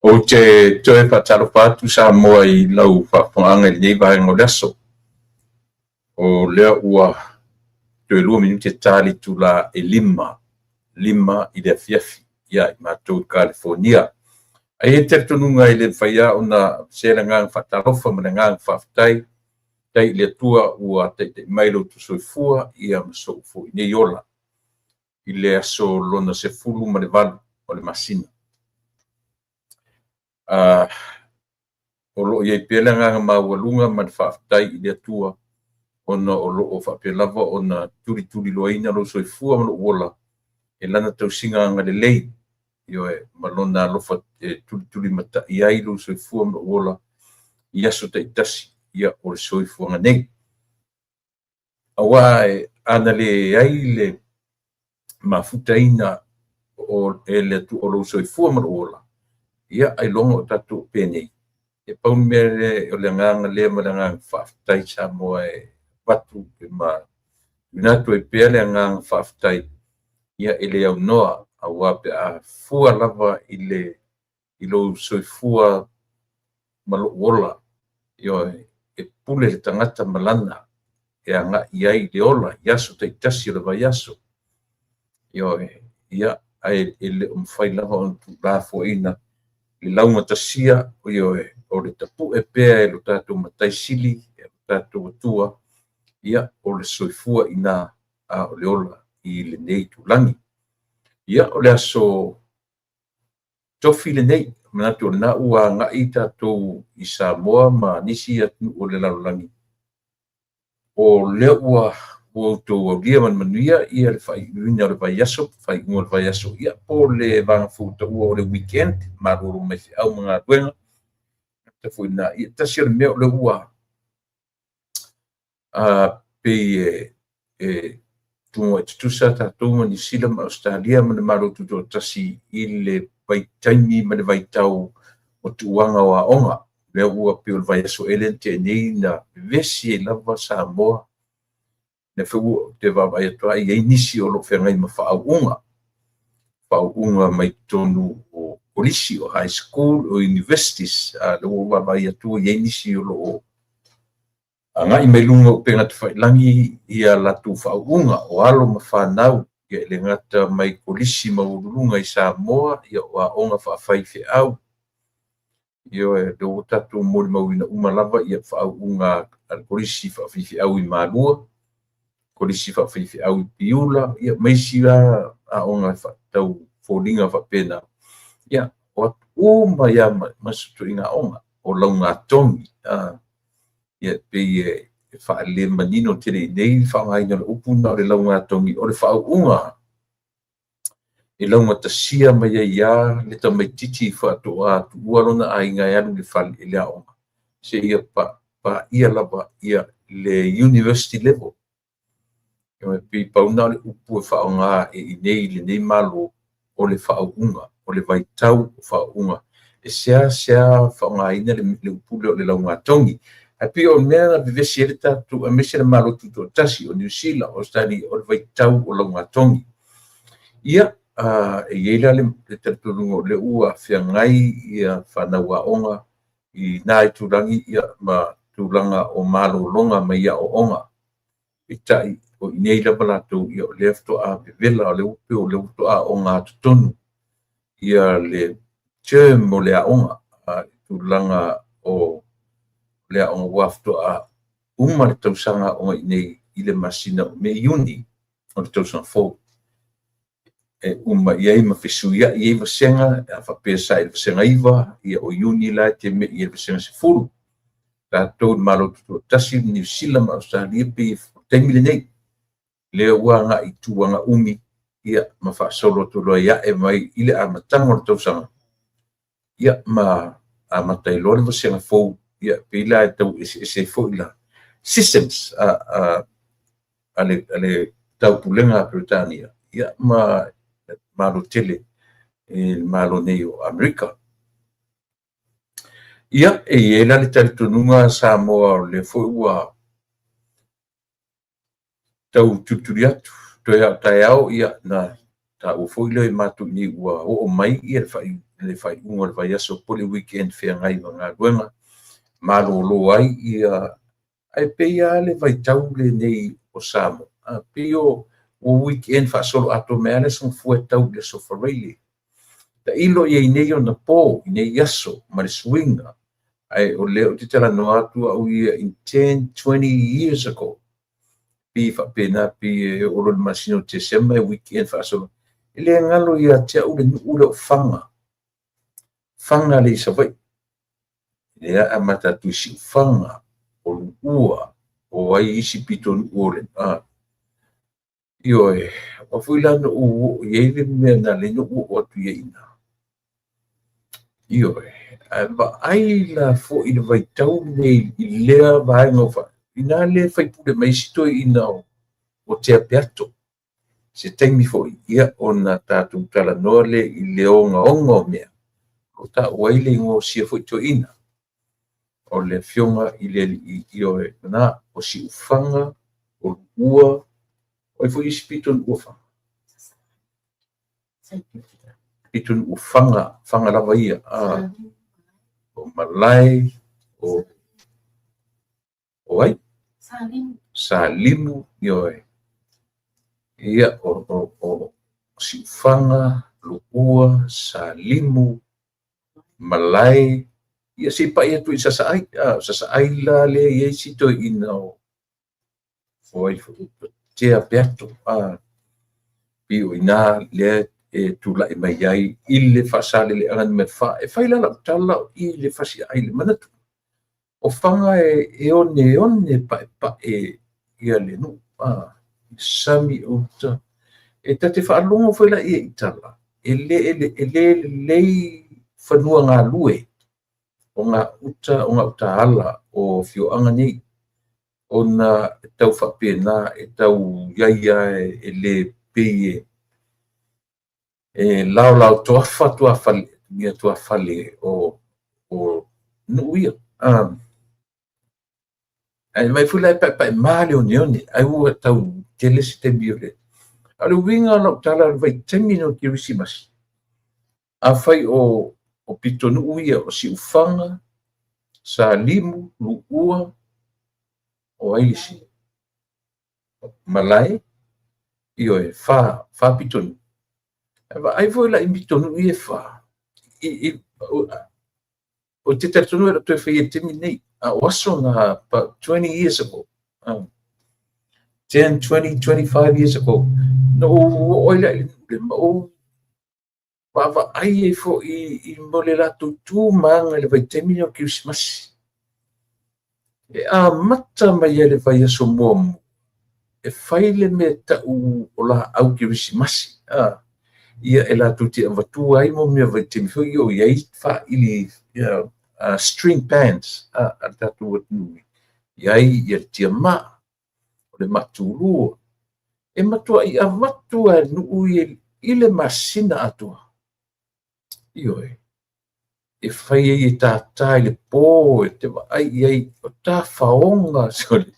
Ou te toe faatalofa atu Samoa i lau faafofogaaga i lenei vaega o le aso. O lea ua toe 2 minute ta le itula e 5, 5 i le afiafi ia i matou i Kalifonia. Ae i ai le talitonuga e le mafai lava ona se le agaga faatalofa ma le agaga faafetai i le Atua ua taitai mai lo outou soifua ma sou foi nei ola i le aso lona 18 o le masina. O lo o i ai pea le agaga maualuga ma le faafetai i le Atua ona o lo o faapea lava ona tulituliloaina lou soifua ma lou ola e lana tausiga agalelei, ioe, ma lona alofa e tulitulimatai ai lou soifua ma lou ola i aso taitasi ia o le soifuaga nei. Aua ana leai le mafutaina e le Atua o lou soifua ma lou ola, ia ailoga o tatou penei. E pau le mea lea, o le agaga lea ma le agaga faafetai Samoa e avatu ma tuuina atu ai pea le agaga faafetai, ia e le aunoa, aua pe a fua lava i lou soifua ma lou ola, ioe, e pule le tagata ma lana e agai i ai le ola i aso taitasi o le vaiaso. Ioe, ia, ae e le o mafai lava ona tuulafoaiina le laugatasia, ioe, o le tapue pea e lo tatou Matai Sili, e lo tatou Atua, ia, o le soifua i ina, a o le ola i lenei itulagi. Ia, o le aso Tofi lenei, manatu o lena ua agai tatou i Samoa ma nisi atunuu o le lalolagi, o lea ua outou aulia ma le manuia ia le faaiuina o le vaiaso, faaiuga o le vaiaso, ia po o le vaega foi ua taua o le weekend, malolo mai feau ma galuega. Foi na, ia tasi o le mea o lea ua pei e tuga tutusa tatou ma Niu Sila ma Ausetalia ma le Malo Tutoatasi i le vaitaimi ma le vaitau o tuuaga o aoga. Lea ua pei o le vaiaso ea lea na tea nei na vevesi ai lava Samoa. Lea foi ua te vaavaai atu i ai nisi o lo o feagai ma faauuga. Faauuga mai totonu o kolisi, o high school, o universities. Lea ua vaavaai atu i ai nisi o lo o agai mai luga o upega tafailagi ia latou faauuga o alo ma fanau, ia e le gata mai kolisi maualuluga i Samoa, ia o aoga faafaifeau. Ioe, lea ua tatou molimauina uma lava ia faauuga a le kolisi faafaifeau i Malua, kolisi faafaifeau i Piula, ia ma isi la aoga tau foliga faapena. Ia, o atu uma ia ma sutuiga aoga o laugatogi. Ia pei e faalemanino tele i nei le faaaogaina o le upu na o le laugatogi, o le faauuga e laugatasia mai ai ia le tamaitiiti faatoa tuua lona aiga e alu i le fale i le aoga, seia paia lava ia le university level. E pei pau na o le upu e faaaoga e i nei lenei Malo o le faauuga, o le vaitau o faauuga. E seasea faaaogaina le upu lea o le laugatogi. Ae pei o le mea na vevesi ai le tatou, aemaise le Malo Tutoatasi o Niu Sila, o Ausetalia, o le vaitau o laugatogi. Ia, e i ai la le talitonuga o lea ua feagai ia fanau aoga i nā itulagi ia ma tulaga o malologa mai aoaoga. Peitai, o i nei lava latou, ia o lea faatoa vevela, o lea ua pei o lea faatoa ogatotonu ia le term o le aoga, tulaga o le aoga ua faatoa uma le tausaga aoga i nei i le masina o Me Iuni o le tausaga fou. E uma i ai ma fesuiai ai vasega, a faapea sa i le vasega 9, ia o Iuni la e te mei i le vasega 10. Tatou i le Malo Tutoatasi, Niu Sila ma Ausetalia pei e taimi lenei, lea ua agai i tulaga umi, ia ma faasolo atu loa i ae mai i le amataga o le tausaga, ia ma amata ai loa le vasega fou, ia pei la e tau eseese ai foi la systems a le taupulega a Peretania, ia ma Malo tele i le Malo nei o Amerika. Ia, e i ai la le talitonuga Samoa o lea foi ua tau tulituli atu toe ao taeao, ia na taua foi lea i matou nei ua oo mai ia le le faaiuga o le vaiaso po o le weekend feagai ma galuega, malolo ai ia, ae pei lava le vaitau lenei o Samoa, pei o weekend faasoloatoa mai lava le Aso Gafua e tau i le Aso Faraile. Tailo i ai nei ona po i nei aso ma le suiga, ae o lea ou te talanoa atu au ia in 10, 20 years ago, pei e faapena, pei e oo loa i le masina o Tesema e weekend faasolo. E le galo ia te au le nuu lea o Faga, Faga lea i Savaii, lea e amata atu i Siufaga, o Luua, o ai isi pitonuu o le... Ioe, aua foi la na ou oo i ai le mea na ala ai ona ou oo atu i ai i ina. Ioe, ae vaai la foi i le vaitau lenei i lea vaega o ina lea e faipule mai ai si toeaina o Tea Peato. Se taimi foi, ia, ona tatou talanoa lea i le ogaoga o mea o taua ai le igoa o sia foi toeaina, o le afioga i le alii, ioe, na o Siufaga, o Luua, o ai foi isi pitonuu o Faga? Pitonuu o Faga, Faga lava ia, o Malae, o ai? Salimu, ioe. Ia, o Siufaga, Luua, Salimu, Malae, ia se i pai atu i Sasaai. Sasaai la lea i ai si toeaina o ai foi, Tea Peato. Pei o ina lea e tulai mai ai i le Faasaleleaga Nu.4. E fai la lau tala i le Fasiai i le manatu. O Faga e oneone paepae ia le nuu, sami uta. E ta te faalogo foi la i tala, e le lelei fanua galue o gauta o gautaala o afioaga nei, ona e tau faapena, e tau iai lava e le pei e laolao toafa tuafale, ia tuafale o nuu ia. Ae vaai foi la e paepae ma le oneone, ai ua tau tele se taimi o le... A o le uiga o lau tala o le vaitaimi o le Kerisimasi, afai o pitonuu ia o Siufaga, Salimu, Luua, o ai isi? Malae, ioe, fa pitonuu. Ae vaai foi la i pitonuu ia e fa, o te talitonu e le o toe faia i le taimi lenei, a o aso na about 20 years ago, 10, 20, 25 years ago, na ou oo ai la i le nuu lea, ma ou vaavaai ai foi i mo le latou tu ma aga i le vaitaimi o le Kerisimasi. E amata mai ai le vaiaso muamua e fai le mea tau o laau Kerisimasi, ia e latou te avatua ai mo mea vaitaimi foi o i ai faili, string bands a le tatou atunuu, i ai ia le tiamaa, o le matulua, e matuai avatu lava e nuu ia i le masina atoa. Ioe, e fai ai e tātā i le pō, e te vaai i ai o tafaoga, sole.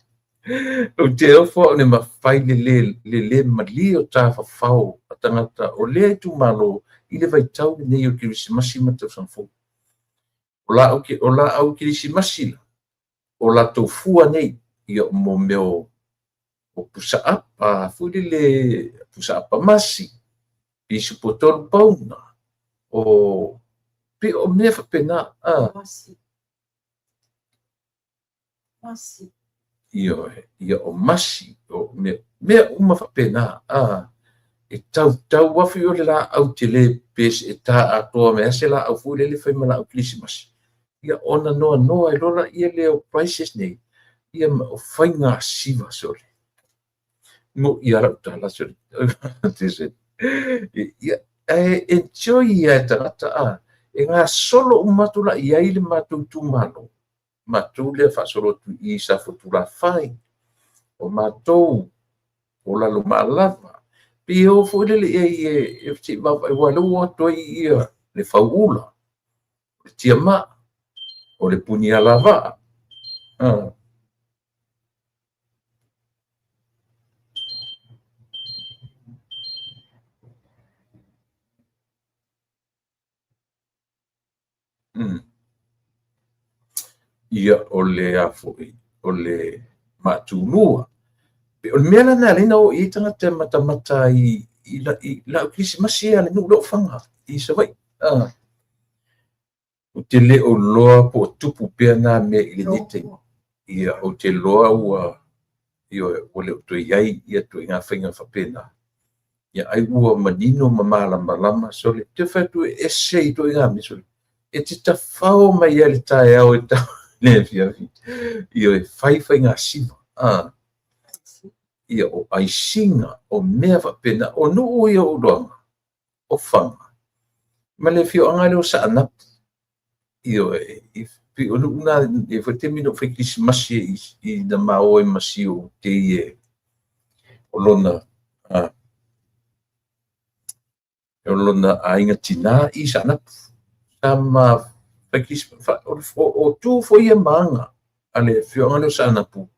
Ou te ofo au i le mafai le le malie o tafafao a tagata o lea itumalo i le vaitau lenei o le Kerisimasi ma le tausaga fou. O laau Kerisimasi la, o latou fua nei, ia mo mea o pusaapa, foi lele pusaapa masi, pisupo 3 pauna, o pei o mea faapena. Ioe, ia o masi, o mea uma faapena. E tautau afi o le laau tele pe se e tā atoa mai se laau foi lele fai ma laau Kerisimasi. Ia ona noanoa ai loa laia lea o prices nei, ia ma o faiga siva sole. Mo ia lau tala sole. Ia, e enjoy ia e tagata e gasolo uma atu la i ai le matou itumalo. Matou lea faasolo atu i Safotulafai, o matou o Lalomalava. Pei e o foi lele i ai e se i vaavaai, aua o lea ua o atu ai ia le fauula, o le tiamaa, o le punialavaa. Ia, o le a foi, o le maatulua. O le mea la lena e ala ai ona o i ai tagata e matamata ai i lau Kerisimasi ia a le nuu lea o Faga i Savaii. Ou te le o iloa po o tupu pea na mea i lenei taimi. Ia, ou te iloa ua, ioe, ua le o toe i ai ia ituaiga faiga faapena. Ia ai ua manino ma malamalama sole. Ou te fai atu e ese ituaiga mea sole. E te tafao mai lava i le taeao e tau i le afiafi. Ioe, fai faigasima. Ia, o aisiga, o mea faapena. O nuu ia o Uluaga, o Faga, ma le afioaga lea o Saanapu. Ioe, pei o nuu na, e i ai foi le taimi na ou fai kerisimasi ai i na ma o ai ma si ou tei o lona o lona aiga tinā i Saanapu. Sa ma fai kerisimasi, o tu foi ia ma aga a le afioaga lea o Saanapu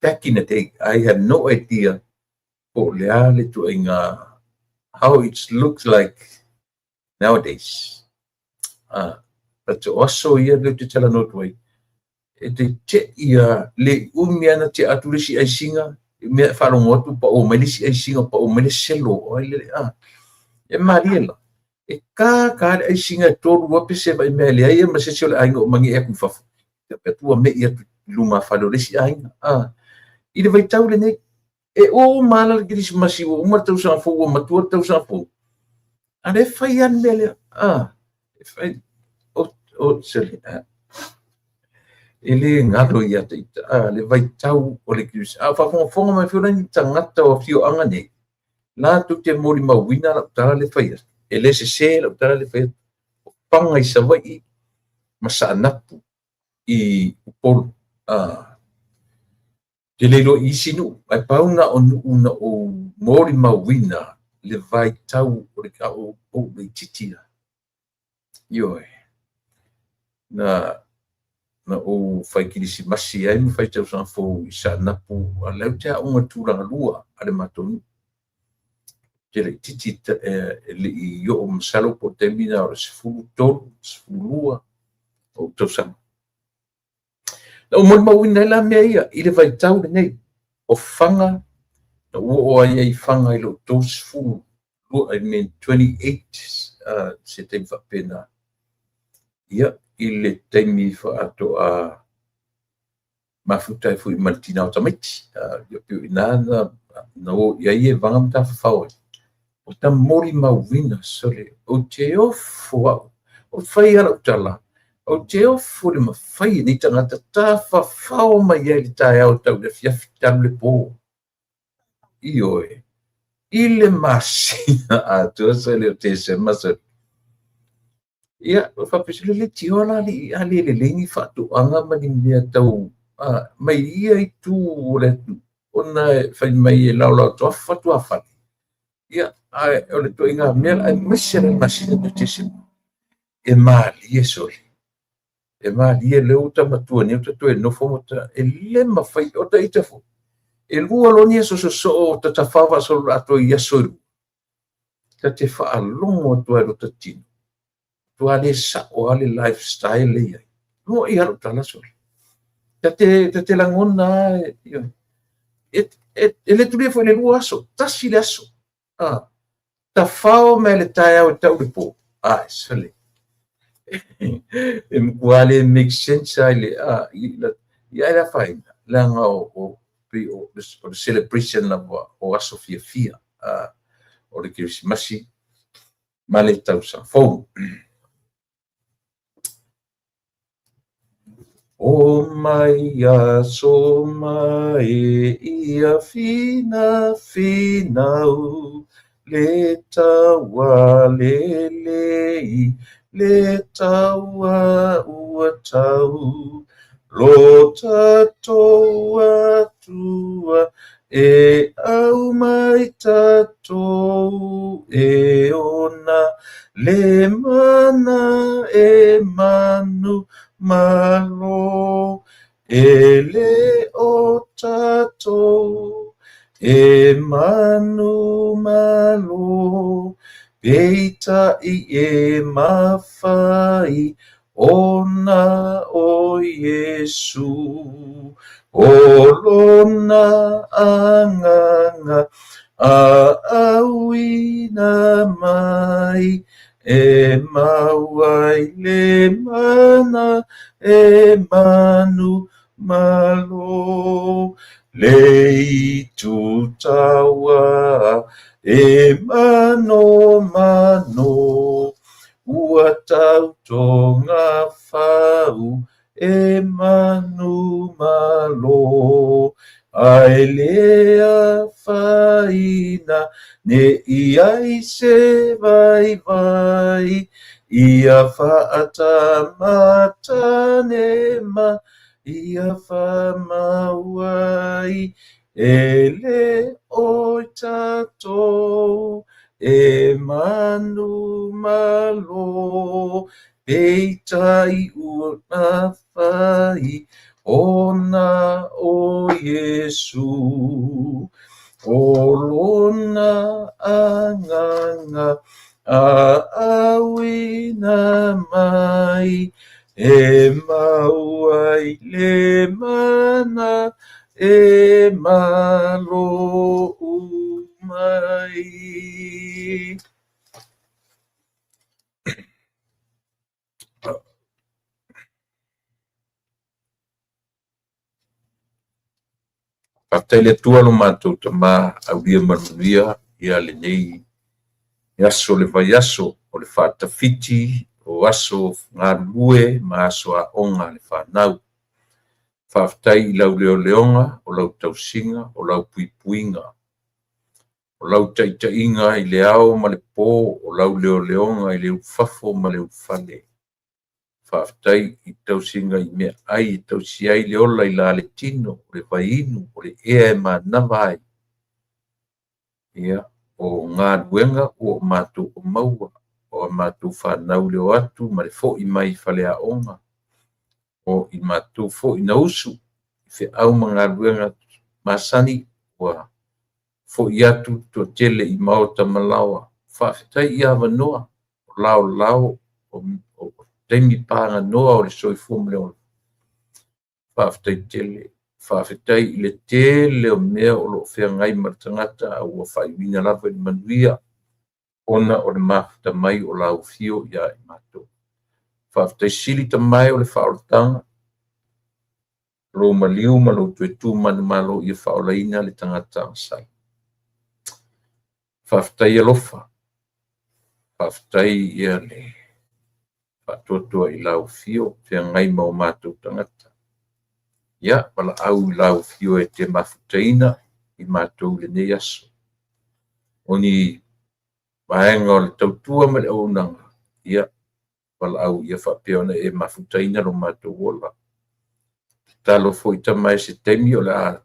back in the day. I have no idea po o le a le ituaiga how it looks like nowadays. But o aso ia lea ou te talanoa atu ai, e te te'i lava, le umi lava ona tea atu le isi aisiga, mea e faalogo atu pao mai le isi aisiga, pao mai le selo, o ai le, e malie la. E ka ka le aisiga e tolu lava pese vai mea e leai lava ma se isi o le aiga o magee atu i fafo. Faapea atu ua me'i atu i lumafale o le isi aiga. I le vaitau lenei, e uma lava le Kerisimasi, ua uma le tausaga fou, ua matua le tausaga fou, a o lea e fai lava le mea lea. E fai, o, sorry, e le galo ia te ita, le vaitau o le Kerisimasi. A o faafogafoga mai foi la ni tagata o afioaga nei, latou te molimauina lau tala lea e fai atu. E le sese lau tala lea e fai atu. O Faga i Savaii ma Saanapu i Upolu. Ou te le iloa i isi nuu, ae pau na o nuu na ou molimauina le vaitau o le ou laitiiti lava. Ioe, na ou fai kerisimasi ai ma fai tausaga fou i Saanapu, a o lea ou te aoga i le tulaga lua a le matou nuu. Ou te laitiiti e le i oo masalo po o le taimi lena o le 13, 12 ou tausaga. Na ou molimauina ai la mea ia i le vaitau lenei o Faga, na ou oo ai i Faga i lou 30, I mean 28, se taimi faapena. Ia, i le taimi faatoa mafuta ai foi ma le tina o tamaiti. Ia pei o i ina na o i ai e vaga ma tafafao ai. O ta molimauina, sole, ou te ofo au, o fai lava lau tala, ou te ofo i le mafai e nei tagata tafafao mai ai i le taeao tau i le afiafi talu le po. Ioe, i le masina atoa sole o Tesema sole. Ia, o faapea sole leitioa la alii, a le lelei ni faatoaga ma ni mea tau mai ia itu o le atunuu, ona e fai mai e laolao toafa tuafale. Ia, ae o le ituaiga mea la, aemaise lava le masina o Tesema, e malie sole. E malie lea ua ta matua nei ua ta toe nofo ma ta, e le mafai, o ta ita foi, e lua loa ni aso sosoo o ta tafao faasoloatoa i aso e lua, ta te faalogo atu lava i lota tino, matua le sao lava le lifestyle lea e i ai. Mo'i lava lau tala sole. Ta te lagona lava, e le tulia foi i le lua aso, tasi le aso. Tafao mai le taeao e tau i le po. Ai, sole. E matua le make sense lava i le, ia ai le afaina, leaga o pei o le celebration lava o aso fiafia, o le Kerisimasi ma le tausaga fou. O mai aso mai ia fina finau le taua lelei le taua ua tau lo tatou Atua e aumai tatou e ona le mana e manu malo e le o tatou e manu malo peitai e mafai. Ona o Iesu, o Lona Agaga a'auina mai, e mau ai le mana e manumalo. Le itu taua e manomano, ua tautogafau e manumalo, ae le afaina ne i ai se vaivai, ia faatamatane ma ia faamau ai, e le o i tatou e manumalo, peitai ua mafai ona o Iesu, o Lona Agaga a'auina mai, e mau ai le mana e malo uma ai. Faafetai i le Atua lo matou Tama, aulia ma le manuia ia lenei aso o le vaiaso o le faatafiti o aso galulue ma aso aoga a le fanau. Faafetai i lau leoleoga, o lau tausiga, o lau puipuiga, o lau taitaiga i le ao ma le po, o lau leoleoga i le ulufafo ma le ulufale. Faafetai i tausiga i meaai e tausi ai le ola i la le tino, o le vaiinu, o le ea e manava ai. Ia, o galuega ua o matou maua, o a matou fanau le o atu ma le foi mai i faleaoga, o i matou foi na usu i feau ma galuega masani, ua foi atu le toatele i maota ma laoa. Faafetai i avanoa, o laolao, o taimi paganoa o le soifua ma le ola. Faafetai tele. Faafetai i le tele o mea o lo o feagai ma le tagata a ua faaiuina lava i le manuia ona o le mafuta mai o lau afio ia i matou. Faafetai sili Tama e o le faaolataga, lou maliu ma lou toe tu manumalo ia faaolaina le tagata agasala. Faafetai alofa, faafetai ia le faatoatoa i lau afio feagai ma o matou tagata. Ia, valaau i lau afio e te mafutaina i matou i lenei aso. O ni vaega o le tautua ma le auaunaga, ia, valaau ia faapea ona e mafutaina lo matou ola. Tatalo foi Tama e se taimi o le a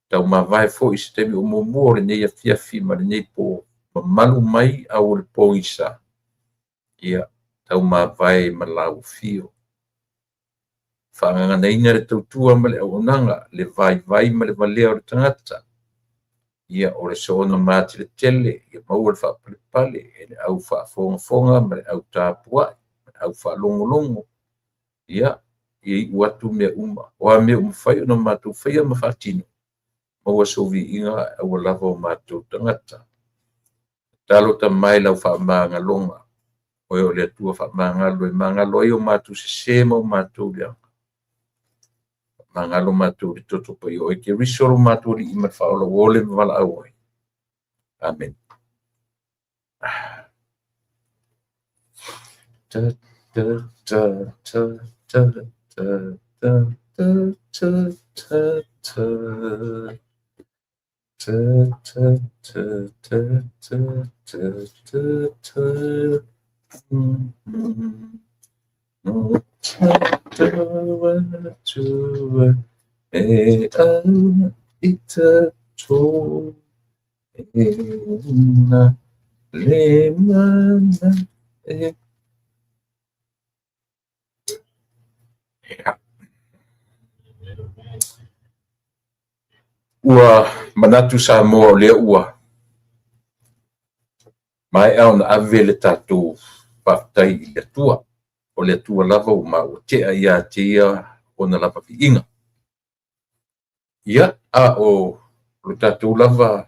taumavae foi se taimi o muamua o lenei afiafi ma lenei po, mamalu mai au o le pogisa, ia taumavae ma lau afio. Faagaganaina le tautua ma le auaunaga, le vaivai ma le valea o le tagata. Ia, o le soona mateletele, ia maua le faapalepale e le au faafogafoga ma le au tapuai, ma le au faalogologo. Ia, ia iu atu mea uma. O a mea ua mafai ona matou faia ma faatino, maua sou viiga ae aua lava o matou tagata. Tatalo Tama i lau faamagaloga, oe o le Atua faamagalo e magalo ai o matou sesē ma o matou leaga. Faamagalo matou i le toto paia o oe Keriso lo matou Alii ma le Faaola ua ole ma valaau ai. Amene. Ta ta ta ta ta ta ta ta ta ta ta ta ta ta ta ta ta ta. Atua e au i tatou e na le mana e. Ua manatu Samoa o lea ua maea ona ave le tatou faafetai i le Atua. O le Atua lava ua maua tea ia te ia ona lava viiga. Ia, a o lo tatou lava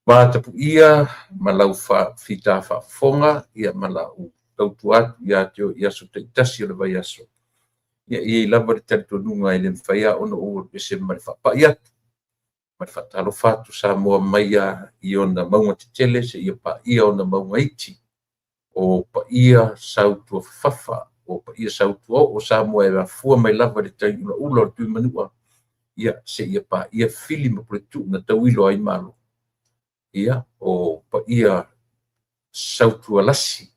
vatapuia ma lau fita faafofoga, ia ma lau tautua atu ia te oe i aso taitasi o le vaiaso. Ia, e i ai lava le talitonuga e le mafai lava ona ou alu ese ma le faapai atu, ma le faatalofa atu Samoa mai lava i ona mauga tetele seia paia ona mauga iti. O paia sautuafafafa, o paia sautuaoo Samoa e afua mai lava i le tai ulaula o le Tuimanua, ia seia paia Fili ma Puletuu na tauilo ai Malo. Ia, o paia sautualasi,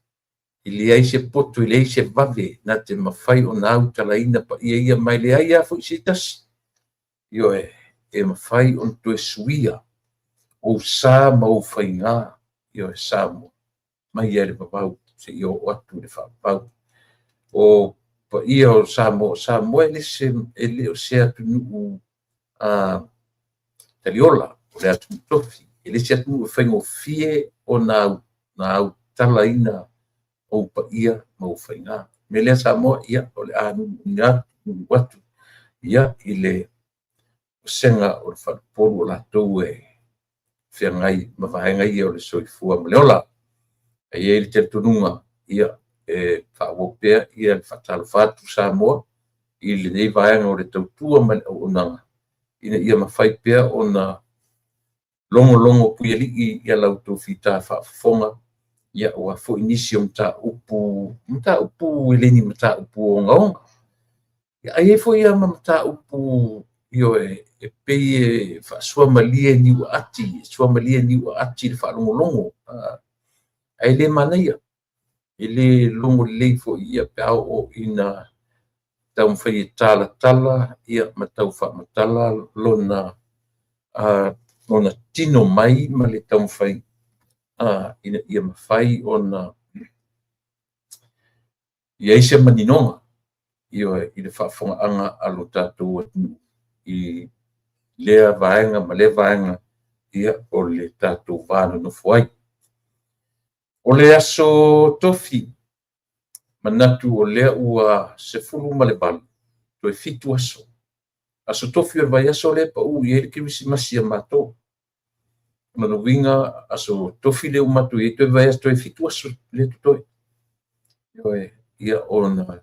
e leai se poto, e leai se vave na te mafai ona autalaina paia ia, ma e leai lava foi se tasi, ioe, e mafai ona toe suia ou sa ma ou faiga, ioe, Samoa, mai lava i le vavau seia oo atu i le faavavau. O paia o Samoa, o Samoa e le o se atunuu taliola, o le atunuu tofi. E le o se atunuu e faigofie ona autalaina ou paia ma ou faiga. O le mea lea Samoa, ia, o le a nuunuu atu ia, i le vasega o le faleupolu o latou e feagai ma vaega ia o le soifua ma le ola. E i ai le talitonuga, ia, e faaauau pea le faatalofa atu Samoa i lenei vaega o le tautua ma le auaunaga, ina ia mafai pea ona logologo puialii la outou fita faafofoga aua foi nisi o mataupu, mataupu e le o ni mataupu ogaoga, ae i ai foi lava ma mataupu, ioe, e pei e faasuamalie niuaati, suamalie niuaati le faalogologo, ae le manaia, e le logo lelei foi pe a oo ina taumafai e talatala ma tau faamatala lona tino mai ma le taumafai ina ia mafai ona i ai se maninoga, ioe, i le faafofogaaga a lo tatou atunuu i lea vaega ma lea vaega o le tatou va nonofo ai. O le aso Tofi, manatu o lea ua 18, toe 7 aso. Aso Tofi o le vaiaso lea e pau i ai le Kerisimasi a matou. O lona uiga, aso Tofi lea ua matou i ai, toe vaiaso, toe 7 aso lea e totoe. Ia, ona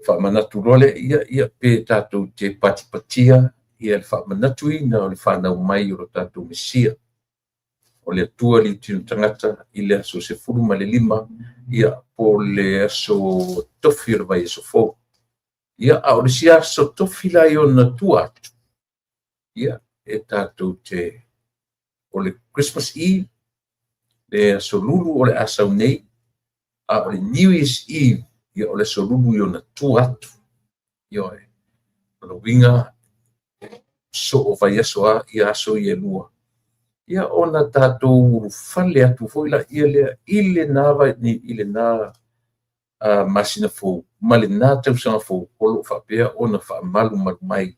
faamanatu loa lea, ia, pe tatou te patipatia le faamanatuina o le fanau mai o lo tatou Mesia, o le Atua liutino tagata i le aso 15, ia, po o le aso Tofi o le vaiaso fou. Ia, a o le isi aso Tofi la i ona tua atu, ia, e tatou te, o le Christmas Eve, le aso Lulu o le a sau nei, a o le New Year's Eve, ia, o le aso Lulu i ona tua atu. Ioe. O lona uiga, soo vaiaso lava ia aso ia e lua, ia ona tatou ulufale atu foi lea i lena masina fou ma lena tausaga fou o lo o faapea ona faamalumalu mai,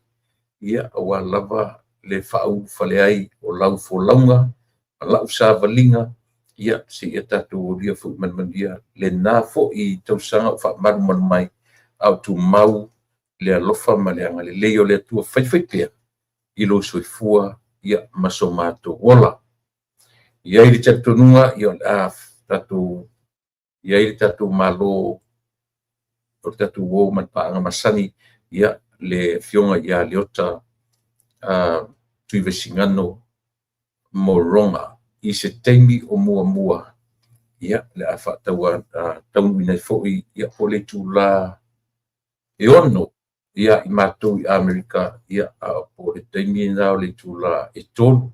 ia, aua lava le faaulufale ai o lau folauga ma lau savaliga, ia, seia tatou aulia foi ma le manuia lena foi tausaga o faamalumalu mai, a o tumau le alofa ma le agalelei o le Atua faifaipea i lou soifua ma so matou ola. E i ai le talitonuga, o le a tatou i ai le tatou Malo, o le tatou uo ma le paaga masani, ia, le Afioga ia Leota Tuivaisigano Morona i se taimi o muamua, ia, o le a faataunuuina ai foi, ia, po o le itula e 6 ia i matou i Amerika, ia, po o le taimi lena o le itula e 3,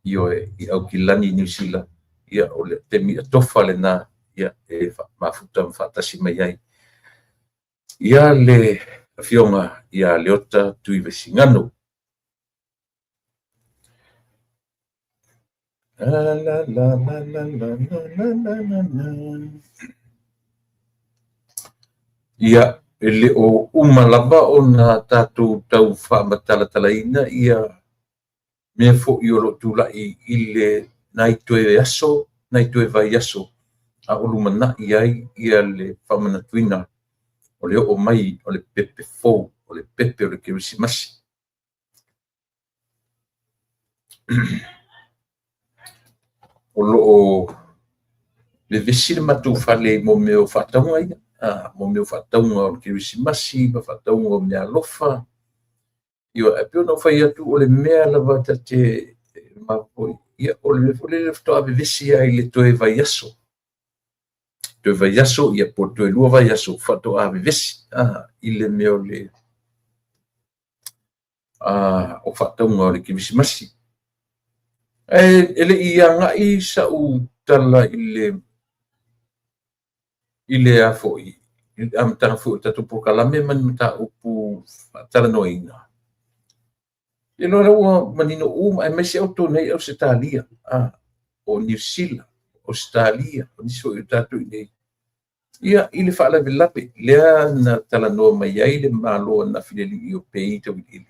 ioe, i Aukilani, Niu Sila, ia, o le taimi atofa lena, ia, e mafuta ma faatasi mai ai ia le Afioga ia Leota Tuivaisigano. La la la la la la la la la la. Ia, e le o uma lava ona tatou tau faamatalatalaina ia mea foi o lo o tulai i le nai toe aso, nai toe vaiaso. a o lumanai ai ia le faamanatuina o le oo mai o le pepe fou, o le pepe o le Kerisimasi. O lo o vevesi le matou fale i mea o faatauga ia, mo mea o faatauga o le Kerisimasi ma faatauga o meaalofa. Ioe, e pei ona ou fai atu, o le mea lava ta te mafua, ia, o le mea foi lele faatoa vevesi lava i le toe vaiaso. Toe vaiaso, ia po o le toe 2 vaiaso faatoa vevesi i le mea o le o faatauga o le Kerisimasi. Ae e le i agai sau tala i le a foi, i le amataga foi o le tatou polokalame ma ni mataupu faatalanoaina, e iloa lea ua manino uma, aemaise outou nei Ausetalia, o Niu Sila, Ausetalia, o nisi foi o tatou i inei, ia, i le faalavelave lea na talanoa mai ai le Malo ananafi i le alii o Pei Tauiliili,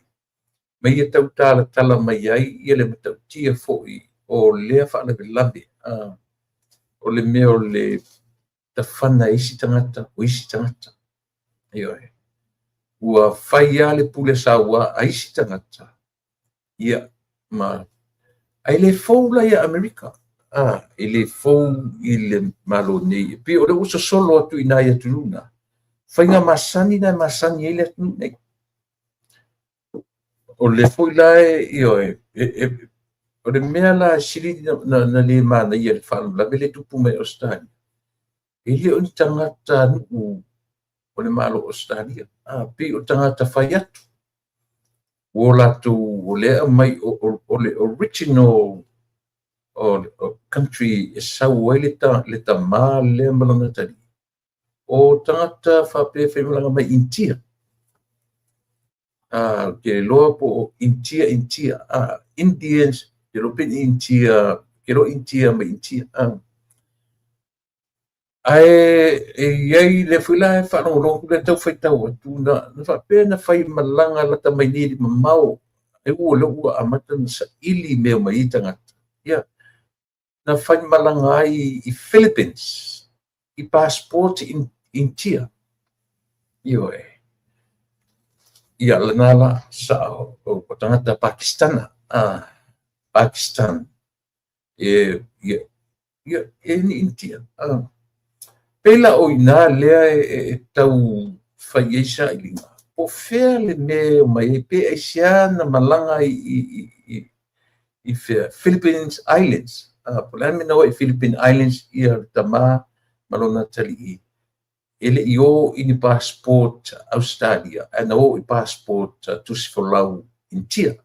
ma ia tau talatala mai ai ia le matautia foi o lea faalavelave, o le mea o le tafana e isi tagata o isi tagata. Ioe. Ua fai lava le pule saua a isi tagata, ia, ma ae le fou la ia Amerika, e le fou i le Malo nei, e pei o lea ua sosolo atu i nai atunuu na, faiga masani na e masani ai le atunuu nei. O lea foi la e, ioe, o le mea la e sili na le manaia i le faalavelave lea e tupu mai Ausetalia, e le o ni tagata nuu o le Malo o Ausetalia, pei o tagata fai atu, ua latou, o lea e aumai o le original o country e sau ai le tamā lea ma lona atalii, o tagata faapea e faimalaga mai Initia. Ke iloa po o Initia, Initia, Indians, ke iloa pe ni Initia, ke iloa Initia mai Initia. Ae e i ai lea foi la e faalogologo atu lea tau faitau atu, na faapea na fai malaga lata mai nei le mamao, e ua lea ua amata ona saili mea mai ai tagata. Ia, na fai malaga ai i Philippines, i passport Initia. Ioe. Ia, lena la, sa o tagata Pakistana, Pakistan, e, ia, ia, e ni Initia. Pei la o ina lea e tau fai ai sailiga, po fea le mea o mai ai, pe aisea na malaga i fea, Philippines Islands. Po le a le mea na o ai i Philippine Islands ia le tamā ma lona atalii, e le i o i ni passport Australia, ae na o i passport tusi folau Initia.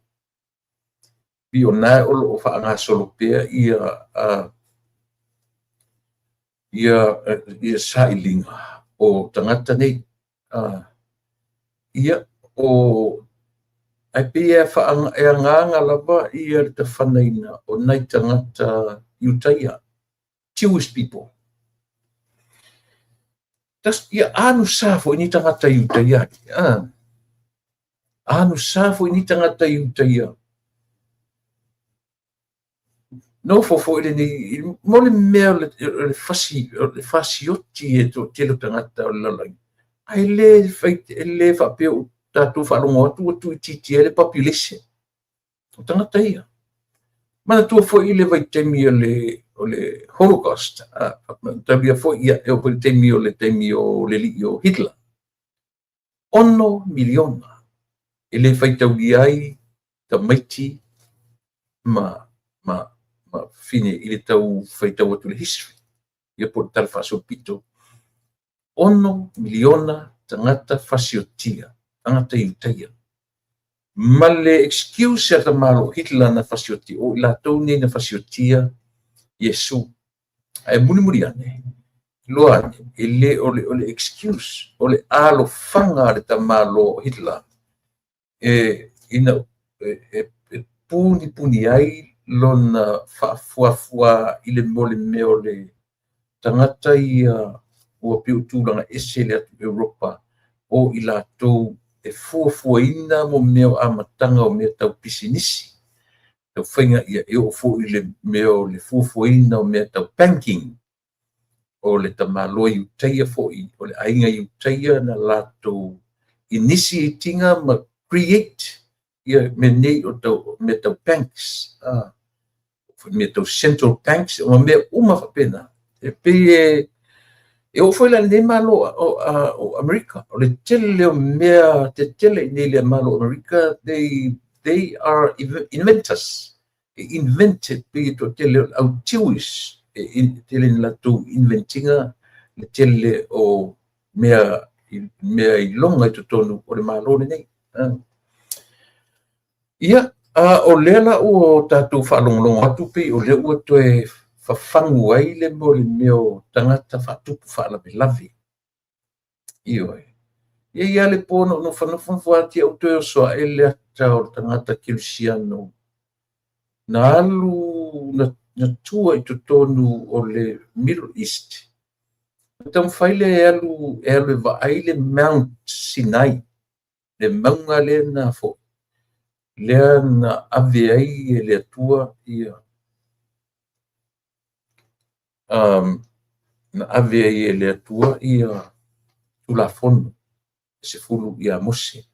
Pei o na o lo o faagasolo pea ia sailiga o tagata nei. Ia, o ae pei e agaga lava ia le tafanaina o nai tagata Iutaia, Jewish people. Tas, ia anu sa foi ni tagata Iutaia. Anu sa foi ni tagata Iutaia. Nofo foi lenei, mo le mea o le fasi, o le fasioti e toatele o tagata o le lalolagi. Ae le fai, e le faapea o tatou faalogo atu ua tuuitiitia ai le population o tagata ia. Manatua foi le vaitaimi o le Holocaust, taulia foi, ia, e oo foi le taimi o le taimi o le alii o Hitler. 6 miliona e le faitaulia ai tamaiti ma fine i le tau faitau atu le history, ia po o le tala faasolopito. 6 miliona tagata fasiotia, tagata Iutaia. Ma le excuse a tamalo Hitler na fasiotia, o i latou nei na fasiotia Iesu. Ae mulimuli ane, loa ane, e le o le excuse, o le alofaga a le tamalo Hitler, e ina e punipuni ai lona faafuafua i le mo le mea o le tagata ia ua pei o tulaga ese le atu Europa o i latou e fuafuaina mo mea o amataga o mea tau pisinisi, tau faiga ia e oo foi i le mea o le fuafuaina o mea tau banking. O le tamaloa Iutaia foi, o le aiga Iutaia na latou initiate ina ma create ia mea nei o tau, mea tau banks, mea tau central banks, ma mea uma faapena. E pei e oo foi la i lenei Malo o Amerika, o le tele o mea tetele i nei le Malo o Amerika, they are inventors. E invented pei e toatele o le au Jewish e tele ina latou invent ina le tele o mea, mea iloga i totonu o le Malo lenei. Ia, o lea la ua tatou faalogologo atu pei o lea ua toe fafagu ai le mo le mea o tagata faatupu faalavelave. Ioe. E i ai lava le po na ou nofonofo nofo atu au toe oso ae le ata o le tagata kerisiano na alu na tua i totonu o le Middle East. Na taumafai lea e alu e alu e vaai le Mount Sinai, le mauga lea na foi, lea na ave ai e le Atua ia na ave ai e le Atua ia Tulafono 10 ia Mose.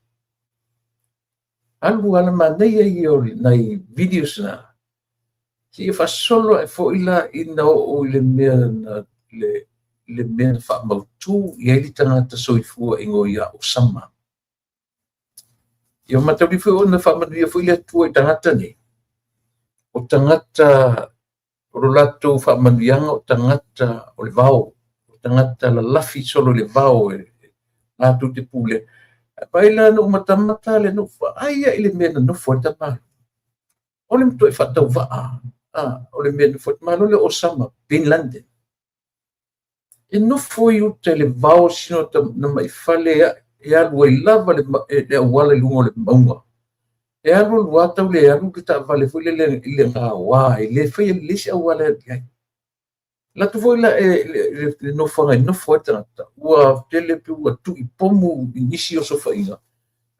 Alu ala manaia ia o nai videos na. Seia faasolo ae foi la ina oo i le mea na le mea na faamautu i ai le tagata soifua e igoa ia Osama. Ia mataulia foi ona faamanuia foi le Atua i tagata nei. O tagata o lo latou faamanuiaga o tagata o le vao, o tagata lalafi solo i le vao e latou te pule. Vaai la na ou matamata le na ou vaai ai i le mea na nofo ai le tamaloa. O le matuai faatauvaa, o le mea na nofo ai le tamaloa lea o Osama Bin Laden. E nofo i uta i le vao sina na mai fale e alu ai lava le auala i luga o le mauga. E alu alu lava tau le alu le taavale foi lele i le gaoa, e le faia lelei se auala e alu i ai. Alu atu foi la le nofoaga e nofo ai le tagata, ua tele pe ua tuu i pomu i nisi o osofaiga,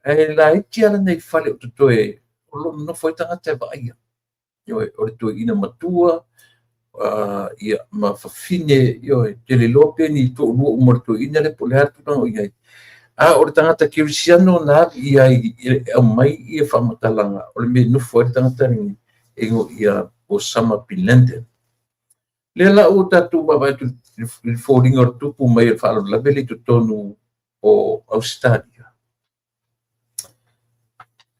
ae laiti lava nai fale o totoe o lo o nonofo ai tagata e vaaia. Ioe, o le toeaina matua, ia, ma fafine, ioe, ou te le iloa pe ni toalua uma o le toeaina lea po o le a le tulaga o i ai. A o le tagata kerisiano na alu i ai e aumai ia faamatalaga o le mea e nofo ai le tagata lenei e igoa ia Osama Bin Laden. Lea la ua tatou vaavaai atu i le foliga o le tupu mai o le faalavelave lea i totonu o Ausetalia.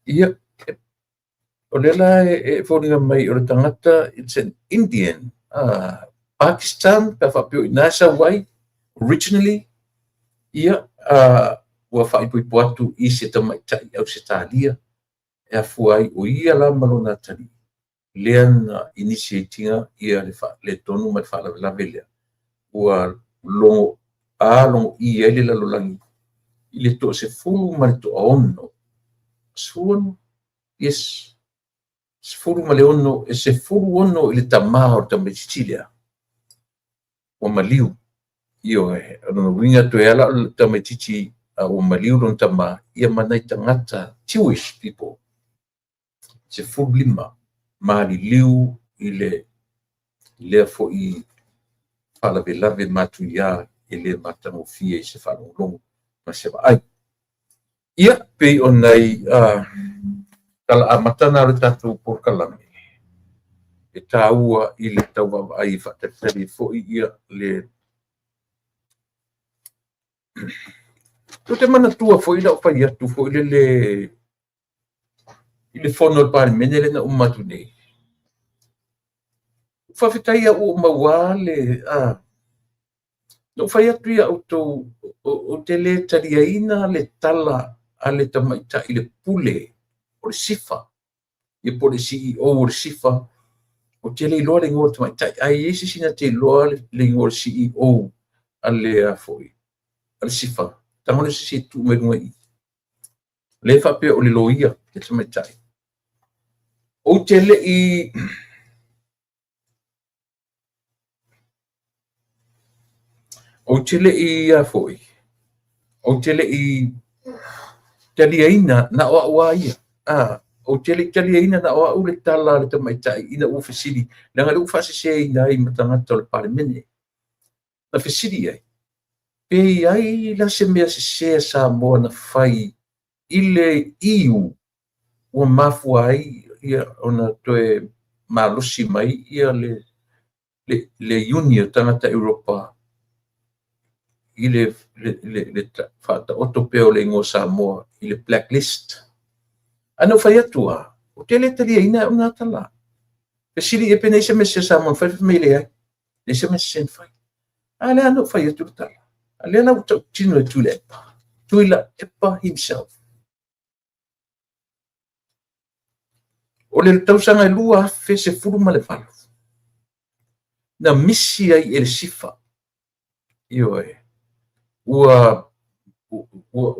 Ia, o lea la e foliga mai o le tagata, it's an Indian, Pakistan, pe a faapea o i ina e sau ai, originally, ia, ua faaipoipo atu i se tamaitai Ausetalia, e afua ai o ia la ma lona atalii, lea na initiate ina ia le faaletonu ma le faalavelave lea, ua logo A logo I ai le lalolagi i le toasefulu ma le toaono. 16? Yes. 16, e 16 i le tamā o le tamaitiiti lea. Ua maliu. Ioe, o lona uiga toe ala o le tamaitiiti a ua maliu lona tamā, ia ma nai tagata Jewish people. 15 maliliu i le lea foi faalavelave matuia e le matagofie i se faalogologo ma se vaai. Ia, pei o nai tala amata na o le tatou polokalame e taua i le tau vaavaai e faatalitali ai foi ia le. Ou te manatua foi lau fai atu foi lele i le fono a le Palemene lea na uma atu nei. Faafetai au ua ou maua le na ou fai atu ia outou, ou te le taliaina le tala a le tamaitai le pule o le SIFA, ia po o le CEO o le SIFA. Ou te le iloa le igoa o le tamaitai, ae i ai se isi na te iloa le igoa o le CEO a le a foi, a le SIFA. Tago lea o se isi e tuu mai luga i i. Lea e faapea o le loia le tamaitai. Ou te le i Ou te le i a foi, ou te le i taliaina na o au a ia. Ou te le i taliaina na o au le tala a le tamaitai ina ua fesili, leaga o lea ua faaseseina ai ma tagata o le Palemene. Na fesili i ai, pe i ai la se mea sese a Samoa na fai i le EU ua mafua ai ona toe malosi mai le Iuni o Tagata Europa i le faataoto pea o le igoa Samoa i le blacklist. Ae na ou fai atu lava, ou te le taliaina au na tala. Fesili i ai pe na i ai se mea sese a Samoa na fai, fai mai e leai, leai se mea sese na fai. A lea na ou fai atu le tala. A lea la ua tautino e Tuilaepa, Tuilaepa himself. O le tausaga e 2018, na misi ai e le SIFA, ioe, ua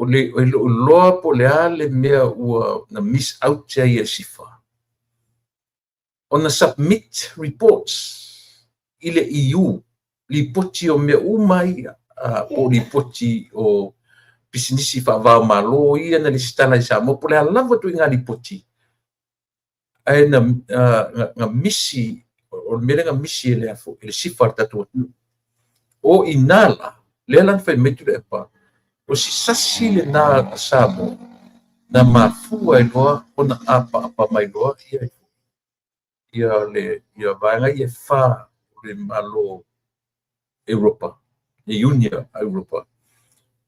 le o iloa po o le a le mea ua na miss out ai e le SIFA ona submit reports i le EU, lipoti o mea uma ia, po o lipoti o pisinisi faava-o-Malo ia na lesitala i Samoa, po o le a lava ituaiga lipoti, ae na misi, o le mea lea na misi e le SIFA a le tatou atunuu. O i ina la, lea la na fai mai Tuilaepa, o si sasi lena a Samoa na mafua ai loa ona apaapa mai loa ia vaega ia e fa o le Malo Europa, le Iuni a Europa,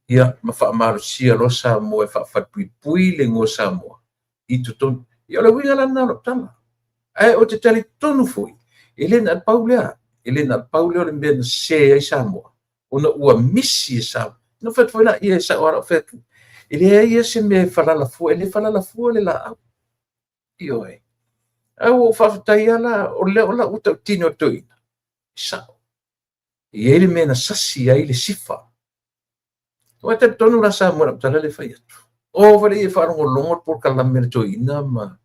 ia ma faamalosia loa Samoa e faafalepuipui le igoa Samoa i totonu. Ia o le uiga la lena o lau tala. Ae ou te talitonu foi, e le na o le pau lea, e le na o le pau lea o le mea na sese ai Samoa, ona ua misi e Samoa. Na ou fai atu foi lea, e sao lava lau fai atu, e leai lava se mea e falala fua, e le falala fua le laau. Ioe. Ae ua ou faafetai lava la, o lea la ua tautino e le toeaina, e sao. E i ai le mea na sasi ai le SIFA. Ua talitonu la Samoa i lau tala lea e fai atu. O fale i e faalogologo le polokalame a le toeaina ma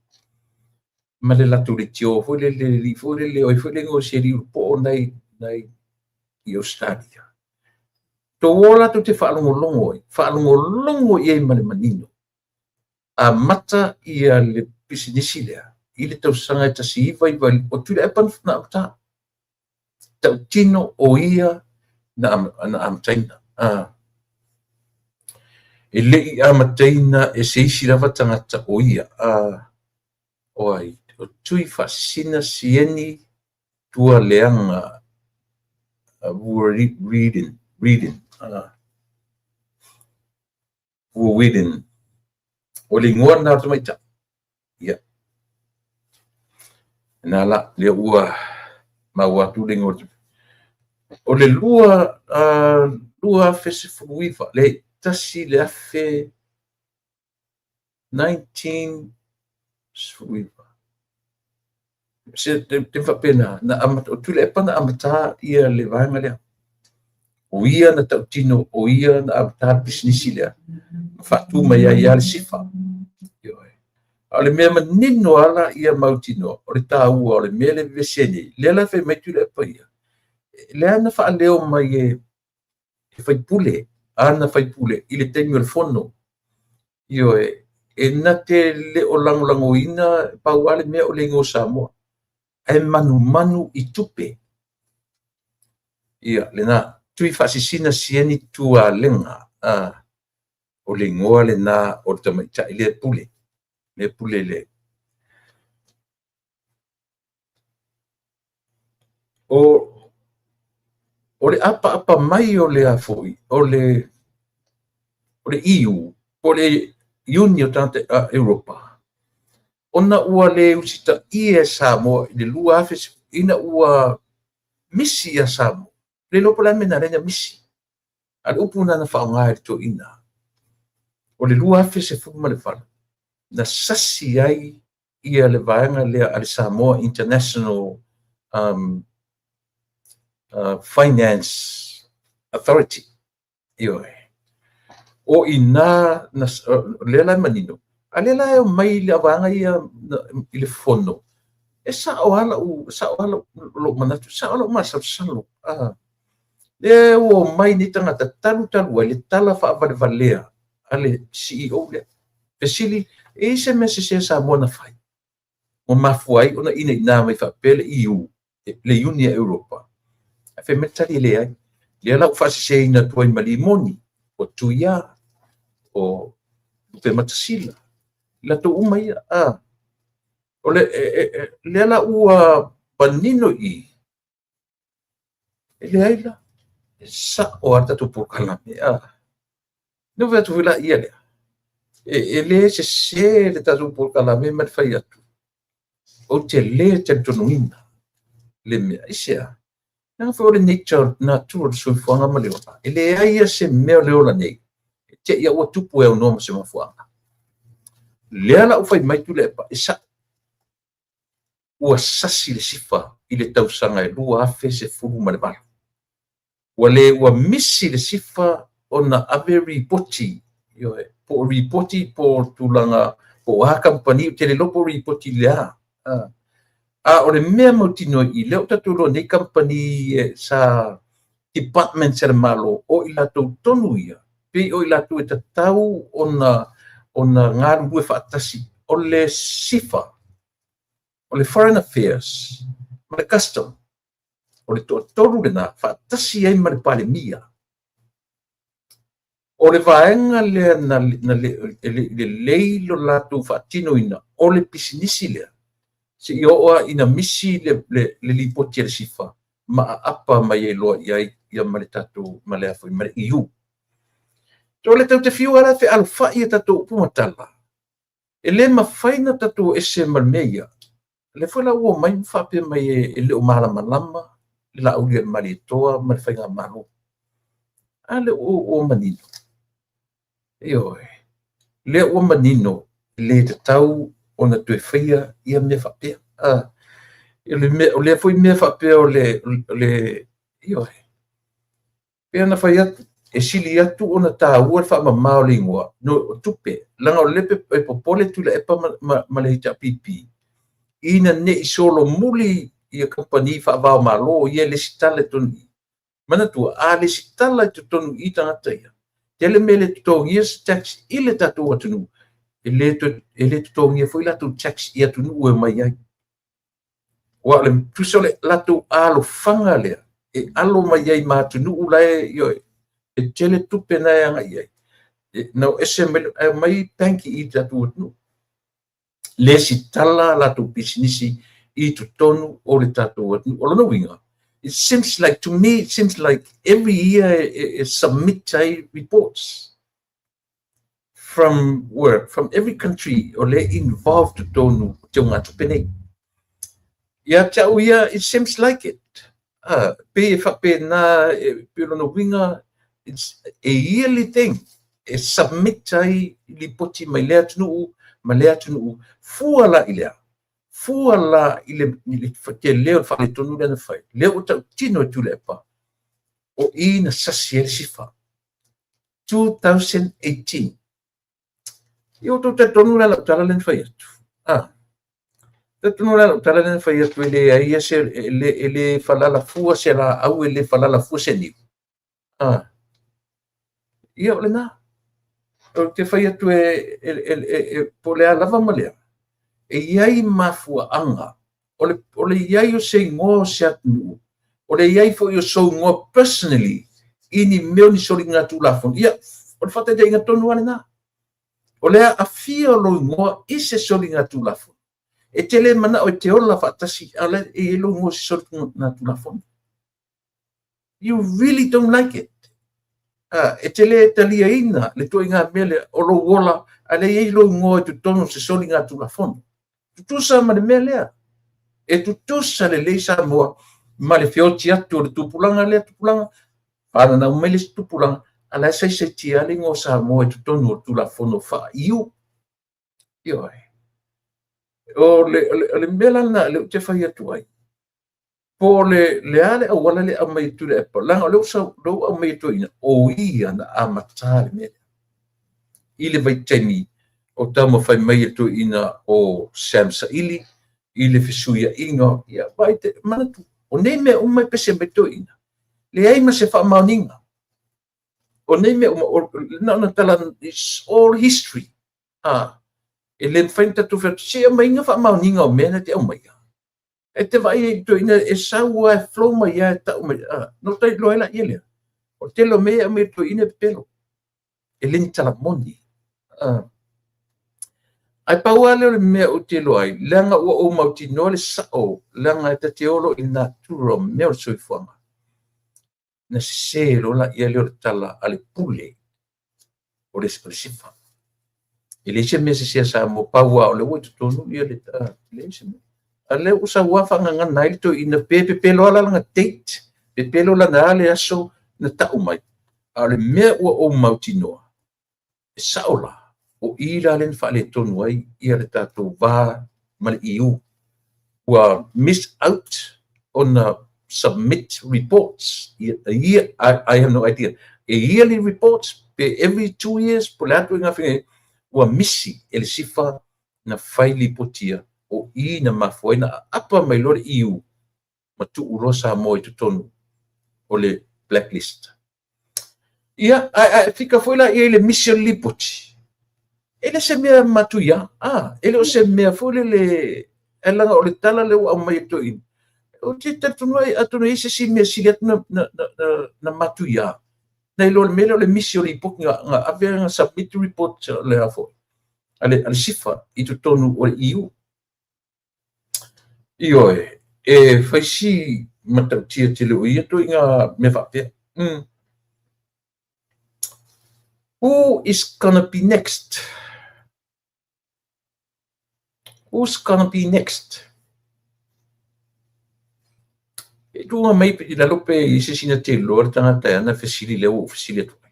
le latou leitio foi lele, le alii foi lele, o ai foi le igoa o si alii ulupoo lena i Ausetalia. Tou o la tou te faalogologo ai, faalogologo i ai ma le manino. Amata ia le pisinisi lea i le tausaga e 1995, o Tuilaepa na amata. Tautino o ia na amataina. E le i amataina e se isi lava tagata o ia. O ai? O Tuifaasisina Sieni Tualeaga Reading. Reading. O le igoa lena o le tamaitai. Ia. Lena la, lea ua maua atu le igoa. O le 2019, le tasi le afe 19 19. Se te faapena, na amata, o Tuilaepa na amata ia le vaega lea. O ia na tautino, o ia na amata le pisinisi lea. Ma faatu mai ai ia le SIFA. A o le mea manino lava ia mautinoa, o le taua o le mea lea e vevesi ai nei, lea la e fai mai Tuilaepa ia, lea na faaleo mai e faipule, ana faipule i le taimi o le fono. Ioe, e na te le o lagolagoina, pau lava le mea o le igoa Samoa, ae manumanu i tupe. Ia, lena, Tuifaasisina Sieni Tualega, o le igoa lena o le tamaitai lea pule, lea pule le. O le apaapa mai o le a foi, o le EU, po o le Iuni o Tagata Europa, ona ua le usitaia e Samoa i le 2000, ina ua misi ia Samoa. Le iloa po o le a le mea na ala ai ona misi. A o le upu lena na faaaoga e le toeaina. O le 2018, na sasi ai ia le vaega lea a le Samoa International Finance Authority. Ioe. O i ina, lea la e manino, a lea la e omai le vaega ia i le fono, e sao lava lou manatu, sao lou masalosalo. Lea ua omai nei tagata talu talu ai le tala faavalevalea a le CEO lea. Fesili, e i ai se mea sese a Samoa na fai? Ua mafua ai ona inaina mai faapea le EU, le Iuni a Europa. Ae fai mai le tali e leai. Lea la ua faaseseina atu ai ma Limoni, o Tuia, o Lupematasila, i latou uma ia. O le, lea la ua manino i i, e leai la, e sa'o lava le tatou polokalame. Na ou fai atu foi la ia lea, e le sesē le tatou polokalame ma le fai atu, ou te le talitonuina le mea. Aisea? Leaga foi o le nature, natura o le soifuaga ma le ola, e leai lava se mea o le ola nei e te i ua tupu e aunoa ma se mafuaaga. Lea la ua fai mai Tuilaepa, e sa'o, ua sasi le SIFA i le tausaga e 2018. Ua le ua misi le SIFA ona ave ripoti, ioe, po o ripoti po o tulaga po o a kamupani, ou te le iloa po o ripoti i le a. A o le mea mautinoa i i, lea ua tatou iloa nei kamupani sa departments a le Malo, o i latou tonu ia, pei o i latou e tatau ona galulue faatasi. O le SIFA, o le Foreign Affairs ma le Custom, o le toatolu lena faatasi ai ma le Palemia. O le vaega lea na le i lelei lo latou faatinoina o le pisinisi lea, seia oo lava ina misi le lipoti a le SIFA ma aapa mai ai loa i ai ia ma le tatou ma le a foi ma le EU. So o le tatou te fiu lava la e fealofai a tatou upu ma tala, e le mafai ona tatou o ese ma le mea ia. O lea foi la ua omai ma faapea mai e le o malamalama le Laaulialemalietoa ma le faigamalo. A lea ua manino. Ioe. Lea ua manino e le tatau ona toe faia ia mea faapea. O lea foi mea faapea o le ioe. Pei ona fai atu, e sili atu ona taua le faamama o le igoa no o tupe. Leaga o lea e popole Tuilaepa ma le HRPP ina ne i solomuli ia kamupani faava o Malo ia e lesitala i totonu i i. Manatua, a lesitala i totonu i i tagata ia, tele mea e le totogia se tax i le tatou atunuu, e le totogia foi latou tax i atunuu e omai ai. Aua o le tusa o le latou alofaga lea e alo mai ai ma atunuu la e, e tele tupe na e agai i ai. Na o ese mai, ae omai bank i le tatou atunuu. Lesitala latou pisinisi i totonu o le tatou atunuu. O lona uiga, it seems like, to me, it seems like every year e submit ai reports from work, from every country o le involved totonu o teugatupe nei. Ia te au ia, it seems like it. Pei e faapena, pei o lona uiga, it's a yearly thing. E submit ai lipoti mai lea atunuu ma lea atunuu. Fua la i lea. Fua la i le tele o le faaletonu lea na fai. Lea ua tautino e Tuilaepa, o i na sasi ai le SIFA. 2018. Ia ua outou talitonu la lau tala lea na fai atu. Talitonu la lau tala lea na fai atu e leai se, e le falala fua se laau, e le falala fua se niu. Ia o lena. Ou te fai atu e po o le a lava ma lea. E i ai mafuaaga. O le i ai o se igoa o se atunuu, o le i ai foi o sou igoa personally i ni mea o ni soliga tulafono. Ia, o le faataitaiga tonu lava lena. O le aafia o lou igoa i se soliga tulafono. E te le manao e te ola faatasi, a o la e i ai lou igoa i se soliga tulafono. You really don't like it. E te le taliaina le ituaiga mea lea o lou ola, a lea e i ai lou igoa i totonu o se soliga tulafono. Tutusa ma le mea lea. E tutusa lelei Samoa ma le feoti atu o le tupulaga lea tupulaga, fananau mai le isi tupulaga, a la e saisaitia le igoa o Samoa i totonu o le tulafono faa-EU. Ioe. O le mea la lena lea ou te fai atu ai, po o le a le auala le aumai e Tuilaepa, leaga o lea ua aumai e toeaiina, o ia na amata le mea lea. I le vaitaimi o taumafai mai e toeaiina o Sam Saili i le fesuiaiga, ia, vaai te, manatu, o nei mea uma e pese mai toeaiina, leai ma se faamaoniga. O nei mea uma, na ona tala, it's all history. E le mafai ona tatou fai atu, se aumaiga faamaoniga o mea na te aumaia. E te vaai ai toeaiina e sau lava e flow mai lava e tau mai, na ou iloa ai la ia lea. O le tele o mea ia e aumai e le toeaina e pepelo, e le ni tala moni. Ae pau lava lea o le mea ou te iloa ai, leaga ua ou mautinoa le sao, leaga ta te o loa i le natura o mea o le soifuaga, na sese loa laia lea o le tala a le pule o le SIFA. E leai se mea sese a Samoa, pau lava o lea ua i totonu ia le leai se mea. A o lea ua sau lava faagagana ai le toeaina, pe pepelo lava la lana date, pepelo lana a le aso na tau mai, a o le mea ua ou mautinoa, e sao la, o i la lea na faaletonu ai ia le tatou va ma le EU. Ua miss out ona submit reports. A year, I have no idea. A yearly reports, pe every 2 years, po o le a ituaiga faiga, ua misi e le SIFA na fai lipoti ia, o i na mafua ai na aapa mai loa le EU ma tuu loa Samoa i totonu o le blacklist. Ia, ae fika foi la i ai le misi o le lipoti. E le se mea matuia, e le o se mea foi lele, e leaga o le tala lea ua aumai e toeaina. Ou te talitonu ai, atonu e i ai se isi mea sili atu na matuia, nai lo le mea lea o le misi o lipoti na ave na submit report le a foi, a le SIFA i totonu o le EU. Ioe, e fai si matautia tele o ia ituaiga mea faapea. Who is gonna be next? Who's gonna be next? E tuuga mai i lalo pe i se isi na te iloa le tagata e ana fesili lea ua ou fesili atu ai.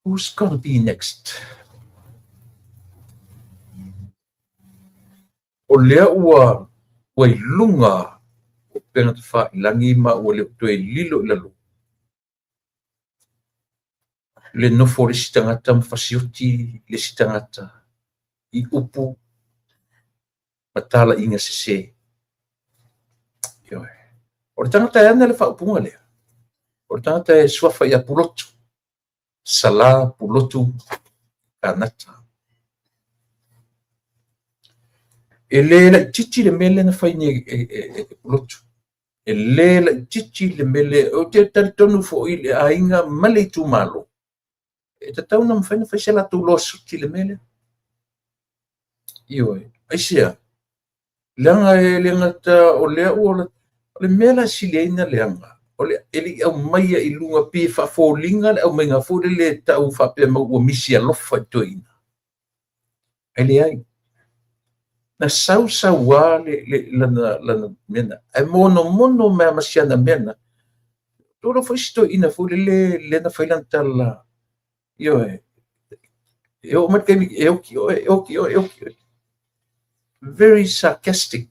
Who's gonna be next? O lea ua i luga o upega tafailagi ma ua le o toe lilo i lalo le nofo o le isi tagata ma fasioti le isi tagata i upu ma talaiga sese. Ioe. O le tagata e ana le faaupuga lea, o le tagata e suafa ia Pulotu, Sala Pulotu Kanata. E le laitiiti le mea lea na fai nei e Pulotu. E le laitiiti le mea lea. Ou te talitonu foi i le aiga ma le itumalo, e tatau ona mafai ona fai se latou lawsuit i le mea lea. Ioe. Aisea? Leaga e le gata o lea ua o le mea la e sili ai na leaga, o le e le i aumaia i luga pei e faafoliga le aumaiga foi lele tau faapea mai ua misi alofa i toeaina. Ae leai. Na sau sau lava le lana mea na. Ae monomono mai lava ma si ana mea na. Tulo foi si toeaina foi lele lea na fai lana tala. Ioe. E oo mai le taimi e oki oe, e oki oe, e oki oe. Very sarcastic.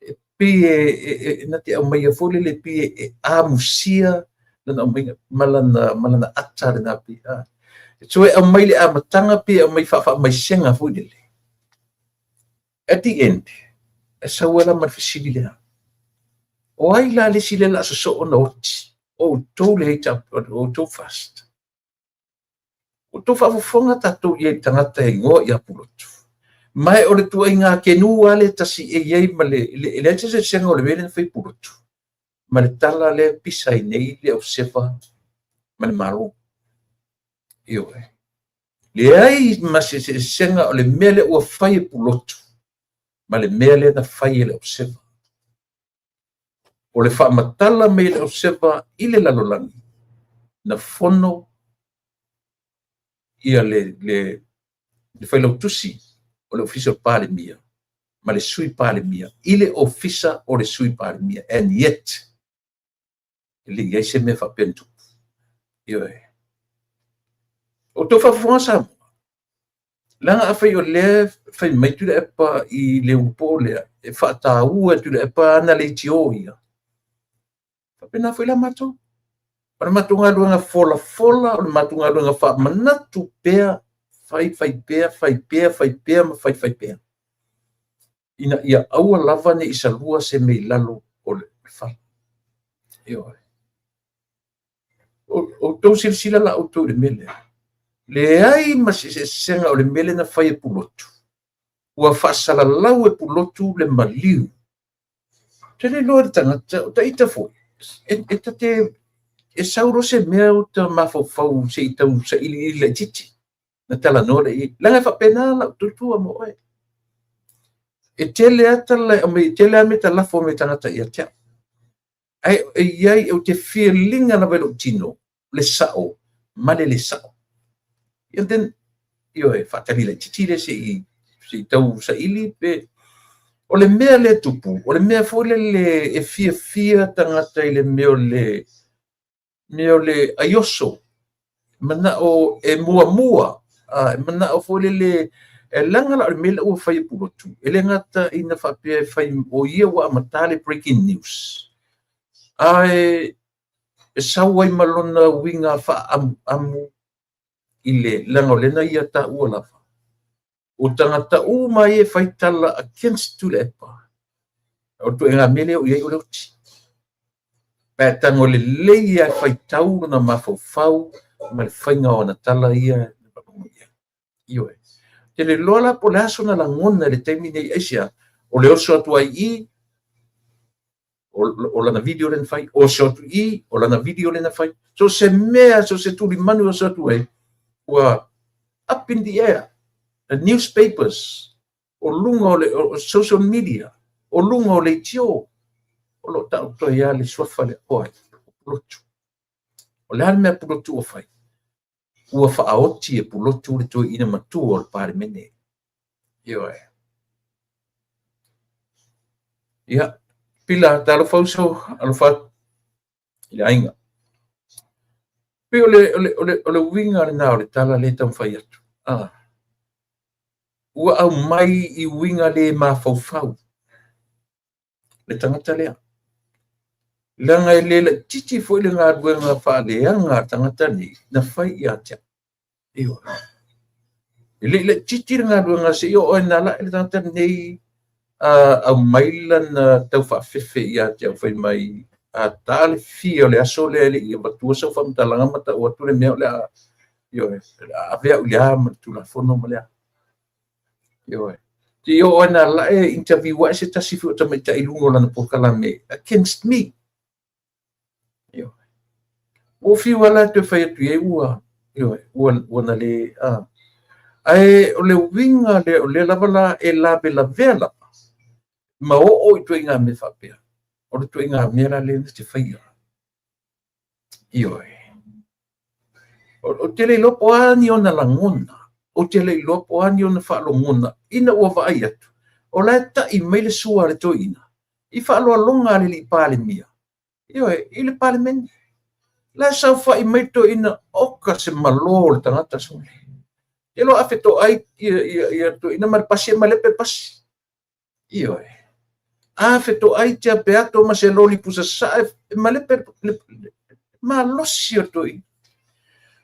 E pei e na te aumaia foi lele pei e amusia lana aumaiga ma lana ata lena pei. So e aumai le amataga pe aumai faafaamaisega foi lele. At the end, e sau ai la ma le fesili lea. O ai la le isi lea o le a sosoo na oti? O outou le HRPP, o outou first. O outou faafofoga tatou i ai i le tagata e igoa ia Pulotu. Ma o le tuaiga kenu lava le tasi e i ai ma le leai se eseesega o le mea lea na fai Pulotu ma le tala lea e pisa ai nei le AUSEVA ma le Malo. Ioe. Leai ma se eseesega o le mea lea ua fai e Pulotu ma le mea lea na fai e le AUSEVA. O le faamatala mai e le AUSEVA i le lalolagi, na fono ia le failautusi o le Ofisa o le Palemia ma le Sui Palemia i le Ofisa o le Sui Palemia. And yet, e le i ai se mea faapea na tupu. Ioe. O outou faafofoga Samoa, leaga afai o lea fai mai Tuilaepa i le ulupo lea, e faataua e Tuilaepa ana leitio ia. Faapena foi la matou. O le matou galuega folafola, o le matou galuega faamanatu pea, fai fai pea, fai pea, fai pea ma fai fai pea. Ina ia aua lava ne i salua se mea i lalo o le fala. Ioe. O outou silasila la outou i le mea lea. Leai ma se eseesega o le mea lea na fai e Pulotu. Ua faasalalau e Pulotu le maliu. Ou te le iloa i le tagata, o ta ita foi, e ta te e sau loa se mea uta mafaufau se i tau sailiili laitiiti na talanoa lea i ai. Leaga e faapena lau tautua mo oe. E tele lava tala e aumai, e tele lava mea e talafo mai e tagata ia te au. Ae e i ai, ou te feel ina lava i lou tino le sao ma le le sao. And then, ioe, faatali laitiiti lea se i tau saili pe. O le mea lea e tupu, o le mea foi lele e fiafia tagata i le mea o le mea o le aioso, manao e muamua, e manao foi lele, e leaga la o le mea lea ua fai e Pulotu, e le gata ina faapea e fai o ia ua amata le breaking news, ae e sau ai ma lona uiga faaamuamu i le leaga o lea na ia taua lava. O tagata uma ia e fai tala against Tuilaepa, o le ituaiga mea lea o i ai o le oti. Pe a tago lelei lava e faitau lona mafaufau ma le faiga o ana tala ia na faalogo i ai. Ioe. Te le iloa la po o le a sona lagona i le taimi nei, aisea? O le oso atu ai i i, o lana video lea na fai, oso atu i i, o lana video lea na fai. So se mea, so se tulimanu e oso atu ai, ua up in the air. The newspapers, o luga o le o social media, o luga o leitio, o lo o taoto ai lava le suafa lea o ai? O Pulotu. O le a le mea a Pulotu ua fai? Ua faaoti e Pulotu le toeaina matua o le Palemene. Ioe. Ia, pila, talofa uso, alofa atu i le aiga. Pei o le uiga lena o le tala lea e taumafai atu. Ua aumai i uiga le mafaufau le tagata lea. Leaga e le laitiiti foi le galuega faaleaga a le tagata nei na fai ia te au. Ioe. E le i laitiiti le galuega se i oo ai na ala le tagata nei aumai lana taufaafefe ia te au fai mai a ta le fia o le aso lea e le i avatua sau faamatalaga ma tau atu le mea o le a, ioe, o le a ave au i le a ma le Tulafono ma le a. Ioe. Te i oo ai na lae interview ai se tasi foi o tamaitai i luga o lana polokalame against me. Ioe. Ua fiu lava la e toe fai atu i ai ua, ioe, ua na le, Ae o le uiga lea, o lea lava la e lavelavea lava ma oo i ituaiga mea faapea. O le ituaiga mea la lea na te faia. Ioe. Ou te le iloa po o a ni ona lagona, ou te le iloa po o a ni ona faalogona, ina ua vaai atu, o la e tai mai le sua a le toeaina i faaaloaloga a le alii Palemia, ioe, i le Palemene. La e saofai mai le toeaina, oka se malo o le tagata sole. Te iloa a fetoai ia toeaina ma le pasi e malepe le pasi. Ioe. A fetoai tia peato ma se loli pusa sasae e malepe le malosi o le toeaina.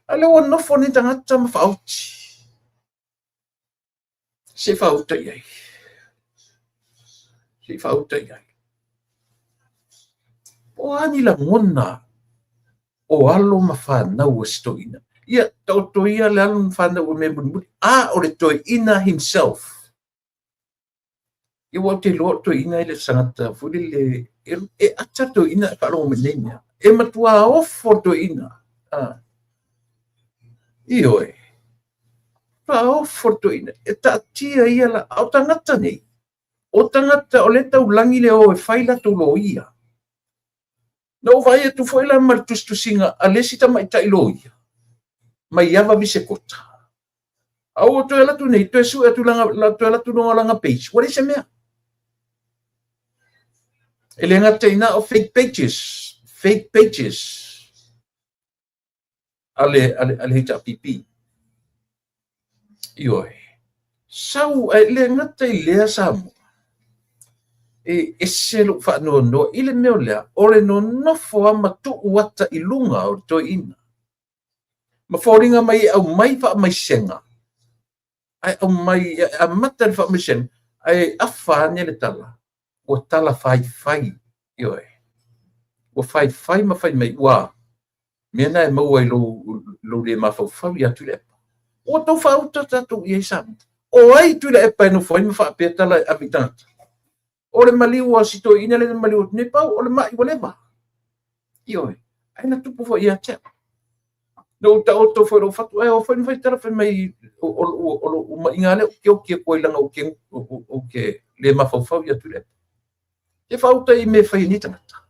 A o lea ua nofo nei tagata ma faaoti. Se i faauta i ai. Se i faauta i ai. Po o a ni lagona o alo ma fanau a si toeaina. Ia, taoto ia le alo ma fanau o mea mulimuli. A o le toeaina himself. Ia, aua ou te iloa o le toeaina e le o se tagata foi lele e ata le toeaina e faalogo mai i nei mea. E matua ofo le toeaina. Ioe. Matua ofo le toeaina. E taatia ia la, a o tagata nei, o tagata o lea e taulagi le o e fai latou loia. Na ou vaai atu foi la ma le tusitusiga a le isi tamaitai loia mai Ava Visekota. A ua toe alu atu nei, toe sue atu lana, toe alu atu luga o lana page, ua leai se mea. E le gata i ina o fake pages, fake pages a le HRPP. Ioe. Sau, e le gata i lea Samoa, e ese lou faanoanoa i le mea o lea, o le nonofo lava ma tuu ata i luga o le toeaina. Ma foliga mai e aumai faamaisega, ae aumai, e amata le faamaisega, ae afa ane le tala, ua tala faifai, ioe, ua faifai ma fai mai, ua mea na e maua i lou le mafaufau ia Tuilaepa. Ua tau faauta tatou i ai Samoa. O ai Tuilaepa e nofo ai ma faapea tala e ave i tagata? O le maliu a si toeaina lea na maliu atu nei, pau o le mai ua leva. Ioe, ae na tupu foi ia te au. Na ou taoto foi i lou fatu, ae o foi ma fai tala fai mai o lou maiga lea ou te oki atu ai leaga ou te le mafaufau ia Tuilaepa. E faauta i mea e fai e nei tagata.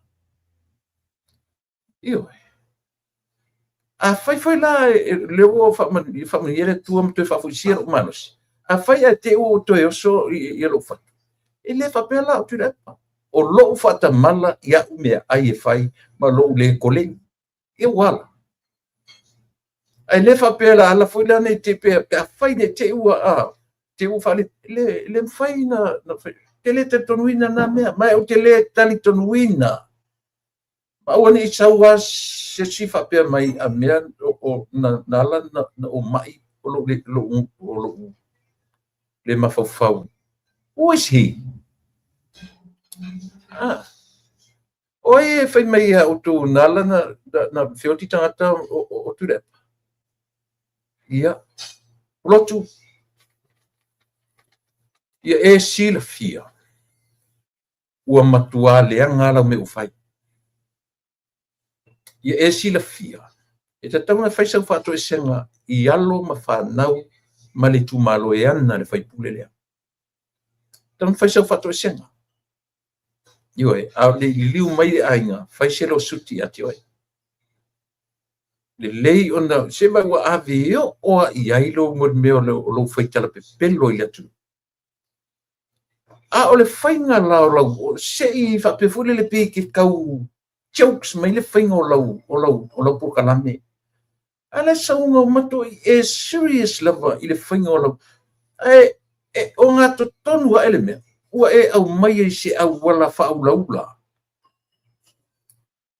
Ioe. Afai foi la lea ua faamanuia le Atua ma toe faafoisia lou malosi, afai ae te i ua ou toe oso i lou fatu, e le faapea la o Tuilaepa. O lou faatamala i au meaai e fai ma lou le koleni. Ia ua ala. Ae le faapea la ala foi la nei te pe afai nei te i ua te ua faale le le mafai na te le talitonuina na mea, ma ou te le talitonuina. Ma aua ne i sau lava se isi faapea mai a mea o na ala na ou mai o lou le mafaufau. Who is he? Ah. O ai e fai mai ia outou na ala na feoti tagata o Tuilaepa? Ia, Pulotu, ia e silafia ua matua leaga lau mea ua fai. Ia e silafia, e tatau ona fai sau faatoesega i alo ma fanau ma le itumalo e ana le faipule lea. Tatau ona fai sau faatoesega. Ioe, a o le i liliu mai le aiga, fai se losuti ia te oe. Lelei ona, se mai ua ave oo lava i ai lou mea o lou faitala pepelo i le atunuu. A o le faiga la o lau, se i faapea foi lele pei ke tau jokes mai le faiga o lau polokalame. A le sauga o matuai e serious lava i le faiga o lau, ae e ogatotonu ae le mea, ua e aumaia i se auala faaulaula.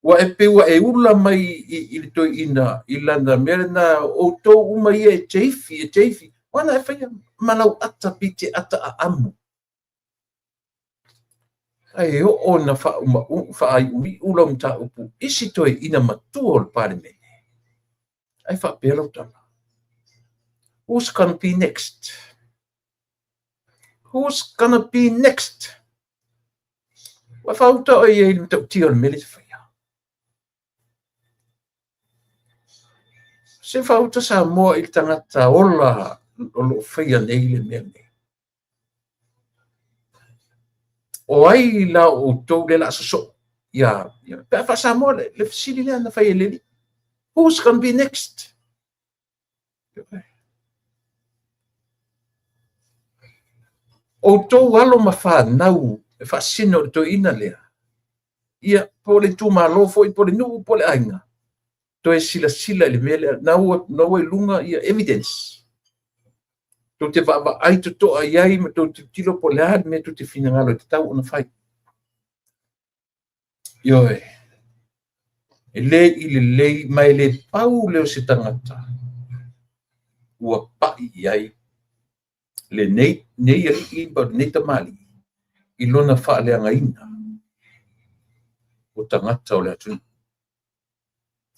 Ua e pei ua e ula mai i le toeaina i lana mea lena, outou uma ia e teifi, e teifi. Ua na e faia ma lau ata pei te ata aamu. Ae oo na faaiuiu lau mataupu i si toeaina matua o le Palemene. Ae faapea lau tala. Who's gonna be next? Who's gonna be next? Ua faauta oe i ai i le matautia o le mea lea e te faia. Se faauta Samoa i le tagata ola o lo o faia nei le mea nei. O ai la o outou lea o le a sosoo? Ia, pe a faa-Samoa le fesili lea na fai e le alii. Who's gonna be next? Outou alo ma fanau e faasino i le toeaina lea, ia, po o le itumalo foi, po o le nuu, po o le aiga, toe silasila i le mea lea, na ua i luga ia evidence. Tou te vaavaai totoa i ai ma tou tilotilo po o le a le mea tou te finagalo e tatau ona fai. Ioe, e le i lelei ma e le pau lea o se tagata ua pai i ai lenei alii ma lenei tamalii i lona faaleagaina o tagata o le atunuu.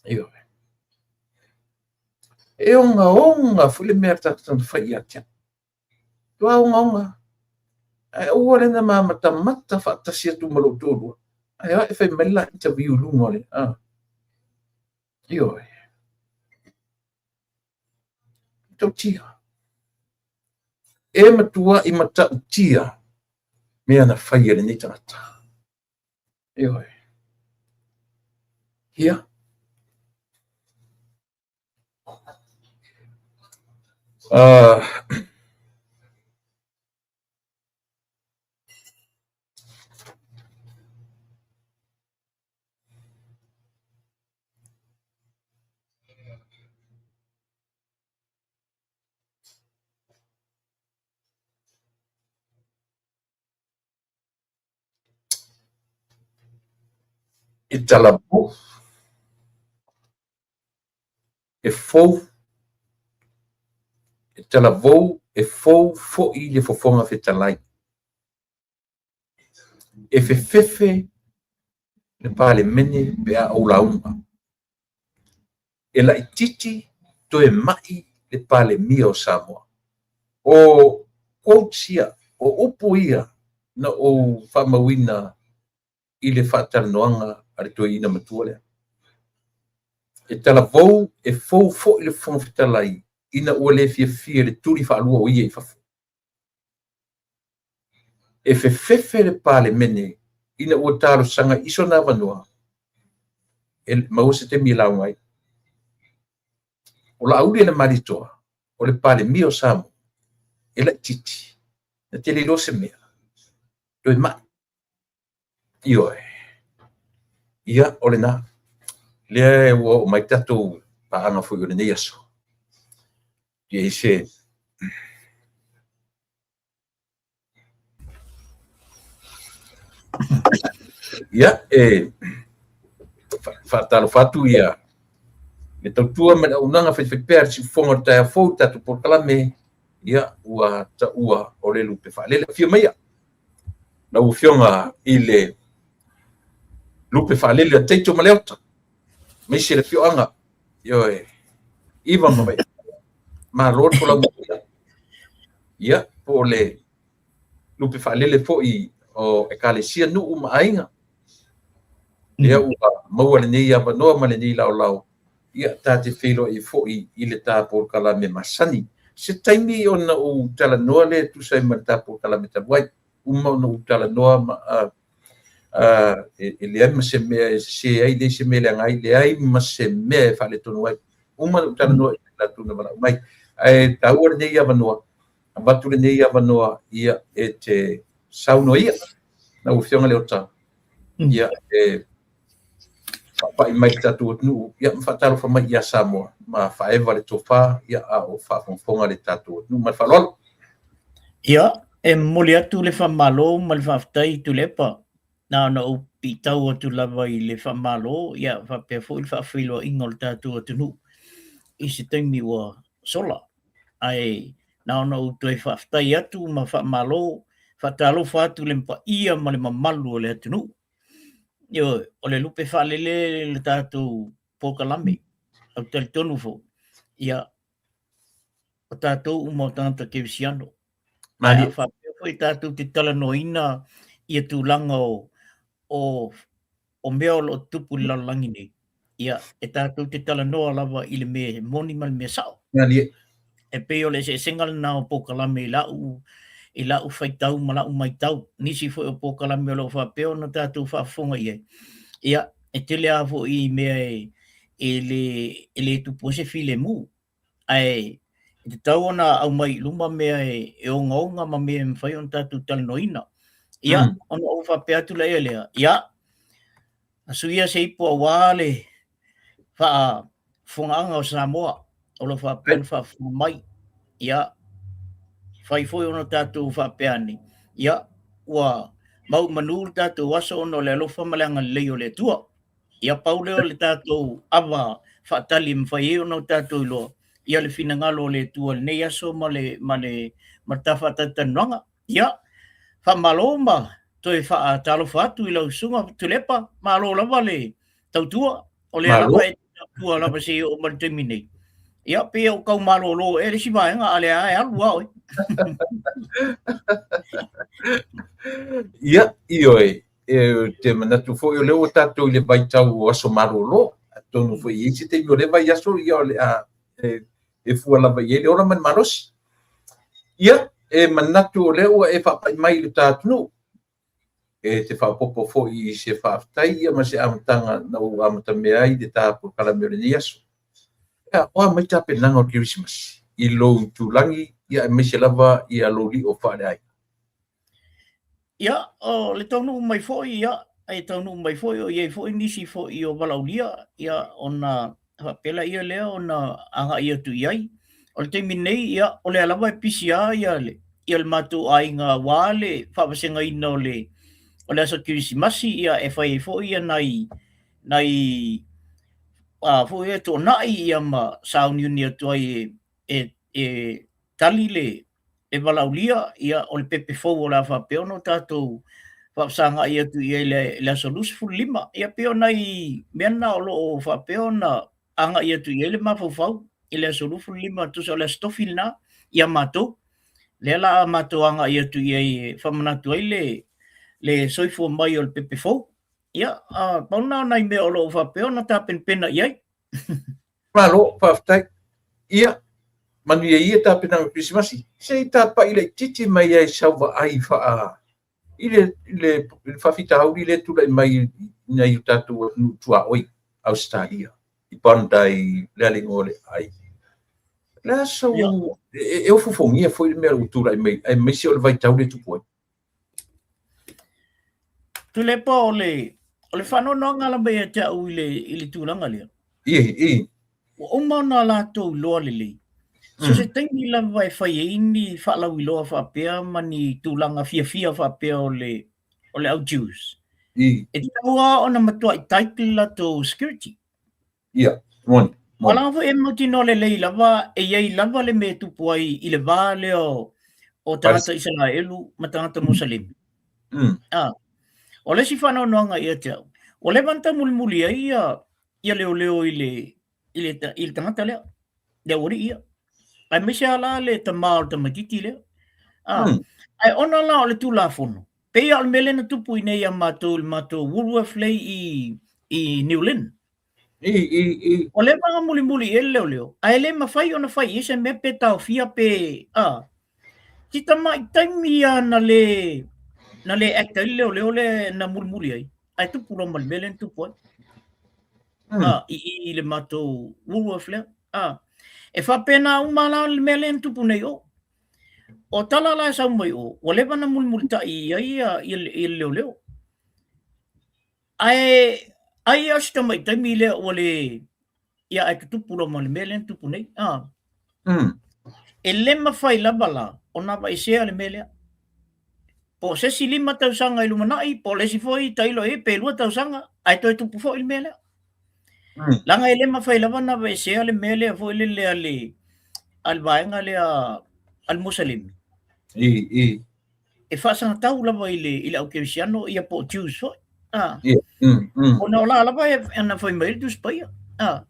Ioe. E ogaoga foi le mea a le tagata na fai ia te au. Tua ogaoga. Ae aua le na ma matamata faatasi atu ma lou toalua. Ae o ae fai mai le la interview i luga o le... Ioe. Matautia. E matua i matautia mea na fai e lenei tagata. Ioe. Ia. E talavou, e fou, e talavou, e fou foi le Fofoga Fetalai. E fefefe le Palemene pe a ou lauga. E laitiiti toe mai le Palemia o Samoa. O quotes ia, o upu ia na ou faamauina i le faatalanoaga a le toeaina matua lea. E talavou, e fou foi le Fofoga Fetalai ina ua le fiafia i le tuli faalua o ia i fafo. E fefefe le Palemene ina ua talosaga i sona avanoa e maua se taimi e lauga ai. O Laauli Alemalietoa, o le Palemia o Samoa, e laitiiti, na te le iloa se mea, toe mai. Ioe. Ia, o lena. Lea ua oo mai tatou paaga foi o lenei aso. Ia i se Ia, e faatalofa atu ia le tautua ma le auaunaga faifaipea a le Siufofoga o le taeao fou i le tatou polokalame, ia, ua taua o le lupe faalele. Afio maia lau Afioga i le lupe faalele a Taito ma Leota, aemaise le afioaga, ioe, Iva ma Vaifou. Malo le folau manuia. Ia, po o le lupe faalele foi o Ekalesia, nuu ma aiga, lea ua maua lenei avanoa ma lenei laolao, ia ta te feiloai foi i le ta polokalame masani. Se taimi ona ou talanoa lea e tusa ai ma le ta polokalame talu ai. Uma ona ou talanoa ma e leai ma se mea e sese ai, leai se mea e leaga ai, leai ma se mea e faaletonu ai. Uma ona ou talanoa i latou na valaau mai. Ae taua lenei avanoa, avatu lenei avanoa ia e te saunoa ia, lau Afioga Leota, ia e faapai mai le tatou atunuu, ia ma faatalofa mai ia Samoa, ma faaeva le tofa, ia a o faafogafoga le tatou atunuu. Ma le faaaloalo. Ia, e momoli atu le faamalo ma le faafetai Tuilaepa. Na ona ou piitau atu lava i le faamalo, ia faapea foi le faafeiloaiga o le tatou atunuu i se taimi ua sola. Ae na ona ou toe faafetai atu ma faamalo, faatalofa atu i le paia ma le mamalu o le atunuu. Ioe, o le lupe faalele le tatou polokalame. Ou te talitonu foi, ia, o tatou uma o tagata kerisiano. Ae a faapea foi tatou te talanoaina ia tulaga o mea o lo o tutupu i le lalolagi nei, ia, e tatou te talanoa lava i le mea moni ma le mea sao. E pei o le eseesega lena o polokalame i lau faitau ma lau maitau. Nisi foi o polokalame o lo o faapea ona tatou faafofoga i ai, ia, e tele lava foi i mea e le tupu ai se filemu. Ae e tatau ona aumai i luma mea e ogaoga ma mea e mafai ona tatou talanoaina. Ia, ona ou faapea atu laia lea, ia, asuia se ipu aua le faafofogaaga o Samoa o lo o faapea ona faafofoga mai. Ia, fai foi ona tatou faapea ane, ia, ua mau i manu le tatou aso ona o le alofa ma le agalelei o le Atua. Ia, pau lea o le tatou ava faatali e mafai ai ona o tatou iloa ia le finagalo o le Atua i lenei aso ma le ma le ma le ta faatalatalanoaga. Ia, faamalo ma toe faatalofa atu i lau susuga Tuilaepa, malo lava le tautua, o lea lava e tautua lava seia oo mai le taimi nei. Ia, pei ua tau malolo ea le isi vaega, a o lea lava e alu lava oe. Ia, ioe, e te manatu foi o lea ua tatou i le vaitau o aso malolo, atonu foi e i ai se taimi o lea vaiaso, ia o le a e fua lava i ai le ola ma le malosi. Ia, e manatu o lea ua e faapai mai i le ta atunuu, e te faaopoopo foi i se faafetai ia ma se amataga na ou amatamea ai i le ta polokalame o lenei aso. Ia, o a mai tapenaga o le Kerisimasi i lou itulagi, ia aemaise lava ia lou lio faaleaiga? Ia, o le taunuu mai foi, ia, e taunuu mai foi o i ai foi nisi foi o valaaulia, ia, ona faapea laia lea ona agai atu i ai. O le taimi nei, ia, o lea lava e pisi lava ia le, ia le matou aiga aua le faavasegaina o le, o le aso Kerisimasi, ia, e fai ai foi ia nai, nai a foi e toonai ia ma sauniuni atu ai e, e, e tali le e valaaulia, ia, o le pepe fou o le a faapea ona tatou faafesagai atu i ai i le aso 25. Ia, pei o nai mea na o lo o faapea ona agai atu i ai le mafaufau. i le aso 25, tusa o le aso Tofi lena ia matou. Lea la a matou agai atu i ai e faamanatu ai le le soifua mai o le pepe fou. Ia, a pau lena o nai mea o lo o faapea ona tapenapena i ai. Malo, faafetai. Ia, manuia ia tapenaga Kerisimasi. Se i tapa'i laitiiti mai ai sau vaai faa i le, i le, i le faafitauli lea e tulai mai i nai o tatou atunuu tuaoi, Ausetalia, i Bondi, le a le igoa o le ai. Le a sau, e, e ofofogia foi le mea ua tulai mai, aemaise o le vaitau lea e tupu ai. Tuilaepa, o le, o le faanoanoaga lava ia te au i le, i le tulaga lea. I, i. Ua uma ona latou iloa lelei. So se taimi lava e fai ai ni faalauiloa faapea ma ni tulaga fiafia faapea o le, o le au Jews. I. E tatau lava ona matuai tight le latou security. Ia, moni. Aua leaga foi e mautinoa lelei lava e i ai lava le mea e tupu ai i le va lea o, o tagata Isaraelu ma tagata Musalemi. Ah, o le isi faanoanoaga ia te au, ua leva ona taumulimuli ai ia, ia leoleo i le, i le, i le tagata lea, le aualii ia. Aemaise lava la le tama o le tamaitiiti lea. Ah, Ae ona la o le Tulafono, pei lava o le mea lea na tupu i inei ia matou i le matou Woolworth lea i, i New Lynn. I, i, i. Ua leva ona mulimuli i ai le leoleo, ae le mafai ona fai i ai se mea pe taofia pe, a. Si tamai taimi lava na le, na le act ai le leoleo lea na mulimuli ai, ae tupu loa ma le mea lea na tupu ai. A, i, i, i le matou Woolworth lea. A. E faapena uma la le mea lea na tupu nei i o. O tala la e sau mai o, ua leva ona mulimulitai i ai ia, ia, ia le leoleo. Ae ai lava si tamai taimi lea ua le ia ae tutupu loa ma le mea lea na tupu nei. Ah. E le mafai lava la ona aveesea le mea lea. Po o se isi 5 tausaga i lumanai, po o le isi foi tailo i ai pe 2 tausaga, ae toe tupu foi le mea lea. Leaga e le mafai lava ona aveesea le mea lea foi lele a le a le vaega lea a le Musalemi. I, i. E faasagatau lava i le, i le au kerisiano ia po o Jews foi. Ah. Yeah. Ona o la lava e ana fai mai le Tusi Paia. Ah.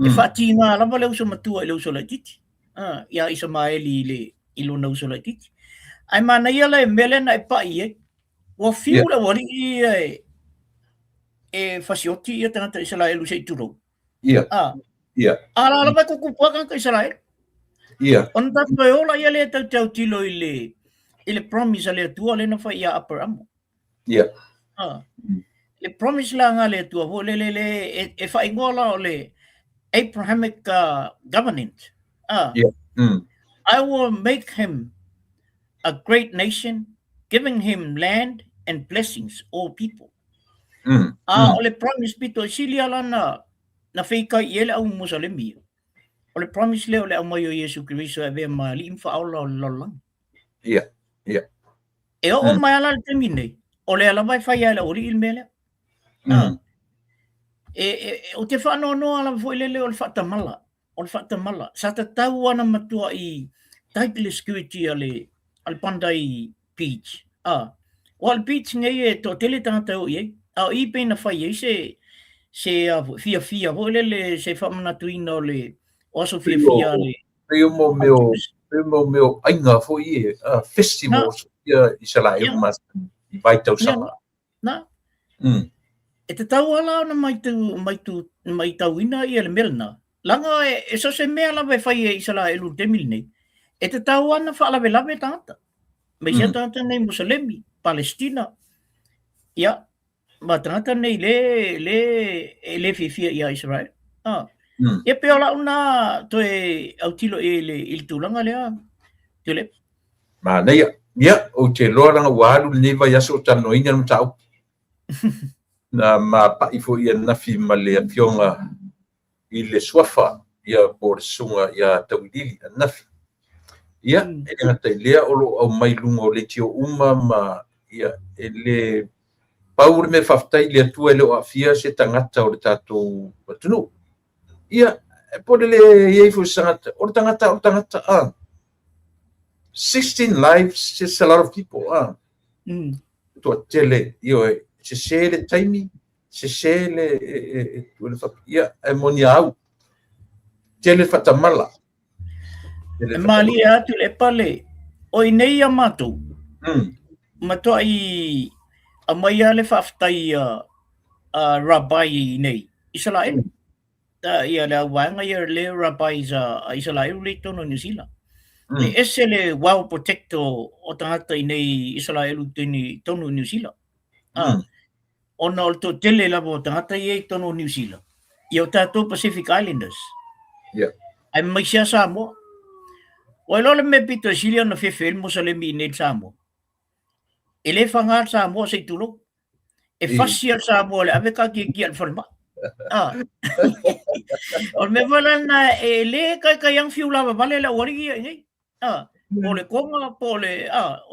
E faatiga lava le uso matua i le uso laitiiti. Ah, ia Isamaeli i le i lona uso laitiiti. Ae manaia le mea lea na e pai i ai. Ua fiu le aualii ia e e fasioti ia tagata Isaraelu se i tulou. Ah. A la lava e kukupu ai tagata Isaraelu. Ona tatou e ola ia lea tatou te autilo i le i le promise a le Atua lea na fai ia Aperamo. Ah. Le promise la nga le Atua foi le le le e, e faaigoa la o le Abrahamic covenant. Ah. I will make him a great nation, giving him land and blessings all people. A o le promise pito i sili ala na na feikai i ai le au Musalemi. O le promise lea o le aumai o Iesu Keriso e avea ma alii ma faaola o le lalolagi. E oo mai ala le taimi nei, o lea lava e fai ai e le aualii le mea lea. E, e, ou te faanoanoa lava foi lele o le faatamala. O le faatamala. Sa tatau lava ona matuai tight le security a le, a le Bondi Beach. Ah. Aua o le beach nei e toatele tagata e o i ai. A o i pei na fai ai se, se fiafia foi lele, se faamanatuina o le, o aso fiafia a le... Pei o mo mea o, pei o mo mea o aiga foi e, festivals ia i Isaraelu masani i vaitausaga. Na. E tatau lava la ona maitu, maitu, maitauina ia le mea lena. Leaga e, e so o se mea lava e fai e Isaraelu i le taimi lenei, e tatau lava ona faalavelave tagata. Aemaise tagata nei Musalemi, Palestina, ia, ma tagata nei le, le, e le fiafia ia Israel. Ah. Ia pei o lau na toe autilo i le, i le tulaga lea, Tuilaepa. Manaia. Ia, ou te iloa leaga ua alu lenei vaiaso o talanoaina le mataupu. Na mapai foi ananafi ma le afioga i le suafa ia po o le susuga ia Tauiliili ananafi. Ia, e le gata i lea o lo o aumai i luga o leitio uma ma ia e le pau le mea faafetai i le Atua e le o aafia se tagata o le tatou atunuu. Ia, po o le le i ai foi se tagata, o le tagata o le tagata, a. 16 lives, just a lot of people, a. Toatele, ioe, sese le taimi, sese le, e, e, e, le, ia, e moni a au. Tele faatamala. E malie atu le pale, o i nei a matou, matuai aumai lava le faafetai a Rabbi i nei, Isaraelu. Ia le auvaega ia le Rabbis a Isaraelu lea i totonu o Niu Sila. E ese le well protect o tagata i nei Isaraelu i totonu o Niu Sila. Ona o le toatele lava o tagata ia i totonu o Niu Sila, ia o tatou Pacific Islanders. Aemaise lava Samoa. Ua iloa le mea pito e sili ona fefe ai le Mosalemi i inei i le Samoa? E le faga le Samoa se i tulou. E fasi lava le Samoa i le ave taatiatia i le falemai. O le mea foi la lena e le taitai lava ona fiu lavavale le aualii ia i inei. Po o le Tonga, po o le,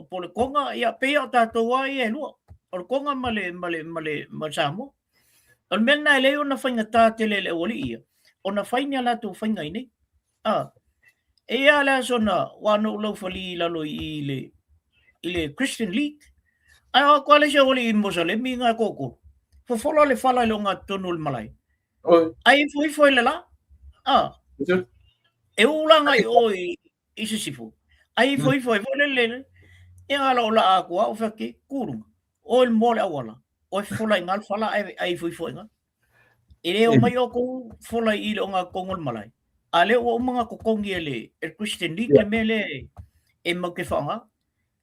po o le Tonga, ia pei o tatou lava ia e lua, o le Tonga ma le, ma le, ma le, ma le Samoa. O le mea lena e leai ona faigata tele i le aualii ia, ona fai ni a latou faiga i inei. E i ai lava le aso na, ua na ou laufali i lalo i i le, i le Christian League, ae o atu lava le isi aualii Mosalemi na e toatolu, fofola le fala i le ogatotonu o le malae, Ai ifo ifo i le la. E u la ngai o i sisifo. Ai ifo ifo ai foi le lele. E ala o la atu au fa ke kuru. O le mo le awala. O e fola i ngal fala ai ai ifo ifo i ngal. E le o mai o kou fola i le onga kongo le malai. A le ua uma nga kokongi e le e Christian League le mea le e mau ke whaonga.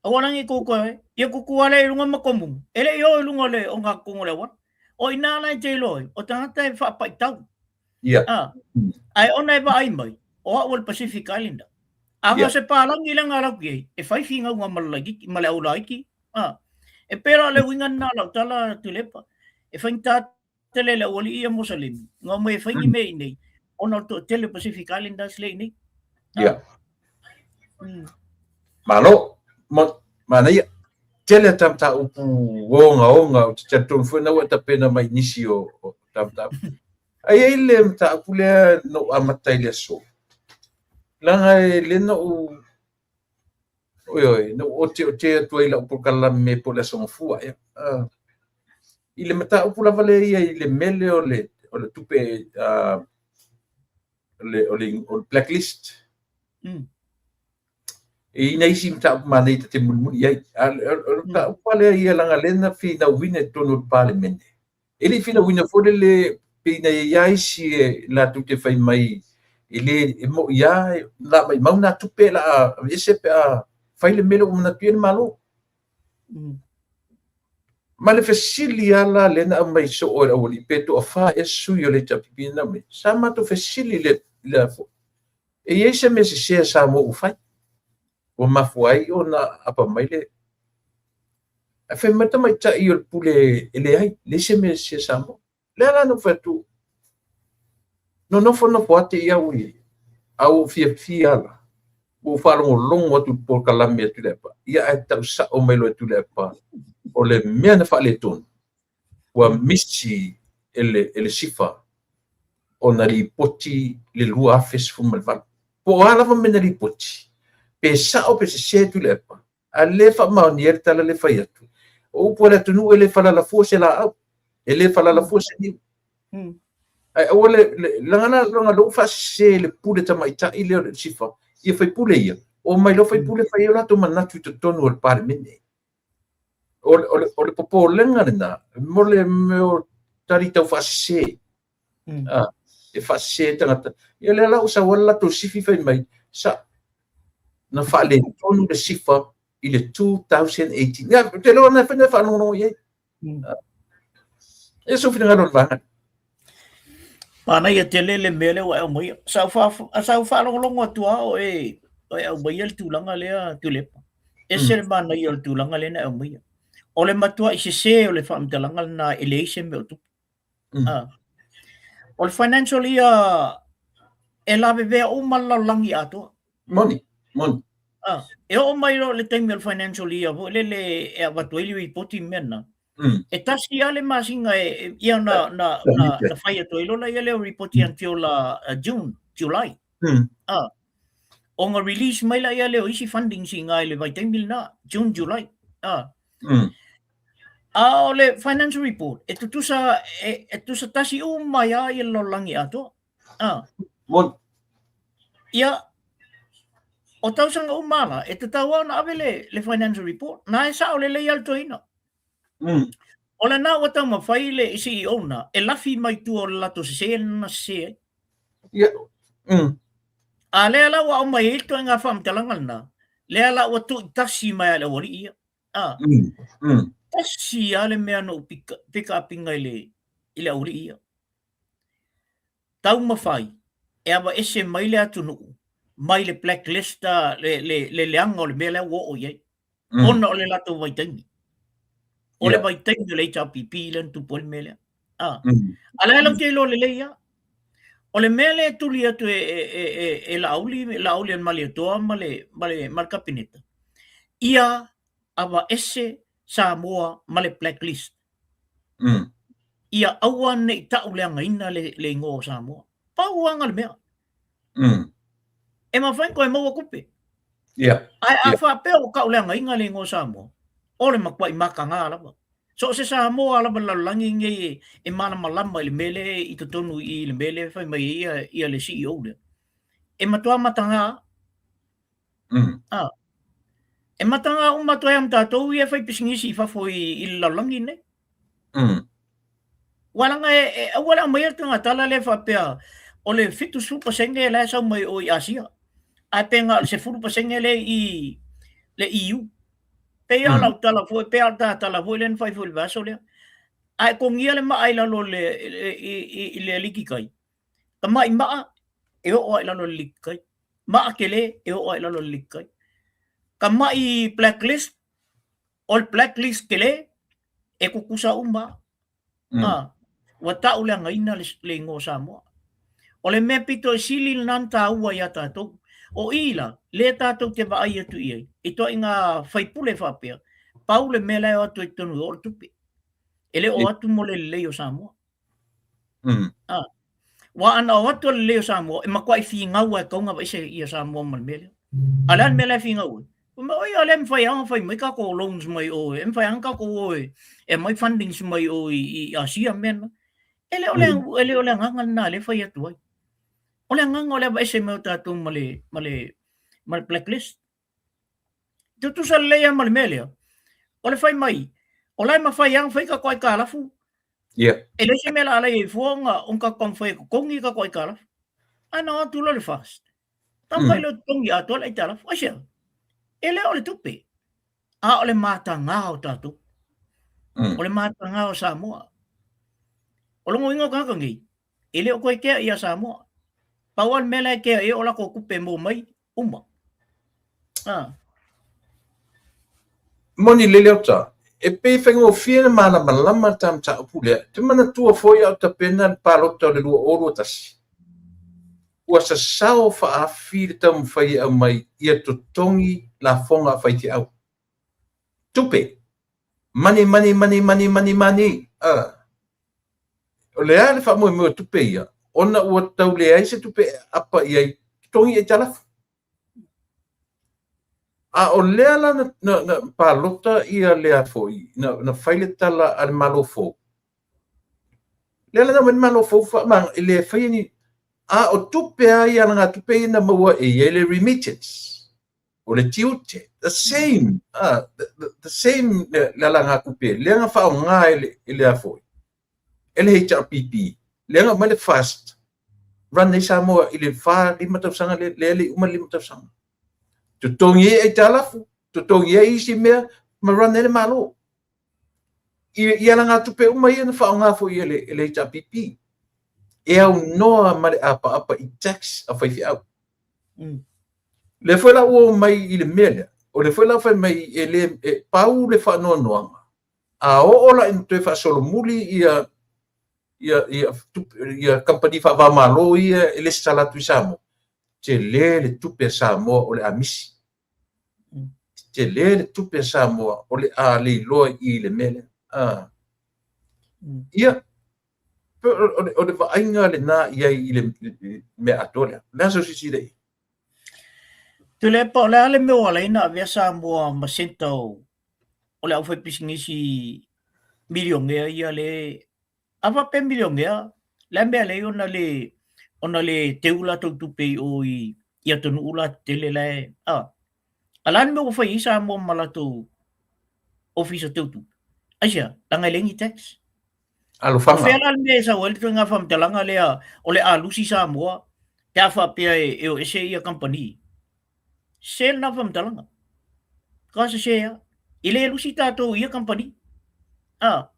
Aua la ne i kou toe, ia kuku ale i lunga ma komu, e le i o i lunga o le ogatotonu o le auala. O i ina la e te iloa ai, o tagata e faapaitau. A, ae ona e vaai mai, o au o le Pacific Islander. A na o se palagi le ga lau i ai, e fai finauga ma le laititi, ma le au laiti. A, e pei la o le uiga lena o lau tala Tuilaepa, e faigata tele le aualii ia Mosalemi, na omai e fai ni mea i inei, ona o le toatele o Pacific Islanders lea i inei. Ia. Malo, manaia. Tele ta mataupu ogaoga ou te talitonu foi na ua e tapena mai i nisi o ta mataupu. Ae i ai le mataupu lea na ou amata i le aso. Leaga e le na ou Oi oi, na ou oteote atu ai i lau polokalame po o le Aso Gafua ea. I le mataupu lava lea ia i le mele o le, o le tupe o le, o le, o le blacklist. E i ai nai isi mataupu manaia ta te mulimuli i ai. A o le mataupu lava lea ia leaga lea na finauina i totonu o le Palemene. E le i finauina foi lele pei na i ai isi e latou te fai mai e le e mo'i lava o le a maimau nā tupe o le a aveese pe a fai le mea lea ua manatu i ai le Malo. Ma le fesili lava la lea na aumai soo e le aualii pe toafa ea sui o le HRPP na aumai, sa matou fesili i le, i le e i ai se mea sese a Samoa ua fai ua mafua ai ona apa mai le Ae fai mai le tamaitai o le pule e leai, leai se mea sese a Samoa. Lea la na ou fai atu, nonofonofo lava te i au i, a ua ou fiafia la, ua ou faalogologo atu i le polokalame a Tuilaepa, ia ae tau sao mai loa e Tuilaepa, o le mea na faaletonu, ua misi e le, e le SIFA ona lipoti le 2018. Po o a lava mea na lipoti, pe sao pe sese Tuilaepa, A le faamaonia le tala le fai atu. O upu a le atunuu e le falala fua se laau, e le falala fua se niu. Ae aua le, leaga la, leaga lea ua faasese le pule tamaitai lea o le SIFA, ia faipule ia, omai loa faipule fai ai o latou manatu i totonu o le Palemene. O, o, le, o le popolega lena, mo le mea o tali tau faasese. E faasese ai tagata. Ia lea la ua sau ai le latou sifi fai mai, sa, na faaletonu le SIFA i le 2018. Ia, ou te iloa na fai na faalogologo i ai. Ia sou finagalo o le vaega. Manaia tele le mea lea ua e aumaia. Sa ou sa ou faalogologo atu lava o e, o e aumaia le tulaga lea Tuilaepa. Ese le manaia o le tulaga lea na e aumaia. O le matuai sese o le faamatalaga lena e leai se mea o tupu. O le financial year e lavevea uma le lalolagi atoa. Moni, moni. E oo mai loa i le taimi o le financial year foi lele e avatu ai le ripoti ma mea na, e tasi lava le masina e, ia na, na, na, na fai atu ai loa laia lea o ripoti until June, July. Ona release mai laia lea o isi fundings i ina i le vaitaimi lena, June, July. A o le financial report, e tutusa, e, e tutusa tasi uma ai lava ia le lalolagi atoa. Moni. Ia, o tausaga uma la, e tatau lava ona ave le, le financial report. Na e sao lelei lava le toeaina. O lena ua taumafai le CEO na e lafi mai tua o le latou sese lena na sese ai. Ia. A lea la ua aumai ai le ituaiga faamatalaga lena, lea la ua tuuitasi mai lava e le aualii ia. A. Tasi lava le mea na ou pick up ina i le, i le aualii ia. Taumafai e aveese mai le atunuu mai le blacklist, le, le, le leaga o le mea lea ua oo i ai. Ona o le latou vaitaimi. O le vaitaimi o le HRPP lea na tupu ai le mea lea. A. A lea latou te iloa lelei lava. O le mea lea e tuli atu e, e, e, e, e Laauli, Laaulialemalietoa ma le, ma le, ma le Kapeneta, ia aveese Samoa ma le blacklist. Ia aua ne i tauleagaina le, le igoa o Samoa. Pau lava le mea. E mafai ona toe maua tupe. Ae a faapea ua tauleagaina le igoa o Samoa, o le matuai mataga lava. So o se Samoa lava i le lalolagi lenei e, e malamalama i le mea lea i totonu i le mea lea e fai mai ai ia, ia le CEO lea. E matua mataga. Ah. E mataga uma atu ai ma tatou ia e fai pisinisi i fafo i, i le lalolagi lenei. Ua leaga e, e aua le aumaia le tulaga tala lea faapea o le 70% la e sau mai o i Asia. Ae pe na o le 10% lea i le EU. Pei o lau tala foi, pei o le tala foi lea na fai foi i le vaiaso lea. A e togia le maa i lalo o le, i, i, i le aliki tai, ka mai maa e oo lava i lalo o le aliki tai. Maa tele e oo lava i lalo o le aliki tai. Ka mai blacklist, o le blacklist tele e tutusa uma. A, ua tauleagaina le, le igoa o Samoa. O le mea pito i sili lena na taua iā tatou. O i la, lea tatou te vaai atu i ai, i ituaiga faipule faapea, pau le mea la e o atu ai i totonu i o, o le tupe. E le o atu mo le lelei o Samoa. A, aua ana o atu o le lelei o Samoa, e matuai finau lava e tatau ona aveese ia Samoa ma le mea lea. A o le a le mea la e finau ai? Fai mai, oi, o lea e mafai lava ona fai mai tatou loans mai o, e mafai lava ona tatou o e aumai fundings mai o i Asia mea na. E le o le, e le o le agaga lena lea e fai atu ai. O le agaga o le aveese mai o tatou ma le, ma le, ma le blacklist. Tutusa lelei lava ma le mea lea, o le fai mai, o la e mafai lava ona fai tatou aitalafu. E leai se mea o le a alai ai fua ona tatou taumafai e totogi tatou aitalafu. Ae na o atu loa le FAST, taumafai loa e totogi atoa le aitalafu. Aisea? E le o le tupe, a o le mataga o tatou. O le mataga o Samoa. O lona uiga o tagata nei, e le o toe kea ia Samoa. Pau lava le mea la e kea i ai o latou tupe e maua mai, uma. Ah. Moni le Leota, e pei e faigofie ona malamalama ta mataupu lea. Te manatua foi a o tapena le palota o le 2021. Ua sasao faaafi le taumafai e aumai ia totogi lafoga a faifeau. Tupe! Money, money, money, money, money, money! Ah. O le a le faamoemoe o tupe ia, ona ua tau leai se tupe e aapa i ai, totogi aitalafu. A o lea la na, na, na palota ia lea foi, na, na fai le tala a le Malo fou. Lea la na aumai le Malo fou faamagalo, e le faia ni, a o tupe lava ia, alagatupe ia na maua e i ai le remittance. O le tiute, the same, the, the same le alagatupe, lea na faaaoga e le, e lea foi, e le HRPP, lea na aumai le FAST, run ai Samoa i le 4, 5 tausaga lea, lea e le i uma le 5 tausaga. Totogi ai aitalafu, totogi ai isi mea, ma run ai le Malo. I, i alagatupe uma ia na faaaoga foi e le, e le HRPP. E aunoa ma le apaapa i tax a faifeau. Lea foi la ua oo mai i le mea lea, o lea foi la ua fai mai e le, e pau le faanoanoaga, a oo la ina toe faasolomuli ia, ia, ia, ia kamupani faava-o-Malo ia e lesitala atu i Samoa, tele le tupe a Samoa o le a misi. Tele le tupe a Samoa o le a leiloa i le mea lea. Ia, o le vaaiga lena i ai i le mea atoa lea. O le a sou silasila i ai? Tuilaepa, o le a le mea ua ala ai ona avea Samoa ma centre o le aufaipisinisi milionea ia le a faapea milionea, le a mea e ala ai ona le ona le teu latou tupe i o i i atunuu la tetele la e, a. A o le a le mea ua fai ai Samoa ma latou ofisa teutupe? Aisea? Leaga e leai ni tax. Alofaga. O fea la le mea e sau ai le ituaiga faamatalaga lea o le a lusi Samoa pe a faapea e o ese ia kamupani? Sese lena faamatalaga. Ka sese lava. E le lusi tatou i ia kamupani. A.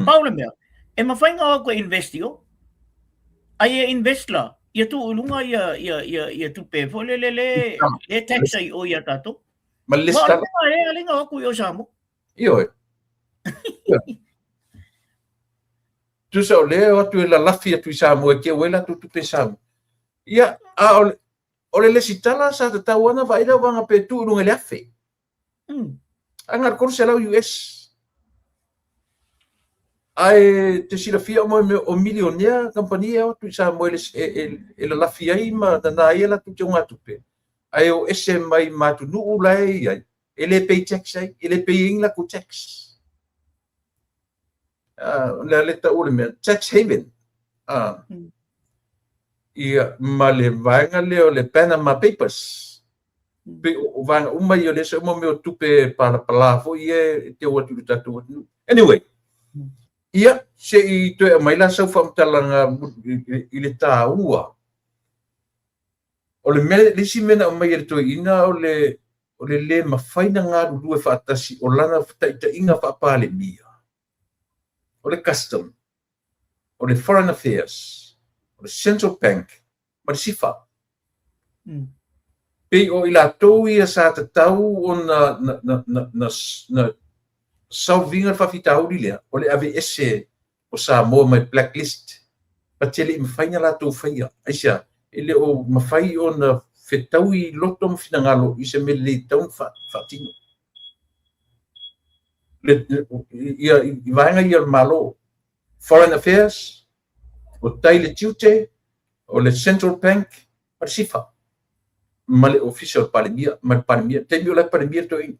Pau le mea, e mafai ona o atu e invest i o. Ai e invest la, ia tuu i luga ia, ia, ia, ia tupe foi lele le, le tax ai o ia tatou. Ma le lesitala. Ma o le mea e ala o atu i o Samoa. Ioe. Tusa o lea o atu e lalafi atu i Samoa e teu ai latou tupe i Samoa. Ia, a o le, o le lesitala sa tatau lava ona vaai lau vaga pe tuu i luga i le 1000. Ae na o le 300 US. Ae te silafia uma o milionea kamupani e o atu i Samoa e lalafi ai ma nana ai a latou teugatupe, ae o ese mai ma atunuu la e i ai, e le pay tax ai, e le pay ai ni latou tax. O le a le taua o le mea, tax haven. Ia, ma le vaega lea o le Panama Papers. Pei o vaega uma ia o lea sa uma mea o tupe palapala foi ia e teu atu i le tatou atunuu. Anyway, ia, se i toe aumai la sau faamatalaga i le taua. O le mea, le isi mea na aumai e le toeaina o le, o le le mafai ona galulue faatasi o lana taitaiga faa-Palemia, o le custom, o le Foreign Affairs, o le Central Bank ma le SIFA. Pei o i latou ia sa tatau ona na, na, na, na, na solve ina le faafitauli lea, o le aveese o Samoa mai blacklist, but e le i mafai ona latou faia. Aisea? E le o mafai ona fetaui loto ma finagalo i se mea lelei e tatau ona faatino. Le, ia, i vaega ia o le Malo, Foreign Affairs, o tai le tiute, o le Central Bank, ma le SIFA, ma le Ofisa o le Palemia, ma le Palemia, taimi o la e Palemia le toeaina.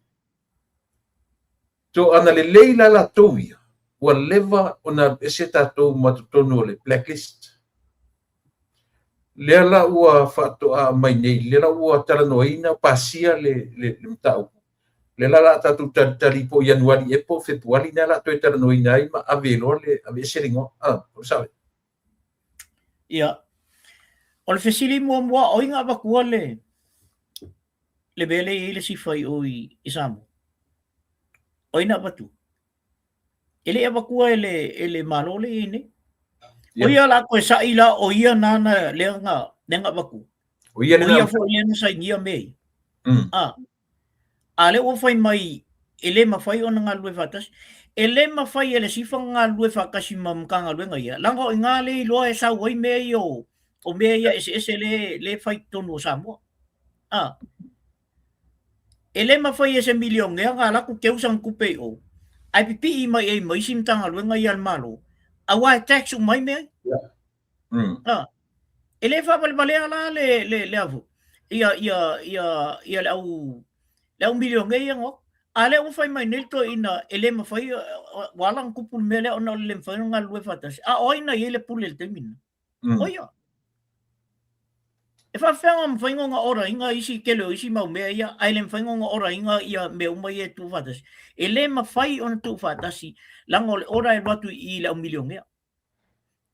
So ana lelei la latou ia, ua leva ona alu ese tatou ma totonu o le blacklist. Lea la ua faatoa aumai nei, lea la ua talanoaina, pasia le, le, le mataupu. Lea la o le a tatou talitali po o Ianuari ea po o Fepuari lea o le a toe talanoaina ai ma ave loa le aveese le igoa. Ah, o le sao lea. Ia. O le fesili muamua, o ai na avatua le le mea lea e i ai le SIFA i o i, i Samoa? O ai na avatua? E le i avatua e le, e le Malo lea e i ai nei. O ia la toe sa'i la, o ia nana lea na, lea na avatua. O ia, o ia foi lea na sainia mea ia. Ah. A lea ua fai mai e le mafai ona galulue faatasi. E le mafai e le SIFA ona galulue faatasi ma Matagaluega ia, leaga o i ina lea e iloa e sau ai mea ia o, o mea ia eseese lea, lea e fai i totonu o Samoa. A. E le mafai e se milionea ona alu atu teu sana tupe i o, ae pipii mai i ai ma isi Matagaluega ia a le Malo, aua e tax uma ai mea ia. A. E le faavalevalea la le, le, le avu, ia, ia, ia, ia le au, le au milionea ia na o atu. A lea ua fai mai nei le toeaina e le mafai, ua ala ona tupu le mea lea ona o le le mafai ona galulue faatasi. A o ai na i ai le pule i le taimi lena? O ia. E faapefea ona mafai ona order ina isi tele o isi mau mea ia, ae le mafai ona order ina ia mea uma ia e tuu faatasi. E le mafai ona tuu faatasi, leaga o le order e alu atu i i le au milionea.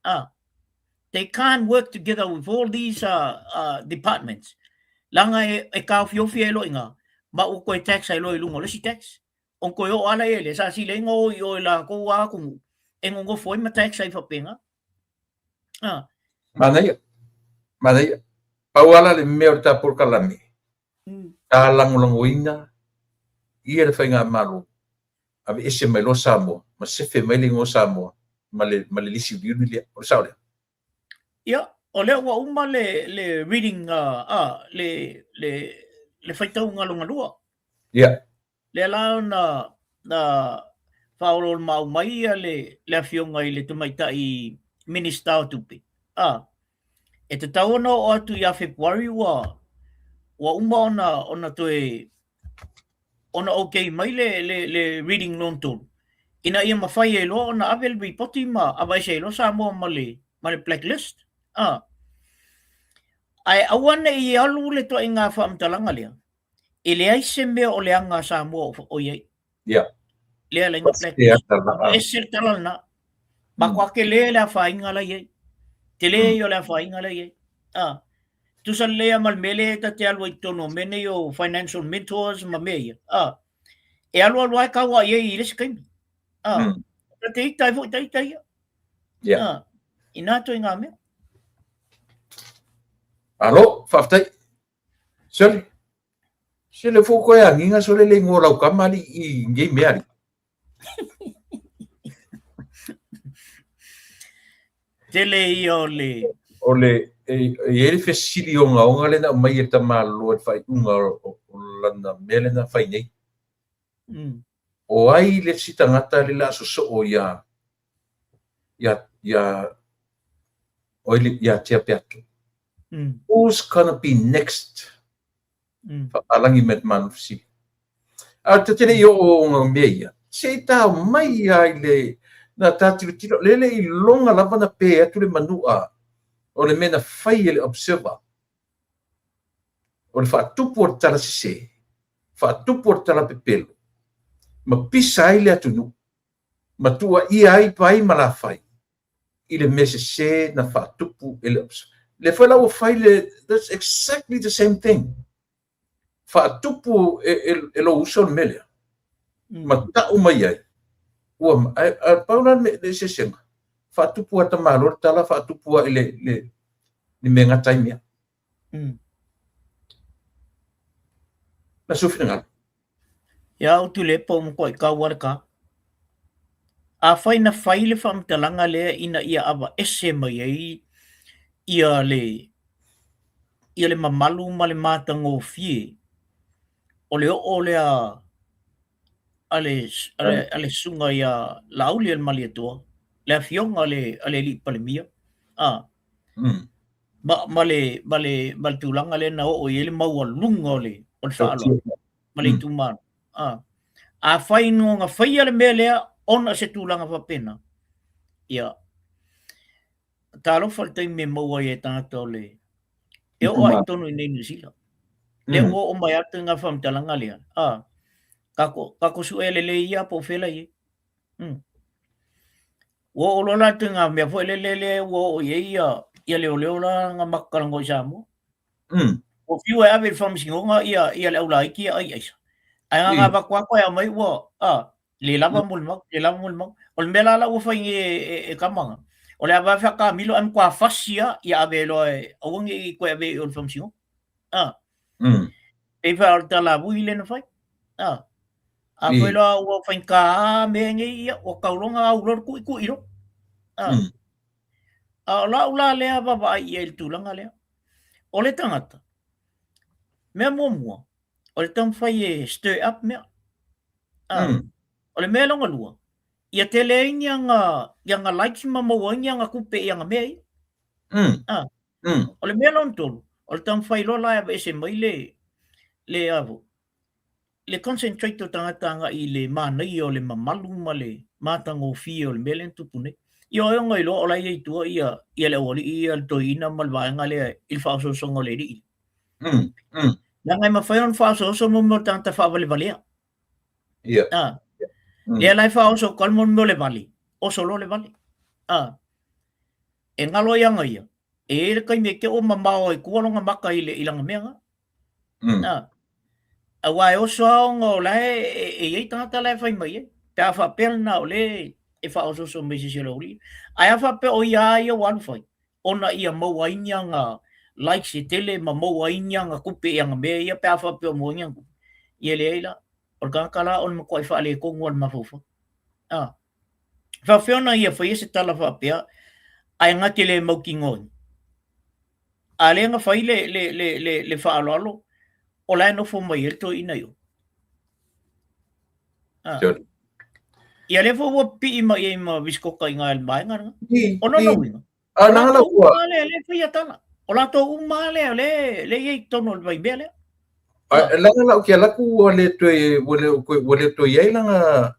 Ah, they can't work together with all these uh, uh, departments. Leaga e, e taofiofi ai loa i ina, ma ua toe tax ai loa i luga o le isi tax. Ona toe oo lava lea i le sa sili ai ona o i o i latou lava atunuu e nonofo ai ma tax ai faapena. Ah. Manaia, manaia. Pau lava la le mea o le ta polokalame, ta lagolagoina ia le Faigamalo aveese mai loa Samoa ma sefe mai le igoa Samoa ma le, ma le lisi uliuli lea. O le sao lea? Ia, o lea ua uma le, le reading, uh, uh, le, le, le faitauga lona lua. Ia. Lea la na, na faaoloolomaau mai ia le, le afioga i le tamaitai Minista o Tupe. Ah, e tatau ona oo atu ia Fepuari ua, ua uma ona, ona toe ona okay mai le, le, le reading lona tolu, ina ia mafai ai loa ona ave le ripoti ma aveese ai loa Samoa ma le, ma le blacklist. Ah. Ae aua ne i alu le ituaiga faamatalaga lea, e leai se mea o leaga a Samoa o i ai. Yeah. Lea la inga blacklist. Ese le tala lena. Matua tele le afaina la i ai. Tele ia o le afaina la i ai. Ah. Tusa lelei lava ma le mea lea e ta te alu ai i totonu o mea nei o financial mentors ma mea ia. Ah. E alu alu lava e tau i ai i le isi taimi. Ah. Ta te ita ai foi ta ita ia. Yeah. Ah. Ina ituaiga mea. Alo, faafetai. Sole. Sole fo koe agiga sole le ingoa o lau kama alii i nei mea alii. Tele ia o le... O le, e i ai le fesili ogaoga lea na aumai e le tamāloa i le faaiuga o lana mea lea na fai nei. O ai le isi tagata lea o le a sosoo iā, iā, iā, o ai le, iā Tea Peato? Who's gonna be next? Faapalagi mai le tamāloa fesili. A ta te le i oo o mea ia, se i tao mai lava i le, na ta tilotilo, le le iloga lava na pe atu le manua o le mea na fai e le Observer, o le faatupu o le tala sese, faatupu o le tala pepelo, ma pisa ai le atunuu, ma tuuaia ai Vai ma Lafai i le mea sese na faatupu e le Observer. Lea foi la ua fai le, that's exactly the same thing. Faatupu e lou uso le mea lea, ma tau mai ai, ua, ae pau la le eseesega, faatupu lava e tamaloa le tala, faatupu lava i le mea e gata ai mea. Na sou finagalo. Ia au Tuilaepa ua matuai tau lava le ta. Afai na fai le faamatalaga lea ina ia aveese mai ai ia le ia le mamalu ma le matagofie o le oo lea a le a le susuga ia Laaulialemalietoa, le afioga a le a le Alii Palemia, a, ma le ma le ma le tulaga lea na oo i ai le maualuga o le o le faaaloalo ma le itumalo. A, afai na faia le mea lea ona o se tulaga faapena, ia, talofa i le taimi e maua ai e tagata o le e oo lava i totonu i inei i Niu Sila. Lea ua oo mai atu ngā faamatalaga lea, a, kako sue lelei ia po o fea la i ai. Ua oo loa la ituaiga mea foi lele lea ua oo i ai ia, ia leoleo la na matou talanoa i Samoa. Ua fiu e ave i le faamasinoga ia, ia le aulaiti ia ai aisa. Ae na ona avatu lava toe aumai ua, a, le lava mo le mau, le lava mo le mau. O le mea la la ua fai nei e, e, e tama na, o le ave lava faataamilo ae matua fasi lava ia ave loa e, aua ne i toe ave i o i le faamasinoga. A. Pei foi o le tala vui lea na fai. A. Afai loa ua faigata lava mea nei, ia, ua tau loa ona au loa le tuitui loa. A. A o lau la lea vaavaai i ai i le tulaga lea, o le tagata, mea muamua, o le taumafai e stir up mea. A. O le mea lona lua, ia tele ai ni ana, ni ana likes ma maua ai ni ana tupe i ana mea ia. A. O le mea lona tolu, o le taumafai loa la e aveese mai le, le a foi, le concentrate o tagata agai i le manaia o le mamalu ma le matagofie o le mea lea na tupu nei. Ia o ai ona iloa o la e i ai i tua ia, ia le aualii ia, le toeaina ma le vaega lea i le faaosoosoga o le alii. Leaga e mafai ona faaosooso mo mea o tagata faavalevalea. Ia. Ah. Lea la e faaoso atu ai le mea o le vale, oso loa le vale. Ah. E galo ai aga ia, e i ai le taimi e te ua mamao ai tua lona maka i, le, i lana mea na. Ah. Aua e oso lava ona o la e, e, e i ai tagata la e fai mai ai. Pe a faapea lena o le e faaosooso mai se isi o le aualii. Ae a faapea o ia lava ia ua alu fai, ona ia maua ai ni ana likes e tele ma maua ai ni ana tupe i ana mea ia pe a faapea o maua ai ni ana tupe. Ia leai la, o le tagata la o le matuai faaletonu lava o le mafaufau. Ah. Faapefea ona ia faia se tala faapea ae na te le mautinoaina? A lea na fai le, le, le, le, le faaaloalo, o la e nofo mai ai le toeaina i o. Ah. Ia lea foi ua pipii mai ai ma Viscoka i ngā le vaega lena. O lona uiga, A nanga la ua. Lea, lea faia tala. O latou uma lea, lea, lea i ai i totonu o le vaimea lea. A langa la ke ala ku ua le toe ua le ua le toe i ai langa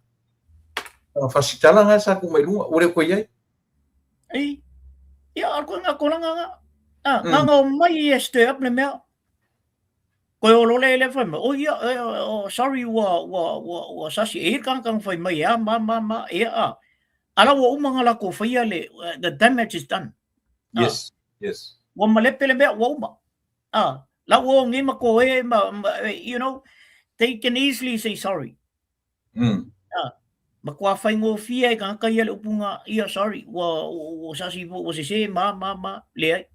langa fasitala nga sa ku mai lunga ua le toe i ai. Ei. Ia, o le koinga tolaga nga. Ah, mm. Nganga o mai e stir up le mea. Koe o lole le fai mai. Oh ia, eh, oh, sorry ua ua ua ua sasi e kang kang fai mai a ma ma ma e a. Ala ua uma nga lako faia le the damage is done. Ah. Yes. Yes. Ua malepe le mea ua uma. Ah, la ua ngi ma ko e ma, ma you know, they can easily say sorry. Mm. Ah, matua faigofie ai tagata ia le upuga, ia sorry, ua, ua, ua sasi ua sese, ma, ma, ma, leai.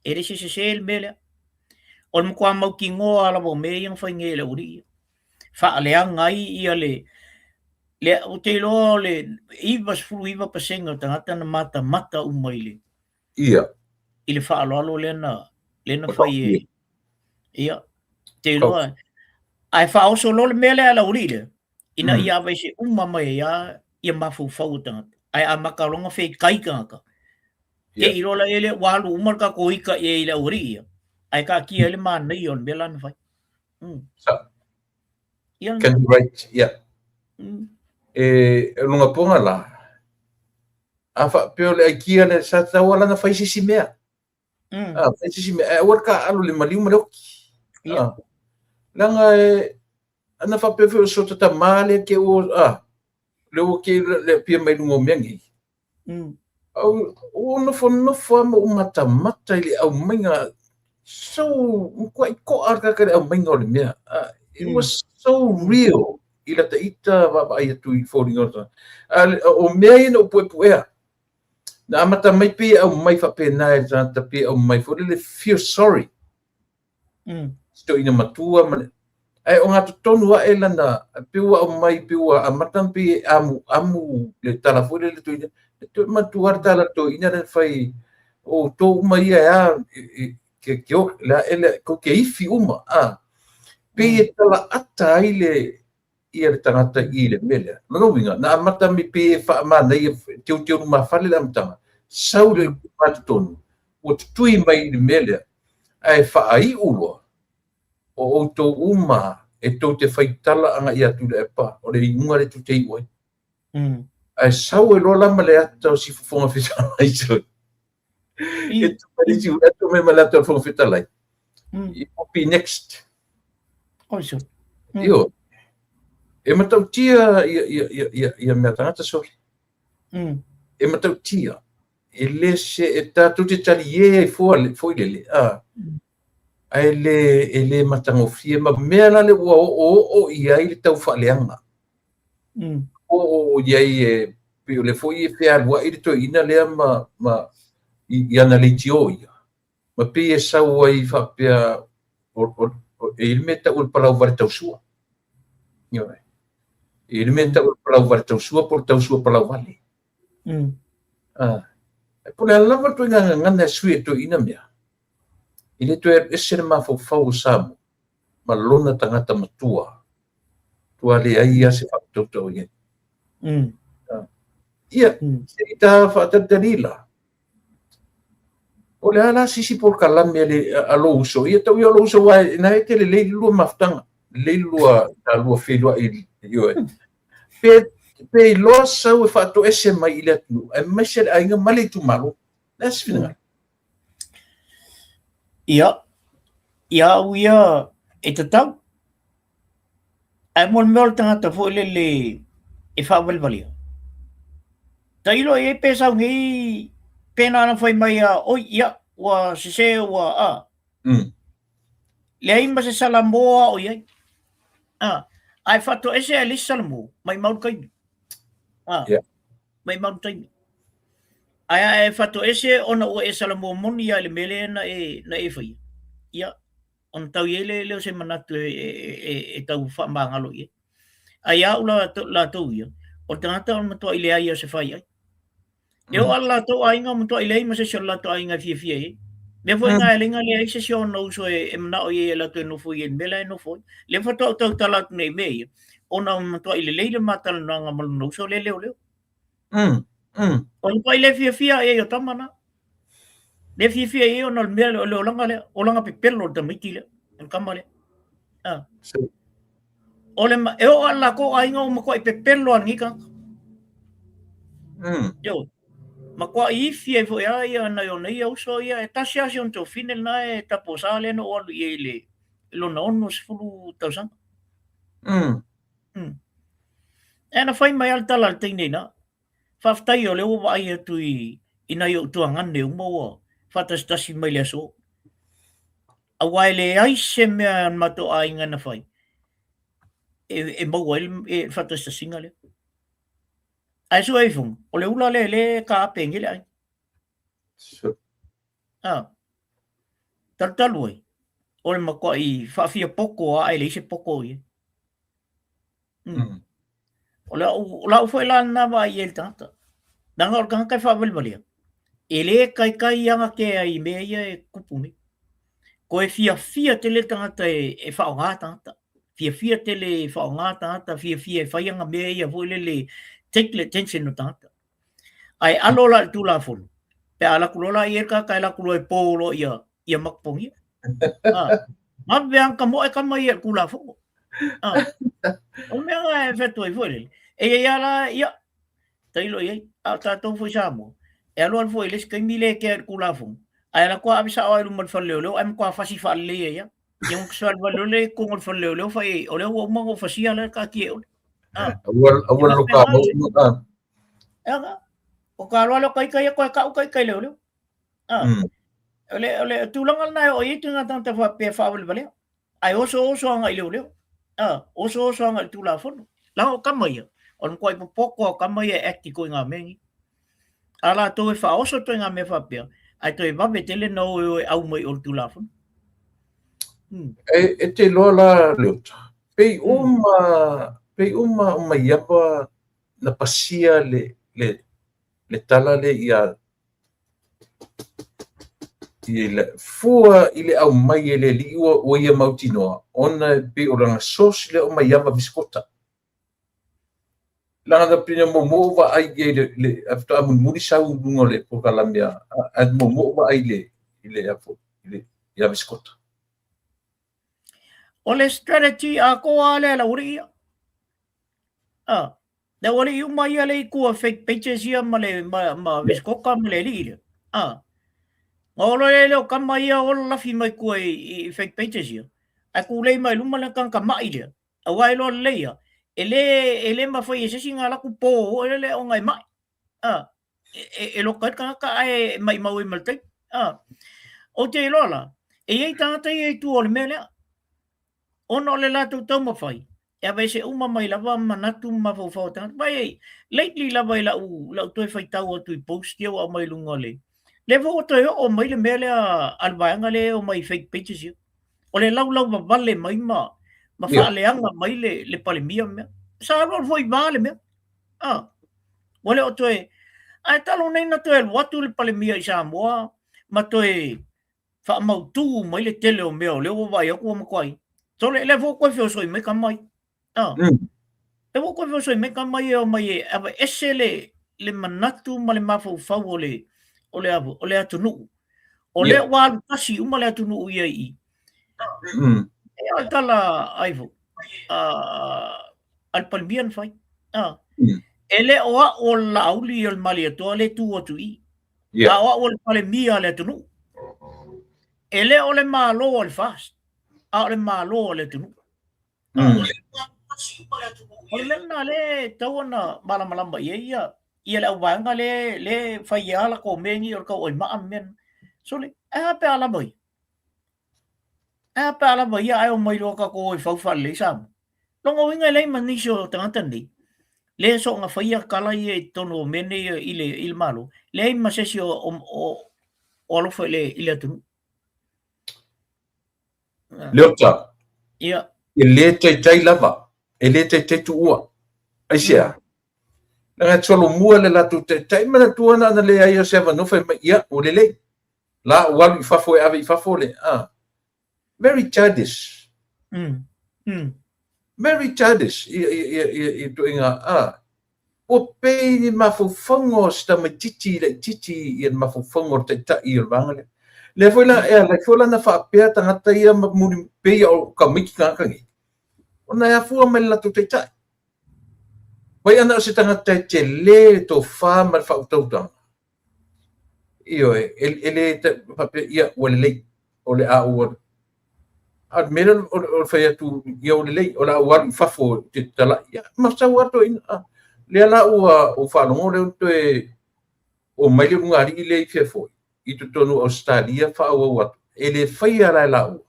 E le se sese le mea lea. O le matua mautinoa lava o mea ia na fai nei e le aualii ia. Faaleaga ai ia le, le, ou te iloa o le 99% o tagata na matamata uma i le, Ia. I le faaaloalo lea na, lea na fai e, Ia, te iloa. Ae faaoso loa le mea lea a le aualii lea, ina ia aveese uma mai ai lava ia mafaufau o tagata. Ae amata loa ona fetai tagata. Te i loa la ia ua alu uma le tatou ita i ai i le aualii ia, ae taatia ai le manaia o le mea la na fai. Mm. Ia. Can be right, yeah. Mm. E lunga ponga la, a faapea o le aikia le sa tatau lava ona fai se isi mea. Mm. Ah, fai se isi mea, ae aua le taaalo i le maliu ma le oki. Yeah. Ah, leaga e, ana faapea foi o so ta tamā lea ke ua, ah, le ua ke le pia mai luga o mea nei. Mm. Au, ua nofonofo lava ma ou matamata i le aumaiga, so, matuai to'a le tagata i le aumaiga o le mea. Ah, it was so real i lata ita vaavaai atu i foliga o le tagata. A o mea ia na ou puepuea, Na amata mai pei e aumai faapena e le tagata pei e aumai foi lele feel sorry. Mm. Si toeaina matua ma le ae o gatotonu ae lana pei ua aumai pei ua amata ona pei e amuamu le tala foi lele toeaina e toe matua le tala toeaina lea na fai o outou uma ia e a ke ke o le ae le kou te ifi uma a pei e talaata ai le ia le tagata i le mea lea. Lona uiga, na amata mai pei e faamanaia, teuteu lumafale le amataga, sau le totonu, ua tutui mai i le mea lea, ae faaiu loa, o outou uma e tou te faitala agai ia Tuilaepa, o le iuga lea tou te iu ai. Mm. Ae sau ai loa la ma le ata o si Fofoga Fetalai. E tu mai le atu mai ma le ata o le Fofoga Fetalai. Mm. You will be next. Oi so. Mm. Io. E matautia ia, ia, ia, ia, ia mea tagata sole. Mm. E matautia. E le se e tātou te tali e ai fua le, foi lele. Ah. Mm. Ae le, e le matagofie ma mea la le ua oooo i ai le tau faaleaga. Mm. Oooo i ai e, pei o le foi e fealuai le toeaina lea ma, ma i, i ana leitio ia. Ma pei e sau ai faapea o, o, o, e i le mea tau o le palau vale tausua. Ioe. E i le mea tau o le palau vale tausua po o le tausua palau vale. Mm. Ah. E po o le a lava le ituaiga gagana e sui e toeaina mea, e le toe alu ese le mafaufau o Samoa ma lona tagata matua, tua leai lava se faatautau i ai. Mm. Ah. Ia, Mm. se i ta faatalitali la. O le a la se isi polokalame a le a lou uso, ia tau ia o lou uso aua na e te lelei le lua mafutaga, lelei le lua ta lua feiloai ioe. Pe pe iloa sau e faatoese mai i le atunuu aemaise le aiga ma le itumalo. O le a se finagalo? Ia, ia au ia e tatau. Ae mo le mea o le tagata foi lele e faavalevalea. Tailo i ai pe sau nei pe na ona fai mai a oi ia ua sese ua a. Mm. Leai ma se salamo o i ai. A, ae faatoese ai le isi salamo maimau le taimi. A, Yeah. maimau le taimi. Ae a e faatoese ona ua e salamo moni ia i le mea lea na e, na e faia. Ia, ona tau i ai lea o se manatu e, e, e, e tau faamagalo i ai. Ae ia au latou ia, o le tagata o le matuai leai o se fai ai. E oo lava le latou aiga o matuai leai ma se isi o le latou aiga e fiafia i ai. Mea foi na e leai leai se isi o ona uso e, e manao i ai e latou e nofo i ai i le mea la e nofo ai. Lea faatoa ou tautala atu nei i mea ia, ona o matuai lelei le ma talanoaga ma lona uso lea leoleo. Mm, mm. O le matuai le fiafia i ai o tama na. Le fiafia i ai ona o le mea o le olaga lea, olaga pepelo o le tamaiti lea, o le tama lea. Ah. Si. O le, e oo lava le latou aiga ua matuai pepelo lava lenei tagata. Mm. Ioe. Matuai ifi ai foi lava ia nai ona ia uso ia, e tasi lava si ona tuafafine lena e tapuasa lea na ou alu i ai i le lona 60 tausaga. E na fai mai lava le tala a le teine i ina, faafetai o lea ua vaai atu i nai ou tuagane uma ua faatasitasi mai le aso. Aua e leai se mea a le matou aiga na fai e maua ai le faatasitasiga lea. Ae sue ifo, o le ula lea le taape ai nei le aiga. Ah. Talutalu ai, o le matuai faafia poto lava ae leai se poto i ai. O lau foi la lena vaai i ai i le tagata. Leaga o le tagata e faavalevalea, e le taitai agatea i mea ia e tupu nei. Toe fiafia tele le tagata e faaaoga tagata. Fiafia tele e faaaoga tagata, fiafia e fai ana mea ia foi lele, take le attention o tagata. Ae alo la i le Tulafono, pe a alu atu loa la i ai le tagata e alu atu loa e po loa ia matapogia. Vave lava ona tamoe tama ia i le Tulafono. O mea na e fai atu ai foi lele, e i ai lava la, ia, tailo i ai. A o tatou foi Samoa, e alu alu foi i le isi taimi le kea i le Tulafono, ae alu atu lava ave sao lava i luma o le fale leoleo ae matua fasi faalelei ai lava. Ia ona savalivali loa lea i totonu o le fale leoleo fai ai, o lea ua uma ona ou fasia la e taatia e oe. Aua lo ka mau ma. E aga, o ka aloa lea o ka ita ia koe kau ka ita i leoleo. O le tulaga lena e oo i ai ituaiga tagata faapea faavalevalea. Ae osooso agai i leoleo. Osooso agai i le Tulafono. Leaga o tama ia, o le matuai popoto lava o tama ia e act i ituaiga mea nei. A latou e faaoso ituaiga mea faapea, ae toe vave tele ona o e o e au mai i o le Tulafono. E te iloa la Leota, pei uma, pei uma o Maiava na pasia le tala lea ia i le fua i le aumai e le alii ua ia mautinoa, ona e pei o lana source lea o Maiava Visikota. Leaga na pei na muamua ou vaai i ai le ae faatoa mulimuli sau i luga o le polokalame ae muamua ou vaai i le ia Visikota. O le strategy atoa lava lea a le aualii ia. Le aualii uma ia lea i tua fake pages ia ma le ma Visikota ma le alii lea. Ona o loa lea o tama ia o lalafi mai tua i fake pages ia, ae tulei mai luma le tagata mai lea, aua e iloa lelei ia, e le mafai e se isi ona alu atu po foi lele ona e mai. E loka ai le tagata ae maimau ai ma le taimi. Ou te iloa la, e i ai tagata ia i tua o le mea lea, ona o le latou taumafai e aveese uma mai lava manatu ma mafaufau o tagata. Vaai, lately lava i lau toe faitau atu i post ia ua aumai i luga o le... Lea foi ua toe oo mai le mea lea a le vaega lea e omai i fake pages ia. O le laulau vavale mai ma faaleaga mai le Palemia mea. Sa alu alu foi i va le mea. Ua le o toe... Ae talu nei na toe alu atu le Palemia i Samoa ma toe faamautu mai le tele o mea o lea ua vaai atu ua matuai. Sole, lea foi ua toe feosoi mai tama ia. Lea foi ua toe feosoi mai tama ia e omai e aveese le manatu ma le mafaufau o le, o le, o le atunuu. O lea ua alu tasi uma le atunuu ia i i. E o le tala ai foi, a le Palemia na fai. E le o au o le Laauli o le Malietoa lea e tu atu i i. A o au o le Palemia a le atunuu. E le o le Malo a le FAST, a o le Malo a le atunuu. O le mea lena lea e tatau ona malamalama i ai ia le auvaega lea e fai a latou mea nei o le tauaimaa ma mea na. Sole, ae a pe a lava ia? Ae a pe a lava ia ae omai loa tatou o e fau faalelei Samoa? Lona uiga e leai ma nisi o tagata nei lea e soona faia tala ia i totonu o mea nei i le Malo, leai ma se isi o alofa i le atunuu. Leota, ia. E le taitai lava, e le taitai tuua. Aisea? Leaga e solomua le latou taitai, manatua na ona leai o se avanoa fai mai, ia, ua lelei. La ua alu i fafo e ave i fafo le, Very childish. Very childish ia ituaiga, ua pei ni mafaufauga o se tamaitiiti laitiiti ia le mafaufauga o le taitai o le vaega lea. Lea foi la, e ala ai foi la ona faapea tagata ia ma muli pei o tamaiti tagata nei, ona e afua mai le latou taitai. Vai ana o se tagata e tele le tofa ma le faautautaga. Ioe, e le faapea, ia, ua lelei, o le a ou alu. A o le mea lea o le fai atu, ia ua lelei, o le a ou alu i fafo ou te talai, ia, ma sau lava toeaina. Lea la ua ou faalogo lea ua toe omai le ulugalii lea i fea foi, i totonu o Ausetalia faaauau atu, e le faia la e laua.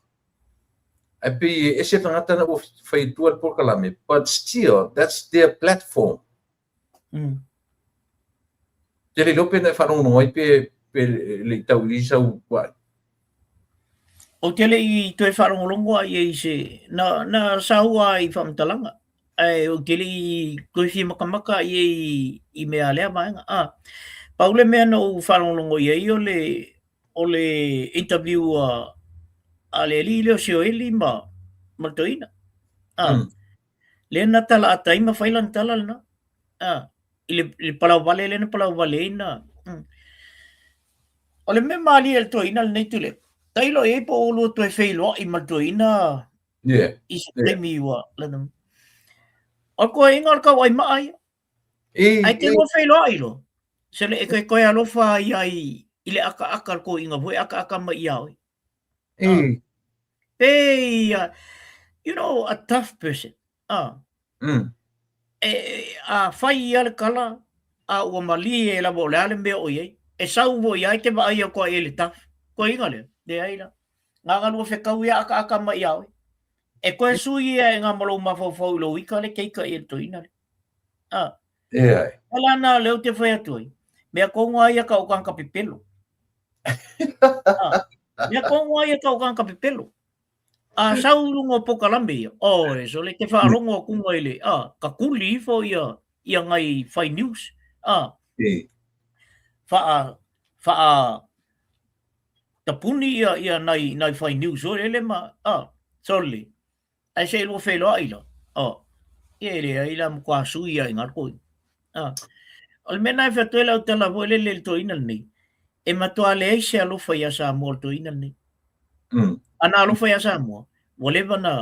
Ae pei e ese tagata na ua fai atua le polokalame, but still, that's their platform. Te le iloa pe na e faalogologo ai pe pe le i tau i sau vaai. Ou te le i toe faalogologo lava i ai i se na na saua i faamatalaga ae ou te le i toe fia matamata i ai i mea a lea vaega. A pau le mea na ou faalogologo i ai o le o le interview a le alii lea o Sioeli ma ma le toeaina. A lea na talaata ai ma fai lana tala lena. A, i le, i le palauvale lea na palauvale ai na. O le mea malie i le toeaina lenei Tuilaepa, tailo i ai po o ua toe feiloai ma le toeaina i se taimi ua lana. O le toeaina o le tauaimaa ia. Ae te lua feiloai loa. Se le e toe alofa ia i le akaaka o le toeaina foi e akaaka mai ia oe. Pei, you know, a tough person. E, a fai ia le tala, a ua malie lava o le a le mea o i ai, e sau foi lava e te vaai atu ai i le tough. Toeaina lea, leai la. Na ona lua fetau ia akaaka mai ia oe. E toe sui ia e ngā ma lou mafaufau i lou ita le teita i le toeaina lea. Leai. O la na lea ou te fai atu ai, mea tonu lava ia tau tagata pepelo. Mea tonu lava ia tau tagata pepelo. A sau i luga o polokalame ia, oi sole, te faalogo atu i le, a, tatuli ifo ia, ia nai fai news, a, faa, faa, tapuni ia, ia nai, nai fai news foi lele ma, a, sole, Ae se i lua feiloai la. Oh. Ia e leai la matua sui ia i ngā koi. Ah. O le mea na e fai atu ai lau tala foi lele i le toeaina lenei, e matua leai se alofa iā Samoa o le toeaina lenei. A na alofa iā Samoa, ua leva na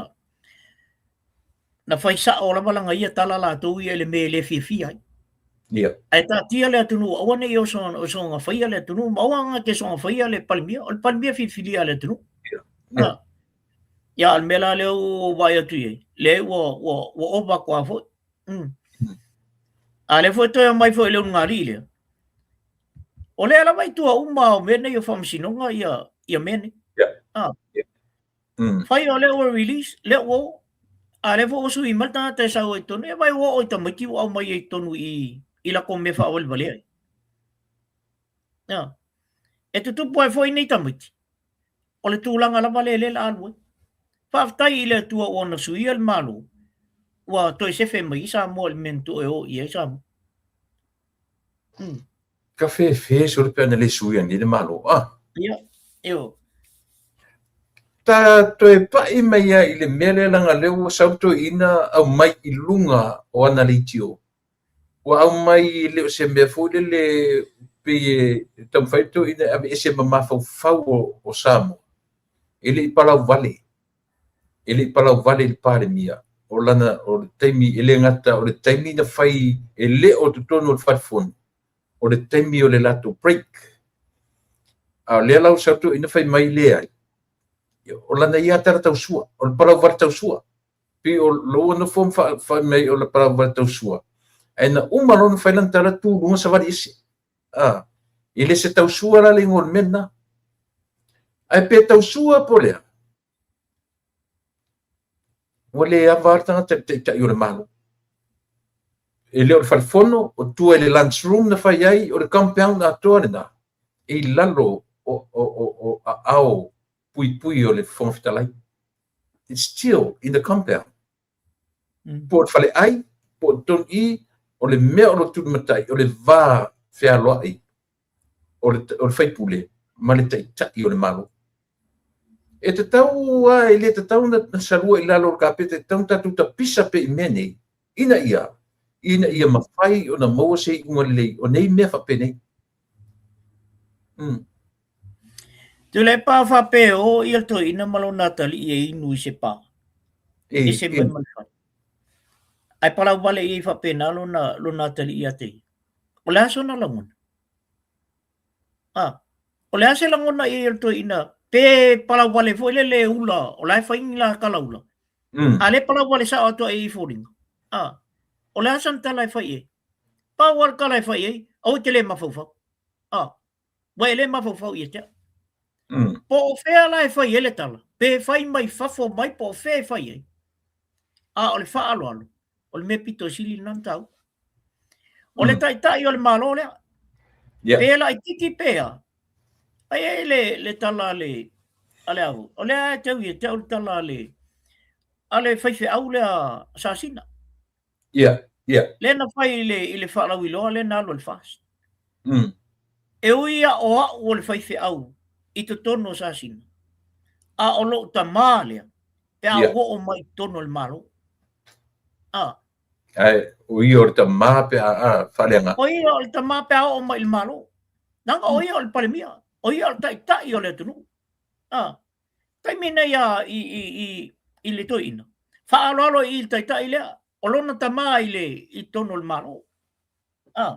na fai sao lava lana ia tala latou ia i le mea e le fiafia ai. Ae taatia le atunuu, aua ne i osoga faia le atunuu, ma aua na te soona faia le Palemia. O le Palemia filifilia a le atunuu. Ia, a o le mea la lea ua ou vaai atu i ai, leai ua, ua, ua ova atu lava foi. A lea foi toe aumai foi i le ulugalii lea, o lea lava i tua uma o mea nei o faamasinoga ia, ia mea nei. Yeah. Fai o lea ua release, lea ua oo. A lea foi ua sui mai le tagata e sau ai i totonu, ia vai ua oo i tamaiti ua aumai ai i totonu i, i latou mea faawalevalea ai. Ia. E tutupu ai foi nei tamaiti, o le tulaga lava lea lea la alu ai. Faafetai i le Atua ua na suia le Malo, ua toe sefe mai ai Samoa i le mea na toe o i ai Samoa. Ka fefe sole pe ana le suia nei le Malo. Ah. Ia, io. Ta toe pai mai ia i le mea lea leaga lea ua sau toeaina aumai i luga o ana leitio. Ua aumai e le o se mea foi lele pei e taumafai le toeaina e aveese ma mafaufau o Samoa. E le i palauvale, e le i palauvale i le Palemia. O lana, o le taimi, e le gata o le taimi na fai e le o totonu o le Fale Fono, o le taimi o le latou break. A o lea la ua sau le toeaina fai mai leai, o lana ia tala tausua, o le palauvale tausua. Pei o lou ua nofo ma fai mai o le palauvale tausua, ae na uma loa ona fai lana tala tu i luga savali ese. A, e le se tausua la le igoa o le mea lena. Ae pe tausua po o le a, ua le ava lava le tagata i le taitai o le Malo. E le o le fale fono, o tua i le lunch room na fai ai, o le compound atoa lena, e i lalo o, o, o, o aao puipui o le Fofoga Fetalai. It's still in the compound. Po o le faleai, po o totonu i, o le mea o lo o tulimatai, o le va fealoai o le, o le faipule ma le taitai o le Malo. E tatau lava, e le tatau ona salua i lalo o le kapeta, e tatau ona tatou tapisa pea i mea nei, ina ia, ina ia mafai ona maua se iuga lelei o nei mea faapenei. Tuilaepa faapea e o ia le toeaina ma lona atalii e inu i se pa. Ese mai ma le fale. Ae palauvale i ai faapena lona, lona atalii ia te ia. O le a sona lagona? Ah. O le a se lagona i ai o le toeaina pe palauwale foi lele ula o la e fai ni la kalaula. A le palauwale sao atu ai i foliga. A, o le a sana tala e fai i ai? Pau lava le tala e fai i ai, aua e te le mafaufau. A, ua e le mafaufau ia te au. Po o fea la e fai ai le tala, pe fai mai fafo mai po o fea e fai ai. A o le faaaloalo, o le mea pito sili lena na taua. O le taitai o le Malo lea. Pe laititi pe a. Ai ai le tala a le a le avu. O lea e tau ia te au le tala a le faifeau lea Sasina. Lea na fai i le faalauiloa lea na alu a le FAST. E ui a o au o le faifeau i totonu o Sasina, a o lou tamā lea pe a ou oo mai i totonu o le Malo. A. Ae, o ia o le tamā pe a faaleaga. O ia o le tamā pe a oo mai i le Malo. Leaga o ia o le Palemia, o ia o le taitai o le atunuu. A. Taimi nei a i, i, i, i le toeaina, faaaloalo i le taitai lea, o lona tamā i le i totonu o le Malo. A.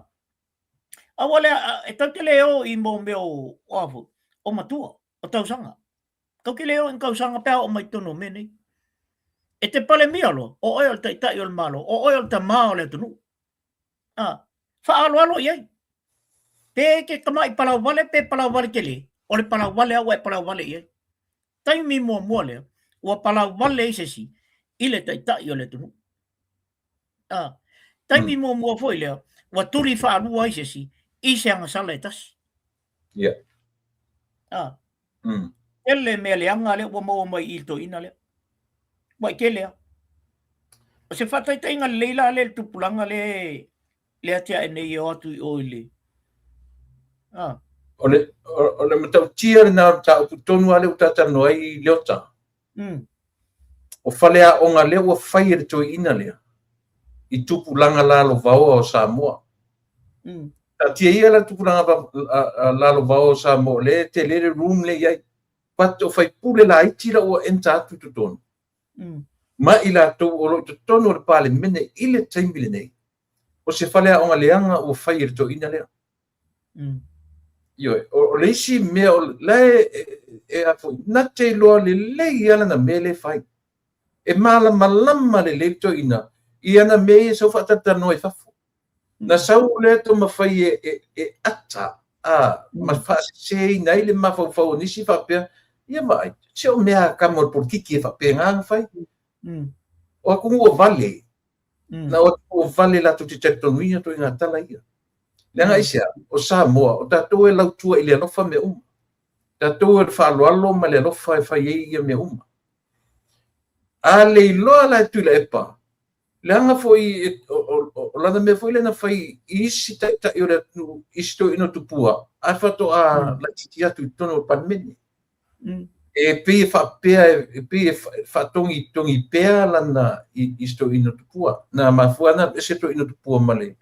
Aua lea, e tatou te le o i mo mea o, o a foi, o matua, o tausaga. Tatou te le o i ni tausaga pe a oo mai totonu o mea nei. E te palemia loa, o oe o le taitai o le Malo, o oe o le tamā o le atunuu. A, faaaloalo i ai. Pe e te tamai palauvale pe palauvale tele, o le palauvale lava ua e palauvale i ai. Taimi muamua lea, ua palauvale ai se isi i le taitai o le atunuu. A, taimi muamua foi lea, ua tuli faalua ai se isi i se agasala e tasi. A, tele mea leaga lea ua maua mai i le toeaina lea. Ua i tele lava. O se faataitaiga lelei la lea i le tupulaga lea le atiae nei e o atu i o i le... A. O le matautia lena o le mataupu tonu lava lea ua ta talanoa ai Leota. O faleaoga lea ua fai e le toeaina lea i tupulaga lalovaoa o Samoa. Taatia ia la tupulaga lalovaoa o Samoa o lea e tele le room lea i ai. But o faipule laiti la ua enter atu i totonu. Ma i latou o lo o i totonu o le Palemene i le taimi lenei, o se faleaoga leaga ua fai e le toeaina lea. Ioe, o le isi mea o la e a foi, na te iloa lelei lava lana mea lea e fai. E malamalama lelei le toeaina i ana mea ia e sau faatalatalanoa i fafo. Na sau lea taumafai e ata a, ma faaseseina ai le mafaufau o nisi faapea, ia vaai, se o mea a kama o le polokiki e faapena ona fai. O atunuu o vale, na o atunuu o vale latou te talitonuina ituaiga tala ia. Leaga aisea? O Samoa, o tatou e lautua i le alofa mea uma. Tatou o le faaaloalo ma le alofa e fai ai ia mea uma. A le iloa la e Tuilaepa, leaga foi o lana mea foi lea na fai i isi taitai o le atunuu, isi toeaiina o Tupua, ae faatoa laitiiti atu i totonu o le Palemene. E pei e faapea, e pei e faatogitogi pea lana i isi toeaiina o Tupua. Na mafua na ese toeaiina o Tupua ma le,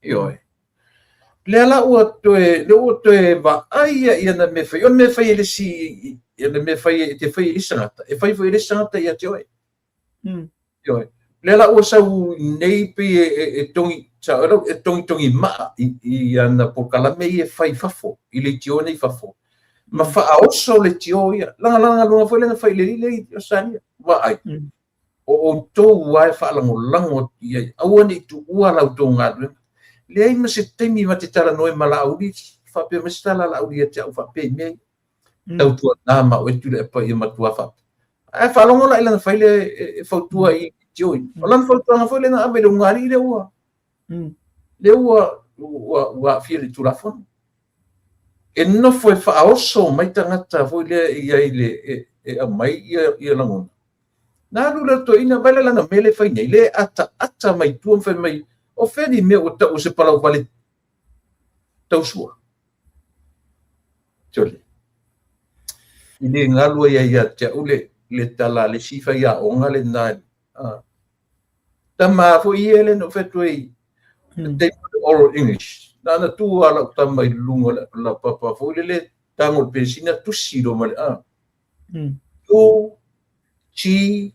ioe. Lea la ua toe, lea ua toe vaai ia i ana mea fai. O le mea fai e le isi, le mea fai e te fai e le isi tagata, e fai foi e le isi tagata ia te oe. Ioe. Lea la ua sau nei pei e togi, e togitogi maa i ana polokalame ia e fai i fafo, i leitio nei i fafo. Ma faaoso leitio ia. Lagalaga luga foi lea na fai i le alii lea i Ausetalia. Vaai, o outou lava e faalagolago atu i ai, aua ne i tuua la outou galuega. Leai ma se taimi ma te talanoa ai ma Laauli, faapea mai se tala a Laauli ia te au faapea i mea ia. Tautuana ma oe Tuilaepa ia matua faapea. Ae faalogo la i lana fai lea e fautua i Joey. O lana fautuaga foi lea na ave i le ulugalii lea ua lea ua ua ua aafia i le Tulafono. E nofo e faaoso mai tagata foi lea i ai le e aumai ia lagona. Na alu lea o le toeaina, vaai la lana mea lea e fai nei, lea e ataata mai tua ma fai mai, o fea ni mea ua tau o se palauvale tausua. Sole. I le galu ai ia te au le tala a le isi faiaoga lena. Tama foi ia lea na ou fai atu ai, taimi o le oral English. Na ona tu lava lau tama i luga o le laupapa foi lele, tago i le penisini tusi loa ma le A. U, G,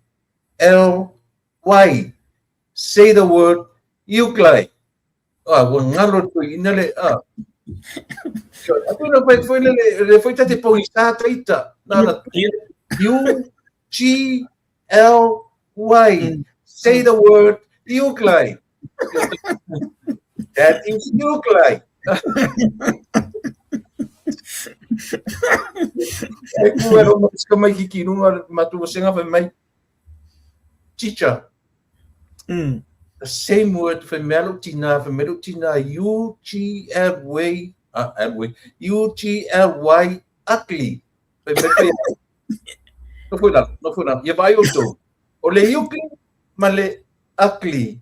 L, Y. Say the word, Euclid. Ah, ua galo le toeaina le, ah. Atu na fai foi le le foi tate pogisa taita. Na na U G L Y. Say the word Uclay. That is Uclay. E ku e roma ska mai ki ki runga matu senga fai mai. Teacher. The same word fai mea lou tina, fai mai lou tina U G L Y, L Y, U G L Y ugly. Fai mai fai Nofo i lalo, nofo i lalo. Ia vaai outou. O le ugly ma le ugly.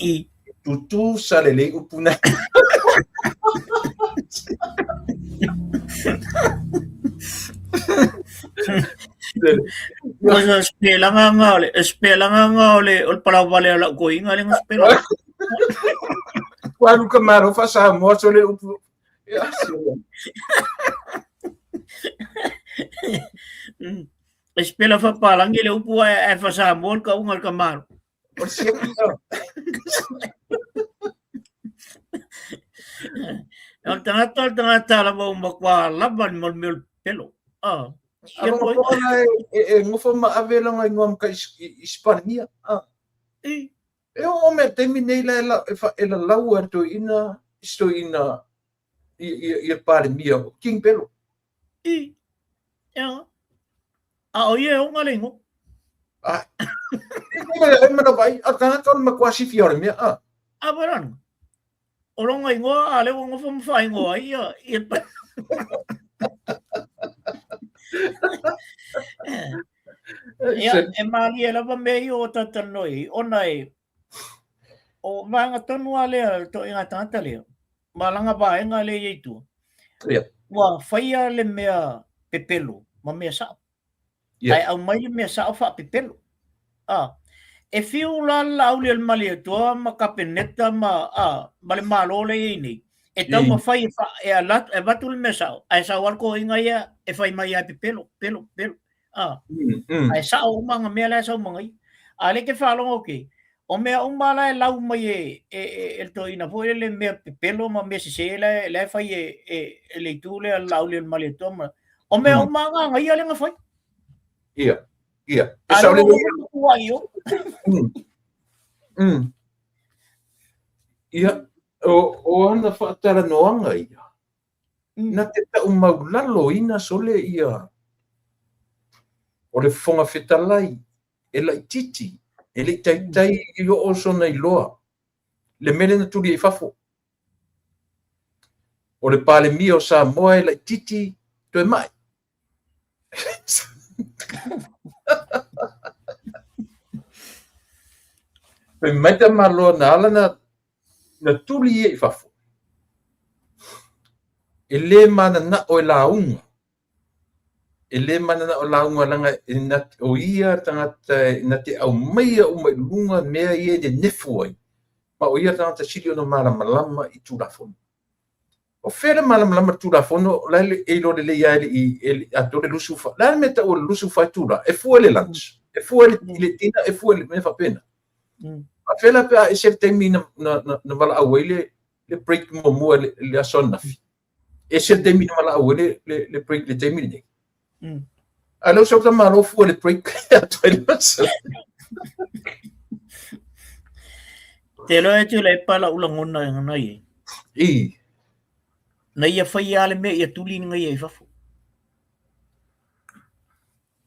I. Tutusa lelei upu nei. O se spelanga nga o le spelanga nga o le o le palauvale o lau toeaina lea na spela. Ua alu ka malo faa-Samoa sole upu. Ia, E spela faapalagi le upu ae ae faa-Samoa le kauga o le tamalo. O le siaki ia. O le tagata o le tagata lava ua matua lava le mea o le pelo. Ah. A lona poa la e, e gofo ma ave lona igoa ma ka i Sipania. Ah. I. E oo mai le taimi nei la e, la, e, fa, e lalau a le toeaina, si toeaina i, i, i le Palemia o King Pelo. I. Ia. A o ia e ona le igoa. A. E mana vai, a tagata o le matua sifia o le mea. A. A varana. O lona igoa, a lea ua nofo ma faaigoa ai ia, ia Ia, e mālie lava mea ia o tātou i, ona e, o vaega tonu a lea, le toʻiga tagata lea, ma lana vaega lea i ai tua, Ia. ua faia le mea pepelo ma mea sao. Ia. Ae aumai le mea sao faapepelo. A, e fiu la le Laaulialemalietoa ma Kapeneta ma, a, ma le Malo lea i ai nei, e taumafai e, fa, e, ala, e avatu le mea sao, ae sau lava le toeaina ia e fai mai lava e pepelo, pepelo, pepelo. A, ae sao uma ana mea la e sau ma ia. A o lea e te faalogo atu, o mea uma la e lau mai e, e, e, e le toeaina foi lele mea pepelo ma mea sese la e, la e fai e, e, e le itu lea le Laaulialemalietoa ma, o mea uma lava na ia lea na fai. Ia, ia. E A lea sao ua matua i o. Ia, o, o ana faatalanoaga ia, na te taumaulaloina sole ia o le Fofoga Fetalai e laitiiti, e le i taitai i oo sona iloa le mea lea na tuli ai i fafo. O le Palemia o Samoa e laitiiti toe mai. Fai mai tamaloa na ala na na tuli ia i fafo. E le mananao e lauga. E le mananao e lauga leaga e na, o ia le tagata e na te aumaia uma i luga mea ia e nenefu ai. Ma o ia le tagata sili ona malamalama i Tulafono. O fea le malamalama i le Tulafono la e iloa lelei lava e le i e le i atoa le 24. Le a le mea e tau o le 24 itula? E fua i le lunch, e fua i le dinner, e fua i le mea faapena. A fea la pe a ese le taimi na, na, na, na valaau ai le, le break muamua i le aso ananafi? Ese le taimi na valaau ai le, le, le break i le taimi lenei. A lea ua sau tamaloa fua le break atu ai le aso. Te iloa e Tuilaepa lau lagona e gana ai. I. Na ia faia lava le mea ia tuli ni ia i fafo.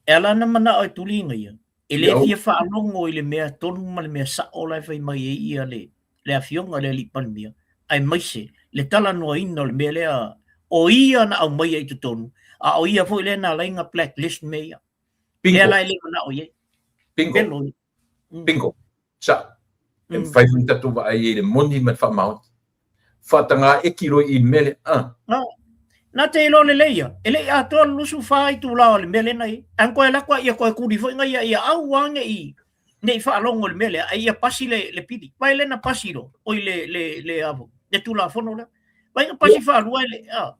E ala ana manao e tuli ina ia, e le fia faalogo i le mea tonu ma le mea sao la e fai mai ai ia le, le afioga i le alii Palemia, aemaise le talanoaina o le mea lea o ia na aumaia i totonu, a o ia foi lea na ala ai ona blacklist mea ia. Bingo. Lea la e le manao i ai. Bingo. Pelo ia. Bingo. Sao. E mafai foi ona tatou vaai ai i le moni ma le faamaoni. Faataga eki loa i le mea lea. Ah. Ah. Na te iloa lelei ia, e le i atoa le 24 itula o le mea lea na i ai. Ae na toe alu atu lava ia toe tuli foi na ia, ia aua ne i, ne i faalogo i le mea lea, ae ia pasi le, le pili. Vaai lea na pasi loa, oi le, le, le, a foi, le Tulafono lea. Vaai na pasi faalua e le, ah.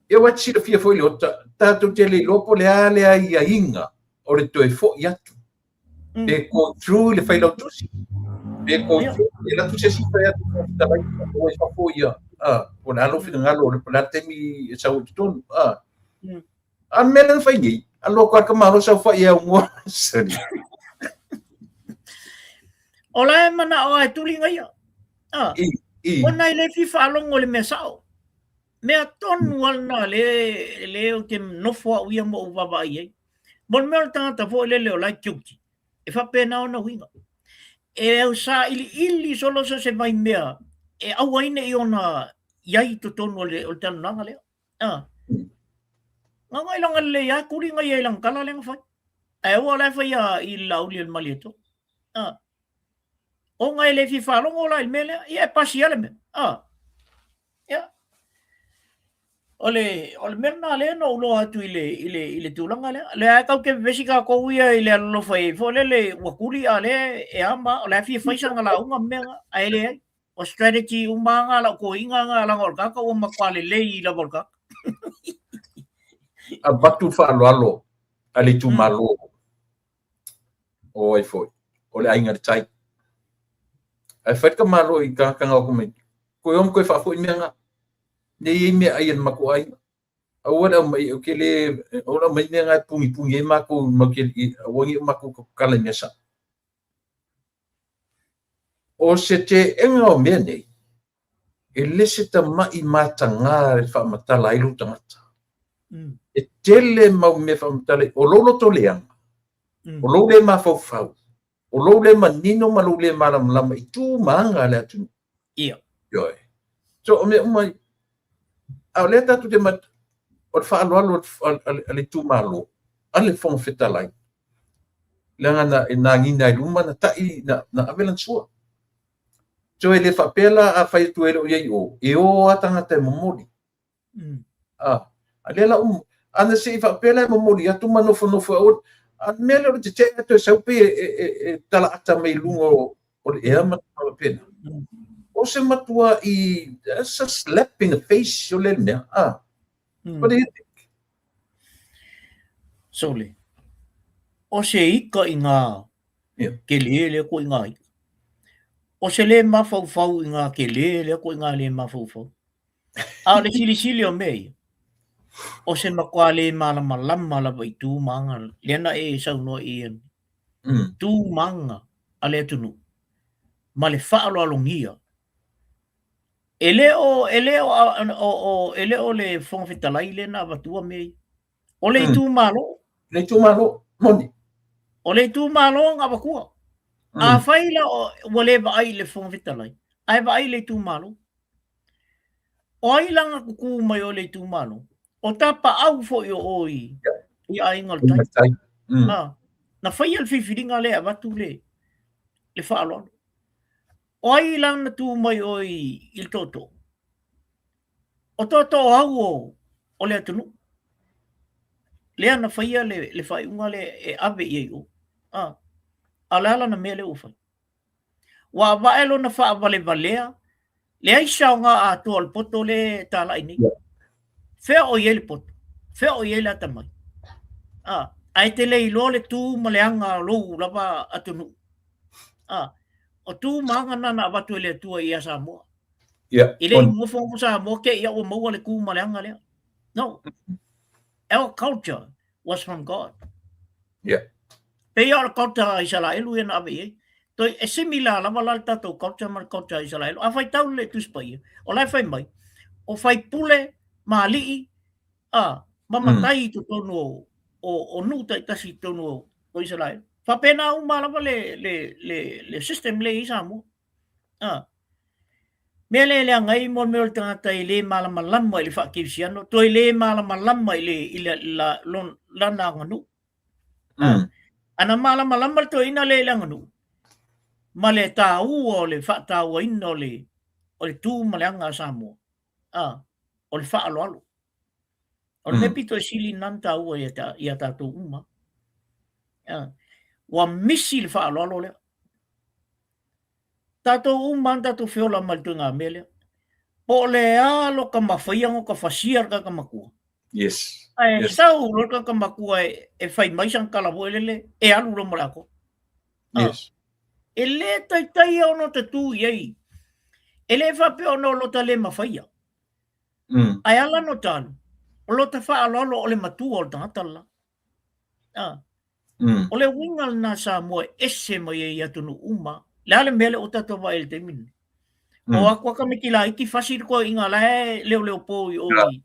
Ia ua te silafia foi Leota, tatou te le iloa po o le a le aiaiga o le toe foi atu. Pe go through le failautusi, pe go through e alu atu se isi fai atu Fofoga Fetalai ua i fafo ia. A, po o le a lou finagalo, o le a le taimi e sau ai i totonu. A, a o le mea lea na fai nei, alu atu lava le tamaloa saofai e aunoa. Sali. O la e manao lava e tuli gaia. A, I, i. ona e le fia faalogo i le mea sao. Mea tonu lava lena lea lea ou te nofo au ia ma ou vaavaai ai. Mo le mea o le tagata foi lele o la e guilty, e faapena ona uiga. E sailiili solo so se vaimea e aua ai ne i ona i ai i totonu o le, o le talanoaga lea. Ah. Gagailaga lelei lava tuli gaia i lana tala lea na fai. Ae aua o la e faia i le Laauli o le Malietoa. Ah. Ona e le fia faalogo la i le mea lea, ia e pasi lava le mea. Ah. Ia. O le, o le mea lena lea na ou loa atu i le, i le, i le tulaga lea. Lea e tau te vevesi tatou ia i le alolofa i foi lele ua tuli a lea e ama, o la e fia fai sana lauga ma mea na, ae leai. O strategy uma lava na a lau toeaina na, leaga o le tagata ua matua lelei i lava o le tagata. Avatu le faaaloalo a le itumalo o ai foi, o le Aiga i le Tai. Ae fai le tamaloa i tagata na o atu mai, toe o ma toe faafoi mea na. Ne i ai meaai a le matou aiga. Aua le aumai, ou te le, aua le aumai mea na e punipuni ai matou, matou te, aua ne i matou tatala i mea sao. O se teena o mea nei, e le se tama'i mataga e faamatala ai lou tagata. E tele mau mea faamatala, o lou loto leaga, o lou le mafaufau, o lou le manino ma lou le malamalama i tu ma aga a le atunuu. Ia. Ioe. So, o mea uma ia. A o lea tatou te mat... o le faaaloalo a le itumalo, a le Fofoga Fetalai, leaga na, na agiga i luma na ta'i, na, na ave lana sua. So e le faapea la a fai atu e le o i ai i o, e o lava tagata e momoli. A, a lea la u, ana se i faapea la e momoli atu ma nofonofo aua, a le mea lea o le tetee atu e sau pei e, e, e, e talaata mai i luga o, o le ea ma tulaga faapena. O se matua'i, that's a slap in the face o le mea. A, what do you think? Sole, o se ika i ngā Yeah. Kelē lea koe i ngā ika. O se lē mafaufau i ngā kelē lea koe i ngā lē mafaufau. A o le silisili o mea ia, o se matua lē malamalama lava i tu ma aga, lea na e saunoa i ai, tu ma aga a le atunuu ma le faaaloalogia. E le o, e le o, o, o, e le o le Fofoga Fetalai lea na avatua mea ia. O le itumalo. Le itumalo, moni. O le itumalo na avatua. Afai la ua le vaai i le Fofoga Fetalai, ae vaai i le itumalo. O ai la na tutū mai o le itumalo? O tapaau foi o o i, i Aiga o le Tai. Tai. Ah, na faia le filifiliga lea e avatu le, le faaaloalo. O ai la na tu mai o i, i le tootoo? O tootoo au o, o le atunuu. Lea na faia le, le faaiuga lea e ave i ai o. Ah, a o le a lana mea lea ua fai? Ua avae lona faavalevalea, leai se aoga atoa o le poto lea e talai nei. Fea o i ai le poto? Fea o i ai le atamai? Ah, ae e te le iloa le tu ma le aga o lou lava atunuu. Ah, o tu ma aga na na avatu e le Atua ia Samoa. Yeah. E le i nofonofo Samoa te i a ua maua le tu ma le aga lea. No. Our culture was from God. Yeah. Pei o le culture a Isaraelu ia na ave i ai. Toi, e similar lava la le tatou culture ma le culture a Isaraelu. A faitau le Tusi Paia, o la e fai mai, o faipule ma alii, a, ma matai i totonu o, o, o nuu taitasi i totonu o, o Isaraelu. Faapena uma lava le, le, le, le system le i Samoa. A. Mea lea e leaga ai mo le mea o le tagata e le malamalama i le faakerisiano, toe le malamalama i le, i le, la, lon, lana aganuu. Ana malamalama le toeaina lea i le aganuu, ma le taua o le faatauaina o le, o le tu ma le aga a Samoa, a, o le faaaloalo. O le mea pito e sili lena ona taua ia, ta, ia tatou uma. A, ua misi le faaaloalo lea. Tatou uma lava na tatou feola mai le ituaiga mea lea. Po o le a lo ta mafaia ona ta fasia le tagata matua. Yes. Ae Yes. sau loa le tagata matua e, e fai mai sana tala foi lele, e alu loa ma le atoa. Ah. Yes. E le taitai ona o te tū i ai. E le faapea ona o lo ta le mafaia. Ae ala no talu, o lota faaaloalo o le matua o le tagata le la. O le uiga lena Samoa e ese mai ai i atunuu uma. Le a le mea lea ua tatou vaai i le taimi lenei? O atu a tamaiti laiti fasi le toeaina la e leoleo po i o i.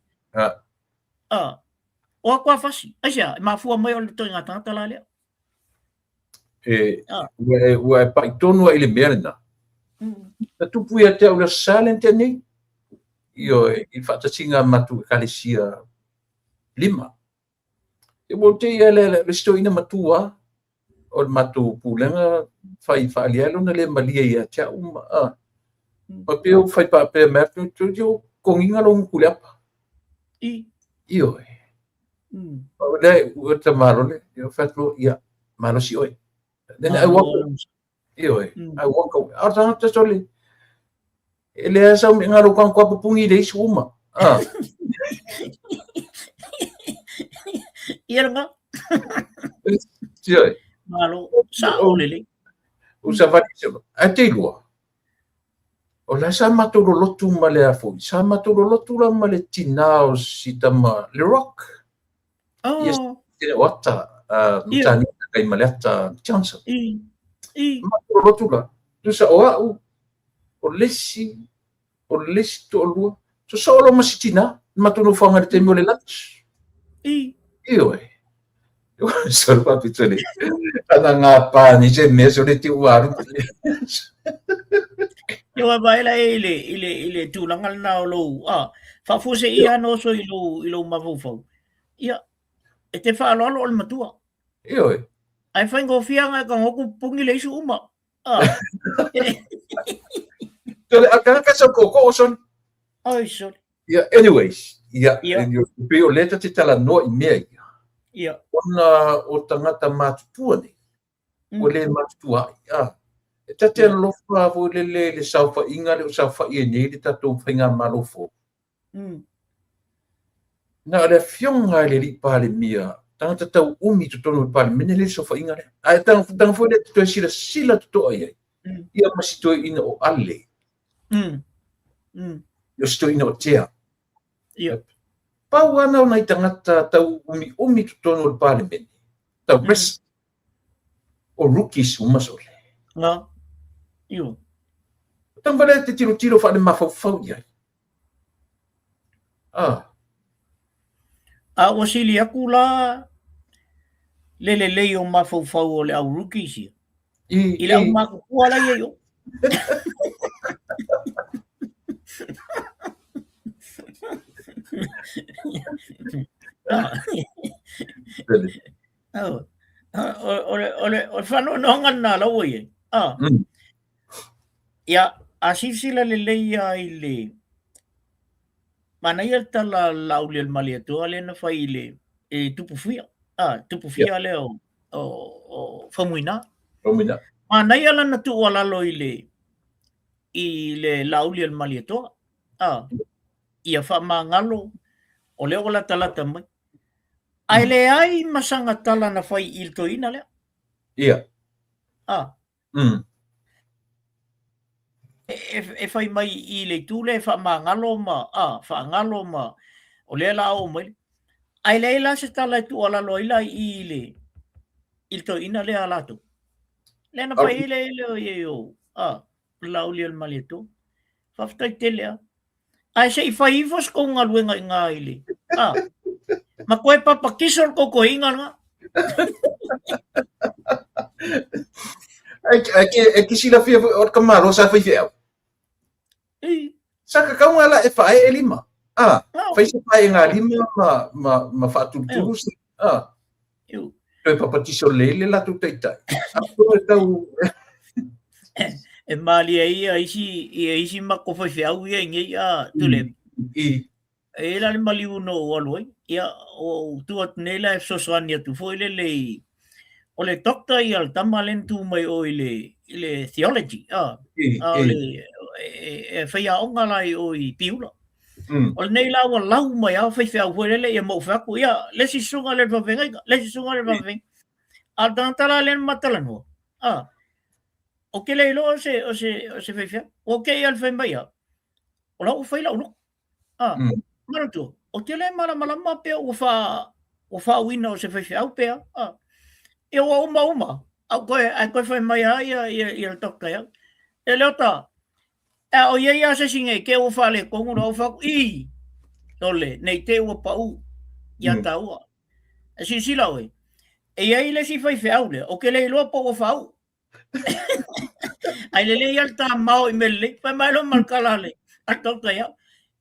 O atu a fasi. Aisea? E mafua mai o le ituaiga tagata la lea. E, ua e pai tonu ai i le mea lena. Na tupu ia te au le Aso Sa lea na tea nei. Ioe, i le faatasiga a matou ekalesia lima. E ua te ia le isi toeaina matua o le matou pulega fai faaalia ai lona le malie ia te au ma a. Ma pei ua fai faapea mai atu, toeitiiti ua totogiina lou gutu i le apa. Ioe. O lea ua ta malole, ia fai atu, ia, malosi oe. Then I walk, ioe, I walk away. A o le tagata sole, e leai sau mea ngalo kang kua pupungi le isu uma. Ah. Ia nga. Ioe. Malo, sa o lele. U sa vali se, ai te lua. O la sa matou lolotu ma le a foi, sa matou lolotu la ma le tinā o si tama, le Rock. Oh. Ia, o ata, matani kai ma le ata Johnson. I, i. Matou lolotu la, tusa o au, o le isi, o le isi toalua, sosoo loa ma si tinā, matou nofoaga i le taimi o le lunch. I. Ioe. Solo faapito le. Ana ngā pāni se mea sole te uaru. Ia wa vaela e i le, i le, i le tulaga lena o lou, a, faafuasei ia ana oso i lou, i lou mafaufau. Ia, e te faaaloalo o le matua. Ioe. Ae faigofie anga e tago pupungi le isu uma. A. Tole, a tagata sa koko o son. Ai, sole. Ia, anyways, ia, yeah. Pei o lea ta te talanoa i mea ia. Ia. Ona o tagata matutua nei, ua le matutua ai. Ah. E ta te alofa foi lele i le saofaiga lea o saofai ai nei le tatou faigamalo fou. Na o le afioga i le alii Palemia, tagata tau umi i totonu o le Palemene lea i le saofaiga lea. Ae taga foi lea te toe silasila totoa i ai, ia ma si toeaina o Ale. O si toeaina o Tea. Ia. Pau ana o nai tagata tau umiumi i totonu o le Palemene, tau rest, o rookies uma sole. Nga. Io. Tanga lea te tilotilo faale-mafaufau i ai. Ah. A ua sili atu la le lelei o mafaufau o le au rookies ia. I le au matutua la ia i o. O le faanoanoaga lena la ua i ai. Ia, a silasila lelei lava i le manaia le tala a Laaulialemalietoa lea na fai i le Tupufia, Tupufia lea o Faumuina. Faumuina. Manaia lana tuualalo i le i le Laaulialemalietoa, ia faamagalo o lea ua latalata mai. Ae leai ma sana tala na fai i le toeaina lea. Ia. E fai mai i le itu lea e faamagalo ma a faagalo ma o lea la oo mai. Ae leai la se tala e tuualalo ai la i le i le toeaina lea a latou. Lea na fai ai le le o i o a Laaulialemalietoa. Faafetai tele lava. Ae se i fai ifo se tou galuega i ina i le a ma toe papatiso le tou toeaina lena. E ke silafia foi o le tamaloa sa faifeau. Sa tatau ona la e faaee lima. A, fai se faeega lima ma, ma, ma faatulutulu se. A, toe papatiso lelei le latou taitai. A toe tau... E malie ia isi, ia isi matou faifeau ia i nei a Tuilaepa. I. E i ai la le maliu na ou alu ai, ia, ua ou tu atu nei la e fesoasoani atu foi lele i, o le doctor ia le tama lea na tu mai o i le, i le theology, a, a o le, e faiaoga la i o i Piula. O lenei la ua lau mai lava faifeau foi lele, ia ma ou fai atu, ia, le isi susuga lea i le faafeagaiga, le isi susuga lea i le faafeagaiga. A o le tagata la lea na ma talanoa, a, ou te le iloa o se, o se, o se faifeau. Ua te i lava i le fai mai, a, o la ua fai lau lotu. Manatua, ou te le malamalama pe ua wha, ua whaauina o se faifeau pea. A. Ia ua uma uma, au koe, ai koe whai mai a ia, ia, ia le doctor iau. E Leota, e o ia ia se singe ke ua whale kongu au whaku, i, tole, nei te ua pau, ia tāua. E silasila oe, e i ai le isi faifeau lea, ou ke le iloa po ua faauu. Ai lelei ia le tamao i mea lelei, fai mai loa ma le tala a le a le doctor ia,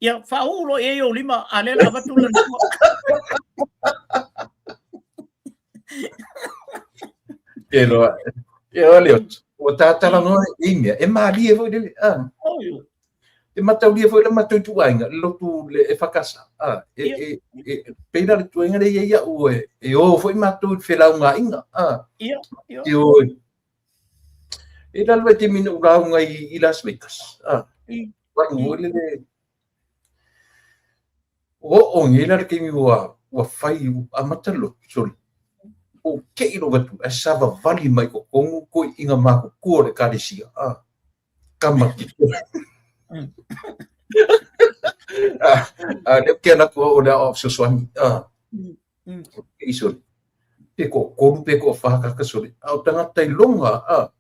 ia faauu loa i ai ou lima, a lea o le a avatu lana tua. E loa, e o le ua tātalanoa i mea, e mālie foi lele. Ah. Oi. E mataulia foi le matou ituaiga, le lotu le EFKS. Ah, e, e, e, pei la le tuaiga le ia ia'u e, e o foi matou i le felaugaaiga. Ah, Ia, ia. e o e lalo e te mina u lauga i, i Las Vegas. Ah, I, walu i. foi lele o o nge la le taimi ua ua fai ua amata le lotu sole. O ke i lo atu e savavali mai totonu toeaiina matutua o le ekalesia. Ah. Kama ki A lea ou te alu atu o le aoao fesoasoani. I sole. Pe toatolu pe toafa tagata sole. A o tagata iloga, a.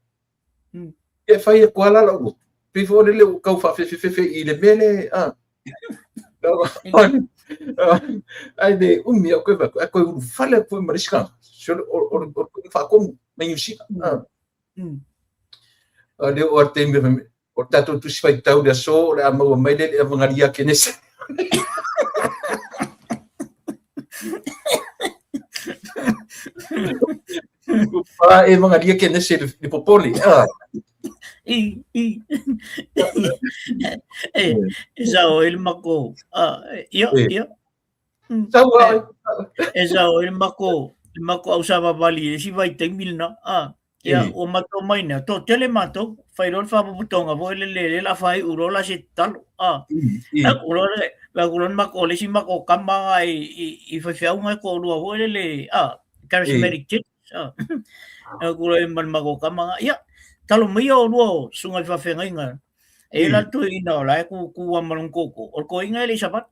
E fai atu lava la lau lotu. Pei foi lele ua tau faafefefefe i le mea le, a. Ae le umi au koe vaai atu, ae toe ulufale atu foi ma le isi tagata. Sole, o le faatonu mai Niu Sila. A lea o le taimi o le tatou tusi faitau le aso o le a maua mai le le avagalia Kenese. Pa e vagalia Kenese le popole. Ah. I, i. E, e sao i le mako. Ah, ia, ia. Tau ai. E sao i le mako, le mako au savavali i le isi vaitaimi lena. Ah. Ia, ua matou mai nei, toatele matou, fai loa le faapopotoga foi lele, lea o le a faaiu loa la se tatalo. Ah. Aku loa le, aku loa le matou, le isi matou tama i, i, i faifeau ngai toalua foi lele, ah, charismatic church. Ah. Aku loa ma le matou tama nga, ia, talo mai ia olua o susuga i faafeagaiga. E i la le toeaina o la e kūkū lava ma lona tootoo, o le toeaina e le i savali.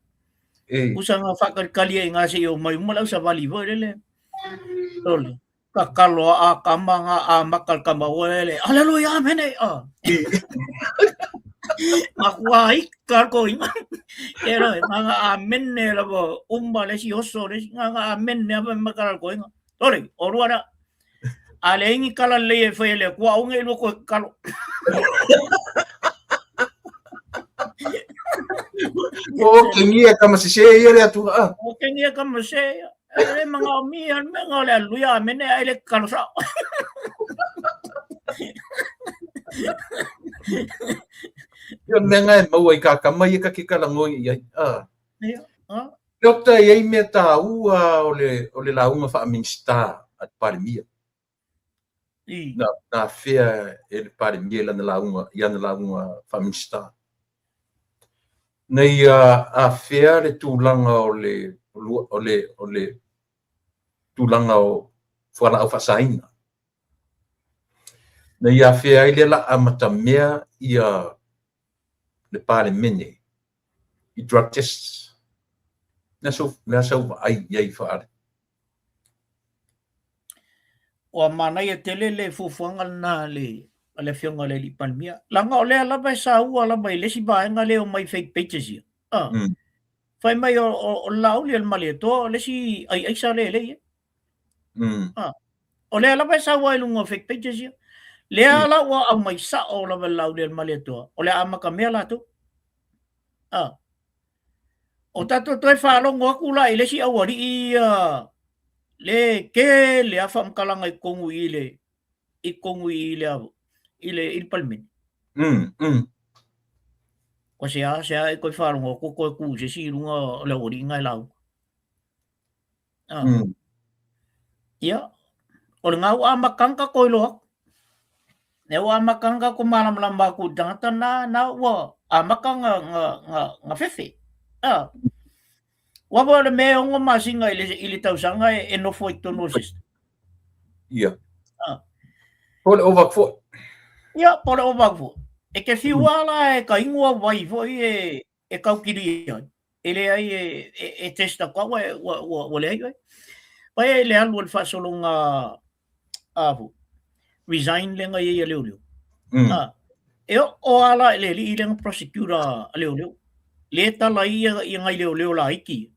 Usa nga faakalikali ai nga seia omai uma le ausavali foi lele. Sole. Tatalo a kama nga a maka le kama ua ele. Aleluia, amene. Ah. Makua ika ko inga. E roi, nga nga amene lava uma le si oso le si nga nga amene ava maka ko inga. Ore, orua na. A le ingi kala le e whai le kua onge ilo koe kalo. O kengia kama sese ia le atua. O kengia kama sese ia. E le manaomia le mea o le aleluia amene ae le tatalo sao. Ia o le mea lena e maua i kā tama ia ta te talanoa i ai. Ah. Ia, ah. Leota e i ai mea taua o le, o le lauga faa-Minisita a le Palemia. I. Na, na afea e le Palemia i lana lauga, i ana lauga faa-Minisita. Na ia afea le tulaga o le, o le, o le tulaga o fualaau faasaina. Na ia afea ai lea la amatamea ia le Palemene i drug tests. Le a sau vaai i ai faale. Ua manaia tele le fuafuaga lena a le a le Afioga i le Alii Palemia. Leaga o lea lava e saua lava i le isi vaega lea e omai fake pages ia. Ah. Fai mai o, o, o le Laauli o le Malietoa o le isi ai aisa lea e lei ai. Ah. O lea lava e saua i luga o fake pages ia. Lea la ua aumai sao lava e le Laauli o le Malietoa, o le a amatamea latou. Ah. O tatou toe faalogo atu la i le isi aualii ia le tele a faamatalaga i totonu i le i totonu i le i le i le Palemene. Ua sea sea e toe faalogo atu toe tu i se isi i luga o le aualii na e lauga. Ah. Ia, o lena ua amataga tatou iloa atu. Lea ua amataga tatou malamalama atu i tagata na, na ua amata na, na, na, na fefe. Ah. Ua foi o le mea e ono masina i le, i le tausaga e, e nofo i totonu o le system. Ia. Ah. Po o le ova atu foi. Ia, po o le ova atu foi. E te fiu lava la e ka ingoa wai foi e, e kaukili ai. E leai e, e, e test atu au ua, ua, ua, ua leai oe. Vai e le alu o le faasologa a fu, resign le ngai ia leoleo. Ah, e o o ala e le li le prosecutor a leoleo. Le tala ia ia ngai leoleo la iki.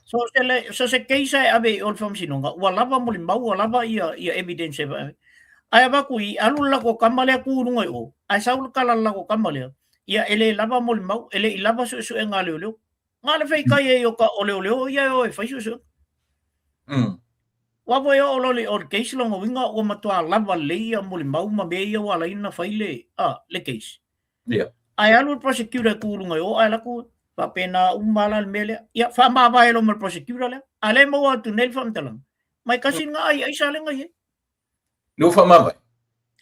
So se le so se case e ave i o le faamasinoga, ua lava molimau, ua lava ia ia evidence e Ae avatu i alu le latou tama lea tu i luga i o, ae sau le tala a le latou tama lea, ia e le lava molimau, e le i lava suesuega a leoleo. Na le feitai ai o ka o leoleo ia e o e fai suesuega. Ua foi oo loa i o le case lona uiga ua matua lava lelei ia molimau ma mea ia ua ala ai ona fai le, a, le case. Yeah. Ae alu le prosecutor e tu i luga i o ae alu atu faapena uma la le mea lea. Ia faamavae loa ma le prosecutor lea. A lea e maua atu nei le faamatalaga. Mai tasi lena ai aisa lea na i ai. Lea ua faamavae.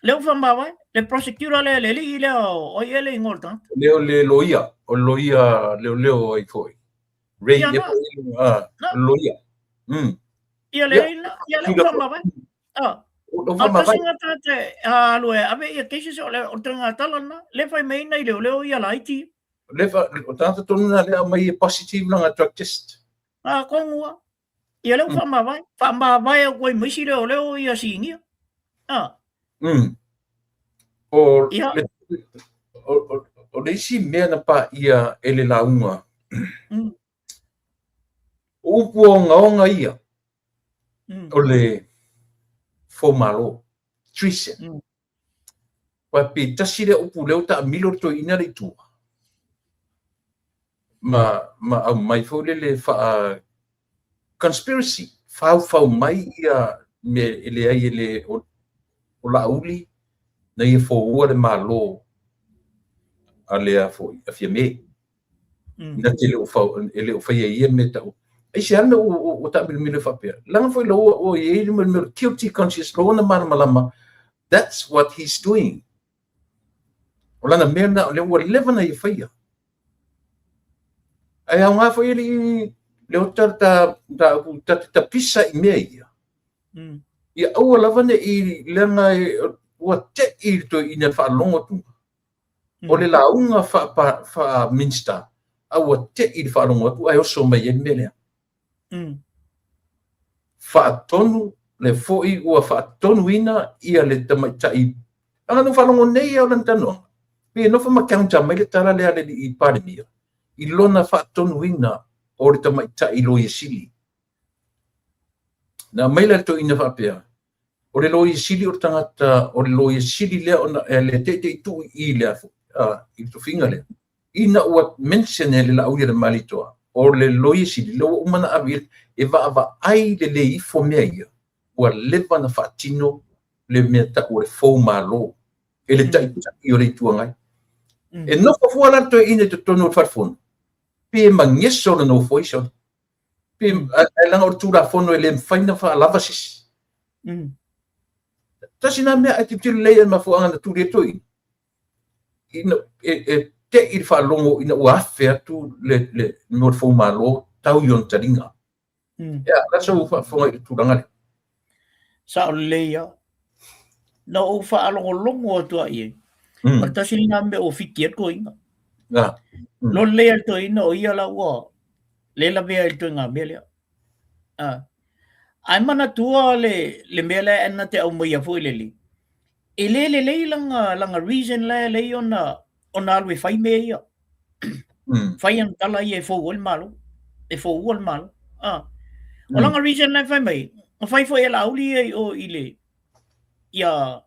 Lea ua faamavae. Le prosecutor lea, le alii lea o ai ea le igoa o le tagata. Lea o le loia, o le loia leoleo ai foi. Ray, Ia, ia, na. ah, Na. loia. Ia le Ia. ai na, ia lea ua faamavae. Ah. O A faamavae. tasi lena tagata e alu e ave ia cases o le o le tala lena. Lea fai mai nai leoleo ia laiti. Le fa, o tagata tonu na lea aumai e positive lana drug test. Ah, tonu lava. Ia lea ua faamavae. Faamavae atu ai ma isi leoleo ia sinia. Ah. O, Ia. le, o, o, o le isi mea na paia e le lauga. O upu ogaoga ia. O le foumalo. Treason. Aua pe tasi lea upu lea ua taamilo le toeaina lea i tua. Ma, ma aumai foi lele faa conspiracy, faufau mai ia mea e leai e le o, o Laauli na ia foua le Malo a lea foi a Fiame. Na te le o fau, e le o faia ia mea tau. Aisea le mea ua taamilomilo faapea? Leaga foi la ua i ai le mea o le guilty conscious, la ua na malamalama, that's what he's doing. O lana mea lena, o lea ua leva na ia faia. Ae aoga foi alii Leota ta, ta, ta te tapisa i mea ia. Ia aua lava ne i leaga e, ua te'i le toeaina i le faalogo atu. O le lauga faa-Minista, a ua te'i le faalogo atu ae oso mai ai le mea lea. Faatonu le foi ua faatonuina ia le tamaitai. Leaga na ou faalogo nei lava o lana talanoaga, pei e nofo ma counter mai le tala lea a le alii Palemia i lona faatonuina o le tamaitai Loia Sili. Na aumai la le toeaina faapea, o le Loia Sili o le tagata, o le Loia Sili lea ona e le teitei tuu i i le a foi, i le tofiga lea. Ina ua mention e le Laaulialemalietoa, o le Loia Sili lea ua uma ona ave i ai e vaavaai lelei ifo mea ia, ua leva ona faatino le mea tau o le foumalo e le Taitai o le Itu Agai. E nofo fua la le toeaina i totonu o le Fale Fono, pe mageso le nofo ai sona. Pe, ae leaga o le Tulafono e le mafai ona faalava se isi. Tasi lena mea, ae tilotilo lelei i le mafuaaga na tuli ai le toeaina, ina, e, e te'i le faalogo ina ua afe atu le, le, le mea o le foumalo tau i ona taliga. Ia, o le a sau faafofoga i le tulaga lea? Sao lelei lava. Na ou faalogologo atu lava i ai, o le tasi lena mea ua fiti ai le toeaina. Iloa lelei lava le toeaina o ia la ua le lavea i le ituaiga mea lea. Ae manatua le, le mea lea na te aumaia foi lele, e le lelei lana, lana reason la e lei ona, ona alu e fai mea ia. Fai ana tala ia e fou ai le Malo, e foua le Malo. O lana reason la e fai mai, na fai foi e Laauli ia i o i le, ia,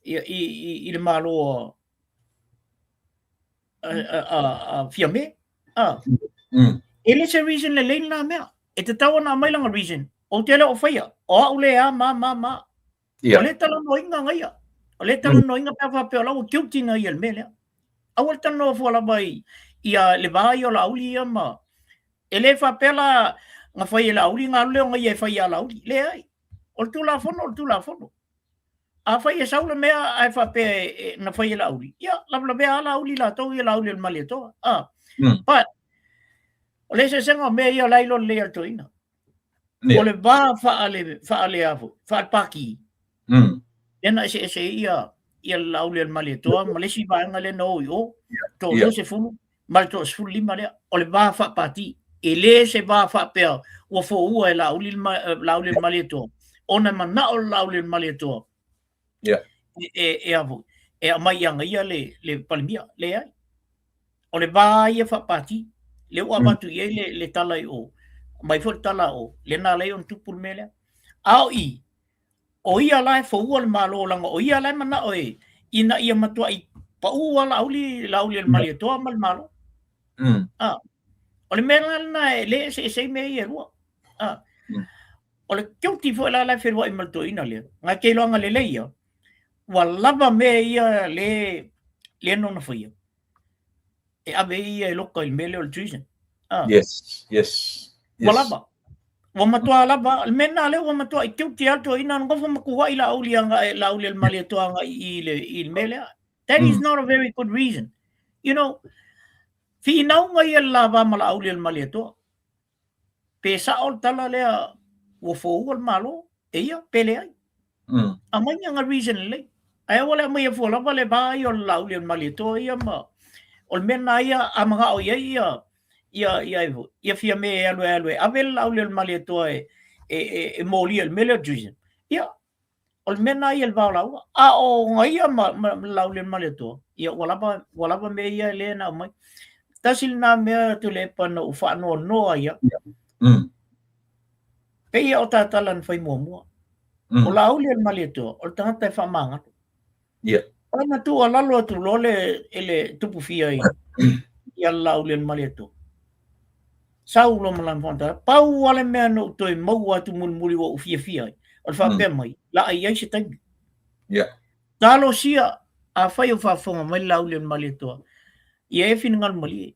ia i, i, i le Malo a, a, a, a Fiame. E le se reason lelei lena mea. E tatau ona aumai lana reason. Ou te le o faia, o au le a ma ma ma. O le talanoaina ngaia. O le talanoaina pe a faapea o la ua guilty ngaia i le mea lea. Aua le talanoa fua lava i, ia le va ia o Laauli ia ma... E le faapea la na fai e Laauli na alu lea o ngaia e fai ia Laauli. Leai. O le Tulafono o le Tulafono. Afai e sau le mea ae faapea e, na fai e Laauli, ia lavelavea lava Laauli latou ia Laauli o le Malietoa. But, o le eseesega o mea ia o la e iloa lelei e le toeaina. O le va faale, faale a foi, faale-pātī, lea na eseese ai ia, ia le Laauli o le Malietoa ma le isi vaega lea na o i o, toa 20, ma le 15 lea, o le va faapati. E le se va faapea ua foua e Laauli le Malietoa, ona e manao le Laauli le Malietoa e a foi, e aumai ia ia le Palemia. Leai. O le va ia faapati, lea ua avatu i ai le tala i o, aumai foi le tala o, lea na ala ai ona tupu le mea lea. A o i, o ia la e foua le Malo, leaga o ia la e manao e, ina ia matuai pau lava Laauli, Laaulialemalietoa ma le Malo. Ah, o le mea la lena e le eseese ai mea ia e lua. Ah. O le guilty foi la la e feluai ma le toeaina lea, na te iloaga lelei ia, ua lava mea ia le le na ona faia, e ave ai ia e loka i le mea lea o le treason. Ah. Yes, yes. Ua lava. Ua matua lava, le mea lena lea ua matua i guilty lava le toeaina, nofo ma kuai Laauli agai, Laaulialemalietoa agai i le mea lea. That is not a very good reason. You know, finauga ia le lava ma Laaulialemalietoa. Pe sao le tala lea ua foua le Malo e ia pe leai. Aumai ni aga reason lelei. Ae aua le aumaia fua lava le va ia o le Laaulialemalietoa ia ma o le mea lena ia a manao i ai ia ia ia ia Fiame e alu e alu e ave le Laaulialemalietoa e e e molia i le mea lea o treason. Ia o le mea lena ia i le va o lāua. A o ona ia ma, ma, ma Laaulialemalietoa, ia ua lava, ua lava mea ia lea na aumai. Tasi lena mea Tuilaepa na ou faanoanoa ai au. Pei o ta tala na fai muamua. O Laaulialemalietoa, o le tagata e faamagalo. Yeah. Ona tuualalo atu loa le, e le tupu fia i, ia Laaulialemalietoa. Sau loa ma lana faamatalaga, pau lava le mea na ou toe maua atu mulimuli ua ou fiafia ai, o le faapea mai, laa i ai se taimi. Yeah. Talosia, afai o faafofoga mai le Laaulialemalietoa, ia e finagalo malie.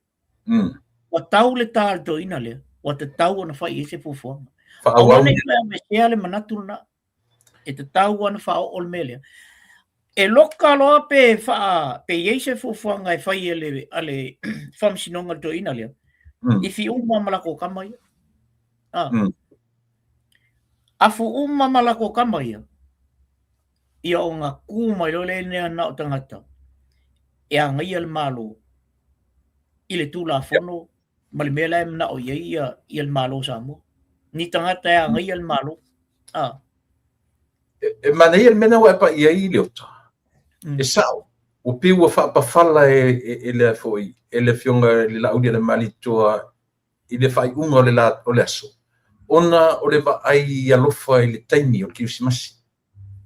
Ua tau le ta a le toeaina lea, ua tatau ona fai i ai se fuafuaga. Aua ne i toe aveesea le manatu lena. E tatau ona faaoo le mea lea. E loka loa pe faa, pe i ai se fuafuaga e fai e le, a le Faamasinoga le toeaina lea, i fi uma ma latou tama ia. Ah. Afu uma ma latou tama ia, ia ona kū mai loa lea na o tagata e agaia le Malo i le Tulafono ma le mea la e manao i ai ia, ia le Malo o Samoa. Ni tagata e agaia le Malo. Ah. E, e manaia le mea lena ua e pai ai Leota. E sao, ua pei ua faapafala e, e, e le foi, e le afioga i le Laaulialemalietoa i le faaiuga o le, la, o le aso, ona o le vaai alofa i le taimi o le Kerisimasi.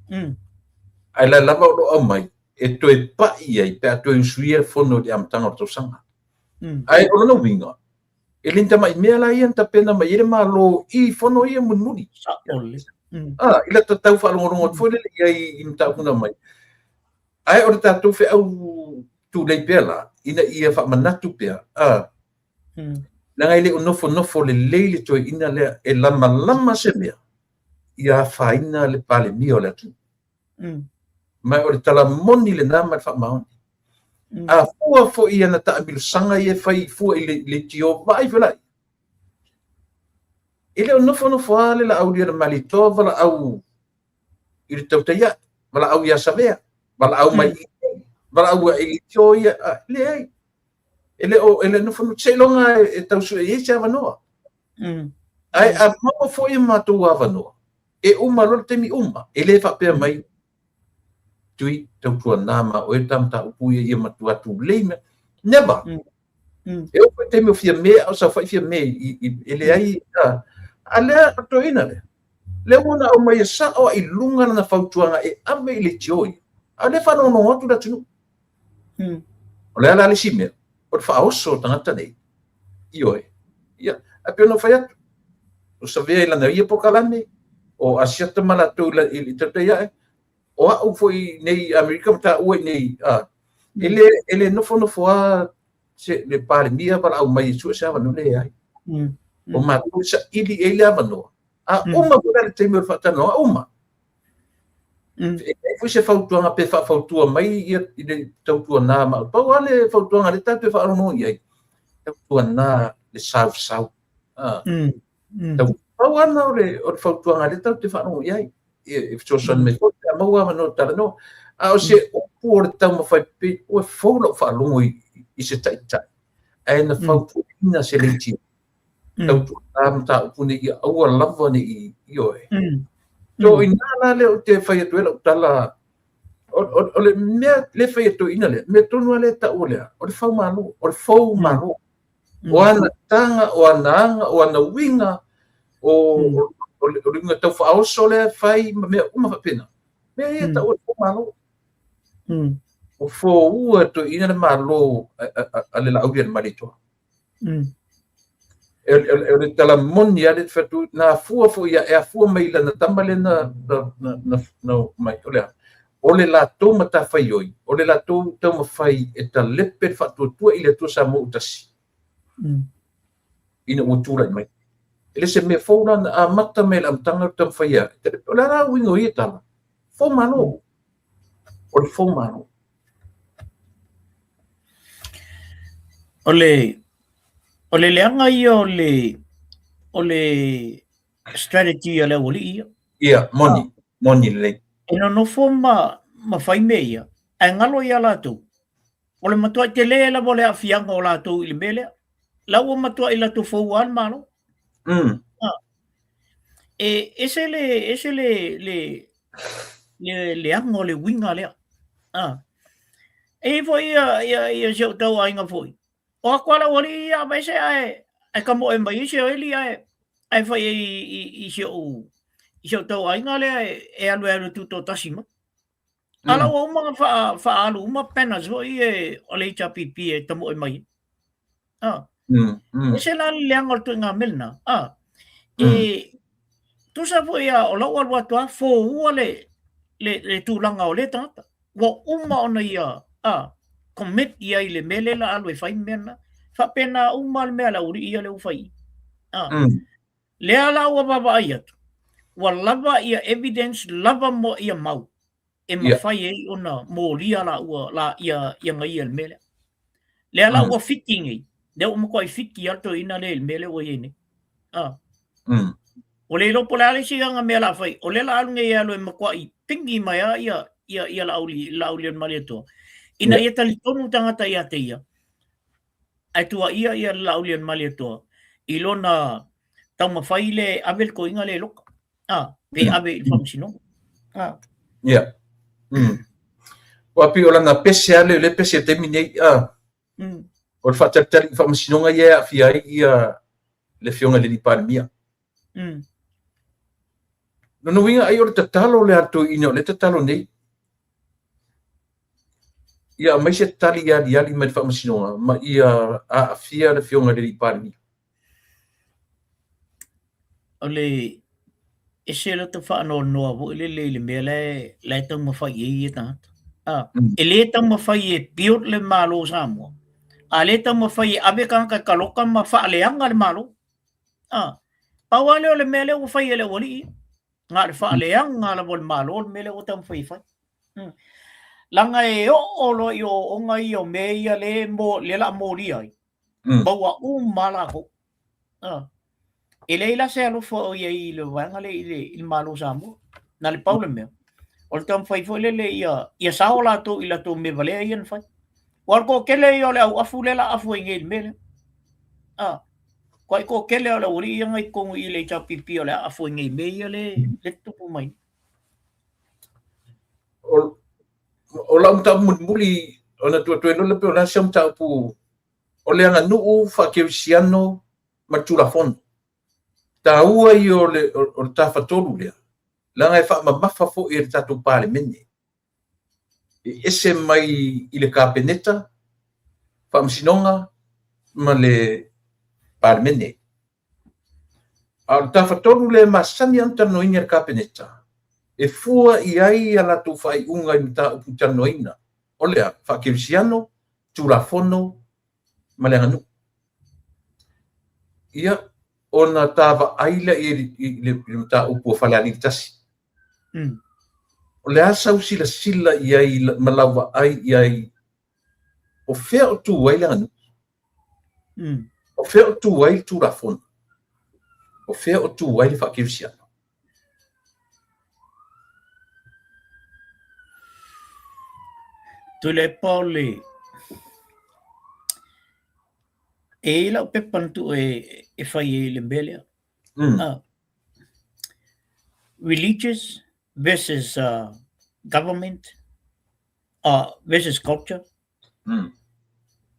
Ae la lava o lo o aumai e toe pai ai pe a toe usuia le fono i le amataga o le tausaga. Ae o lona uiga, e le ni tamai mea la ia na tapena mai ai le Malo i fono ia mulimuli. Ah, i lata tau faalogologo atu foi lele i ai i mataupu na aumai. Ae o le tatou feau tulei pea la, ina ia faamanatu pea, ah, leaga e le o nofonofo lelei le toeaina lea e lamalama se mea, ia afaina le Palemia o le atunuu. Ma o le tala moni lena ma le faamaoni. A fua foi i ana taamilosaga ia e fai fua i le leitio, vaai foi la i ai. E le o nofonofo lava le Laaulialemalietoa valaau i le tautai ae, valaau ia Savea, valaau mai i i, valaau i leitio ia, leai. E le o, e le nofonofo, seiloga e tau sue i ai se avanoa. Ae a maua foi o matou avanoa, e uma loa le taimi uma, e le faapea mai, Tui, tautuana ma oe le ta mataupu ia, ia matua tulei mea. Never! E oo foi i le taimi o Fiame, a o saofai Fiame i, i, e leai, a, a lea, o le toeaina lea, lea ua na aumaia sao lava i luga lana fautuaga e ave i leitio ia, a o lea e faalogologo atu le atunuu. O le a la le isi mea, o le faaoso o tagata nei, ioe, ia, ae pei ona ou fai atu, o Savea i lana ia polokalame, o Asiata ma latou i le tautai ae, o au foi nei i Amerika ma taua i nei, a, e le, e le nofonofo lava se, le Palemia valaau mai e sue se avanoa, leai. O matou e saili i ai le avanoa, a uma foi la le taimi o le faatalanoaga, uma. E i ai foi se fautuaga pe faafautua mai ia i le tautuana ma pau lava le fautuaga lea tatou te faalogologo i ai, tautuana le sausau. Tau, pau lava lena o le, o le fautuaga lea tatou te faalogo i ai. E fesoasoani mai foi pe a maua avanoa e talanoa. A o se upu o le taumafai pei ua fou lau faalogo i se taitai. Ae na fautuaina se leitio, tautuana mataupu nei ia aua lava ne i ioe. So o i ina la lea ou te fai atu ai lau tala, o le mea lea e fai e toeaiina lea, mea tonu lava lea e taua lea, o le faumalo, o le foumalo. O ana taga, o ana aga, o ana uiga, o le uiga tau faaoso lea e fai ma mea uma faapena. Mea ia e taua o le foumalo. Ua foua e toeaiina le Malo a le Laaulialemalietoa. O le tala moni lava lea e fai atu, na afua foi e afua mai i lana tama lea na mai, o le a? O le latou matafaioi, o le latou taumafai e talepe le faatuatua i le Atua Samoa ua tasi, ina ua tulai mai. E le o se mea fou la, na amata mai i le amataga o le taumafai e talepe. O le a la uiga o ia tala? Foumalo. O le foumalo. O le o le leaga ia o le o le strategy a le aualii ia. Ia, moni, moni lelei. E nonofo ma ma fai mea ia, ae galo ia latou. O le matuai tele lava o le aafiaga o latou i le mea lea. La ua matuai latou foua le Malo. E ese le ese le le le leaga o le uiga lea. E i ai foi ia ia ia si ou tauaiga foi. O atu lava le aualii ia aveese ae ae tamoe mai ai se oili ae ae fai ai i si ou i si ou tauaiga lea e alu e alu e tutoatasi mai. A la ua uma ona faaalu uma banners foi e o le HRPP e tamoe mai ai. Ese la le leaga o le ituaiga mea lena. E tusa foi a o lau alu atu lava foua le le tulaga o lea tagata. Ua uma ona ia commit ia i le mea lea la alu e fai mea na. Faapena uma le mea a le aualii ia lea ua fai. Lea la ua vaavaai atu, ua lava ia evidence, lava mo ia mau e mafai ai ona molia laua la ia ia ia i le mea lea. Lea la ua fiti nei, lea ua matuai fiti lava le toeaina lea i le mea lea ua i ai nei. Ua le iloa po o le a le isi aga mea o le a fai, o lea la alu nei e alu e matuai pigi mai lava ia ia ia Laaulialemalietoa ina ia talitonu tagata ia te ia, ae tuuaia ia le Laaulialemalietoa i lona taumafai le ave le toeaina lea i loka, pe ave i le faamasinoga. Ia. Ua pei o lana pese lava lea, o lea e pese i le taimi nei, o le faatalitali i faamasinoga ia e aafia ai ia le Afioga i le alii Palemia. Lona uiga ai o le tatalo lea a le toeaina o lea e tatalo nei, ia aumai se tali aliali mai le faamasinoga ma ia aafia le Afioga i le alii Palemia. O le ese lota faanoanoa foi lele i le mea la e taumafai i ai ia tagata. E le taumafai e build le Malo o Samoa, a lea e taumafai e ave tagata e taloka ma faaleaga le Malo. Pau lava lea o le mea lea ua fai e le aualii ia. Na o le faaleaga lava o le Malo le mea lea ua taumafai e fai. Leaga e oo loa i ooooga ia o mea ia lea o le a molia ai, maua uma lava latou. E leai la se alofa o i ai i le vaega lea i le Malo o Samoa. Na o le pau le mea, o le taumafai foi lele ia sao latou i latou mea valea ia na fai. Aua o le toatele ia o le au afu lea o le a afu ai nei i le mea lea. Matuai toatele o le aualii ia na i totonu i le HRPP o le a afu ai nei i mea ia lea e tutupu mai. O lau mataupu mulimuli, ona tuu atu ai loa lea pei o le a si au mataupu, o le aganuu faakerisiano ma le Tulafono. Taua ia o le tafatolu lea, leaga e faamamafa foi e le tatou Palemene. E ese mai i le Kapeneta, Faamasinoga ma le Palemene. A o le tafatolu lea e masani ona talanoaina e le Kapeneta, e fua i ai a latou faaiuga i mataupu talanoaina, o le a? Faakerisiano, Tulafono ma le aganuu. Ia, ona ta vaai lea i le mataupu a Falealili 1. O le a sau silasila i ai ma lau vaai i ai, o fea o tu ai le aganuu? O fea o tu ai le Tulafono? O fea o tu ai le faakerisiano? Tuilaepa o le E i ai lau pepa na tuu e fai ai le mea lea. Religious versus government versus culture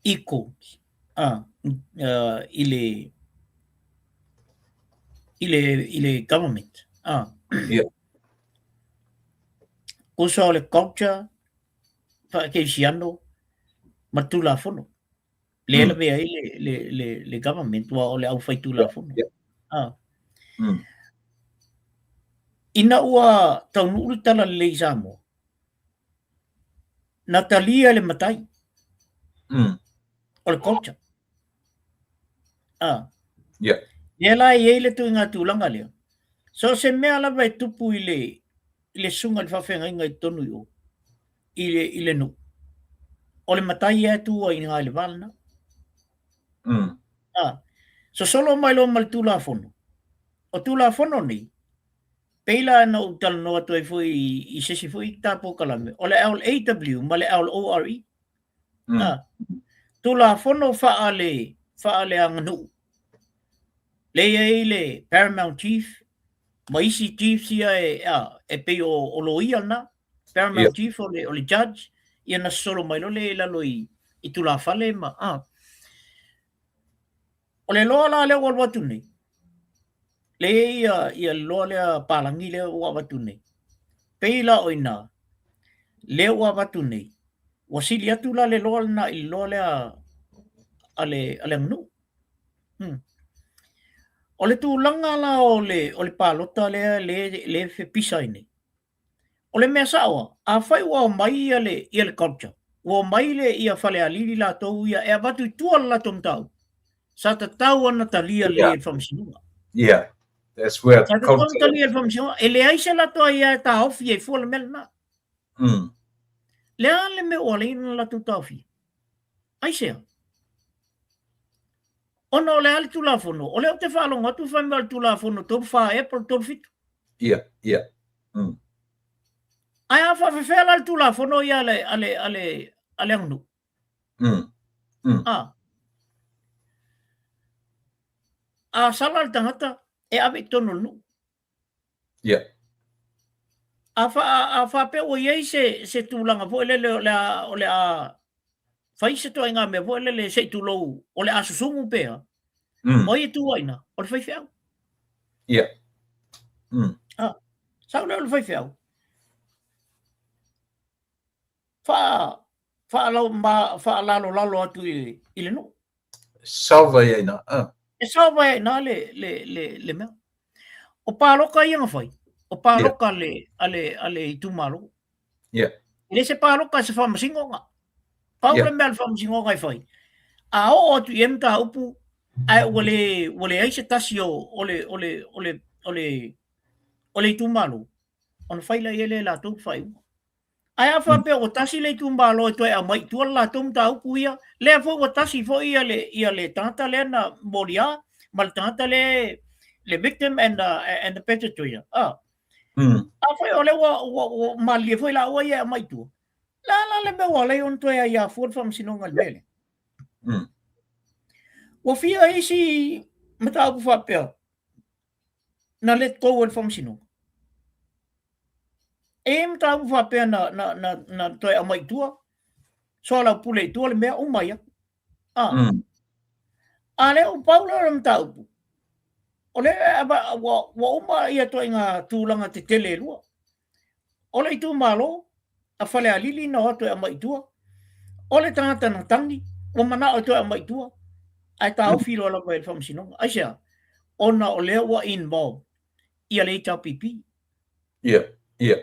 equals i le i le i le government. Yeah. Tusa o le culture faakerisiano ma le Tulafono. Lea e lavea ai le, le, le, le government, aua o le aufaitulafono. Yeah. Ina ua taunuu le talalelei i Samoa, na talia le matai o le culture. Yeah. Lea la e i ai le ituaiga tulaga lea. So o se mea lava e tupu i le, i le susuga i le faafeagaiga i totonu i o, i le, i le nuu, o le matai ia e tu ai i ina i le va lena. Sosolo mai loa ma le Tulafono. O Tulafono nei, pei la na ou talanoa atu ai foi i se isi foi ta polokalame, o le LAW ma le LORE. Tulafono faale, faaleaganuu. Lea e i ai le Paramount Chief ma isi chiefs ia e, a, e pei o, o loia lena. Paramount Chief o le, o le judge, ia na sosolo mai loa lea i lalo i, i tulafale ma, a. O le loa la lea ua alu atu nei, lea e i ai ia, ia le loa lea palagi lea ua avatu nei. Pei la o i ina, lea ua avatu nei, ua sili atu la le loa lena i le loa lea a le, a le aganuu. O le tulaga la o le, o le palota lea, lea, lea e fepisa ai nei, O le mea sao lava, afai ua omai ia le, ia le culture, ua omai le, ia Falealili latou ia e avatu i tua le latou mataupu, sa tatau ona talia lelei e le Faamasinoga. Yeah, that's where Sa tatau ona talia e le Faamasinoga, e leai se latou aia e taofi ai fua le mea lena. Le a le mea ua ala ai ona latou taofia? Aisea? Ona o le a le Tulafono? O lea ou te faalogo atu fai mai o le Tulafono 34 ea po o le 37. Ia, ia. Ae a faafefea la le Tulafono ia a le, a le, a le, a le aganuu? A. A sala le tagata, e ave i totonu o le nuu. Ia. A, fa, a faapea ua i ai se, se tulaga foi lele o le a, o le a fai se ituaiga mea foi lele se i tulou, o le a susugu pe a, o ai e tu ai i ina? O le faifeau. Ia. A, sau lea o le faifeau. Fa, faalau, ma, faalalolalo atu i, i le nuu. Sao vai ai ina. Ah. E sao vai ai ina le, le, le, le mea. O pāloka ia na fai. O pāloka yeah. le, a le, a le itumalo. Yeah. E le se pāloka se whamasinoga. Pau yeah. le mea le whamasinoga e fai. A oo atu i e mataupu, ae ua le, ua leai se tasi o, o le, o le, o le, o le, o le itumalo, ona fai lea i ai le latou faaiuga. Ae a faapea ua tasi le itumalo e toe aumai i tua le latou mataupu ia, lea foi ua tasi foi ia le, ia le tagata lea na moliā ma le tagata lea le victim and the, and the perpetrator. Ah. Afai o lea ua, ua, ua malilie foi laua ia e aumai i tua, le a la le mea ua ala ai ona toe aiā fua le faamasinoga i le mea lea? Ua fia isi mataupu faapea na let go e le faamasinoga. E i ai mataupu faapea na, na, na, na toe aumai i tua, soalaupule i tua le mea uma ia. A, a lea ua pau lea o le mataupu, o lea ua, ua uma ia ituaiga tulaga tetele e lua. O le itumalo a Falealili na o atu e aumai i tua, o le tagata na tagi, ua manao e toe aumai i tua, ae taofi loa lava e le Faamasinoga. Aisea? Ona o lea ua involve ia le HRPP. Ia, ia.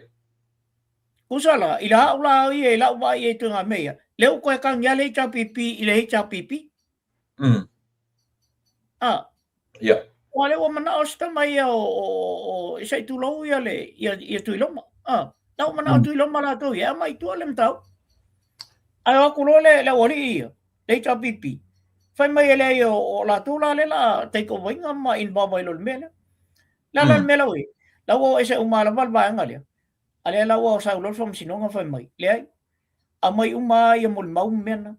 Tusa la, i la au la ia, i lau vaai i ituaiga mea ia, lea ua toe tagi lava le HRPP i le HRPP. Ah. Ia. Aua lea ua manao se tama ia o, o, o, se i tulou ia le, ia, ia Tuiloma. Ah. La ua manao Tuiloma latou ia, e aumai i tua le mataupu. Ae o atu loa le, le aualii ia, le HRPP, fai mai e leai o, o latou la lea o le a take over ina ma involve ai loa i le mea lea. Le a la le mea la ua i ai? La ua o ese uma lava le vaega lea. A lea la ua sau loa le faamasinoga fai mai, leai, aumai uma lava ia molimau ma mea na.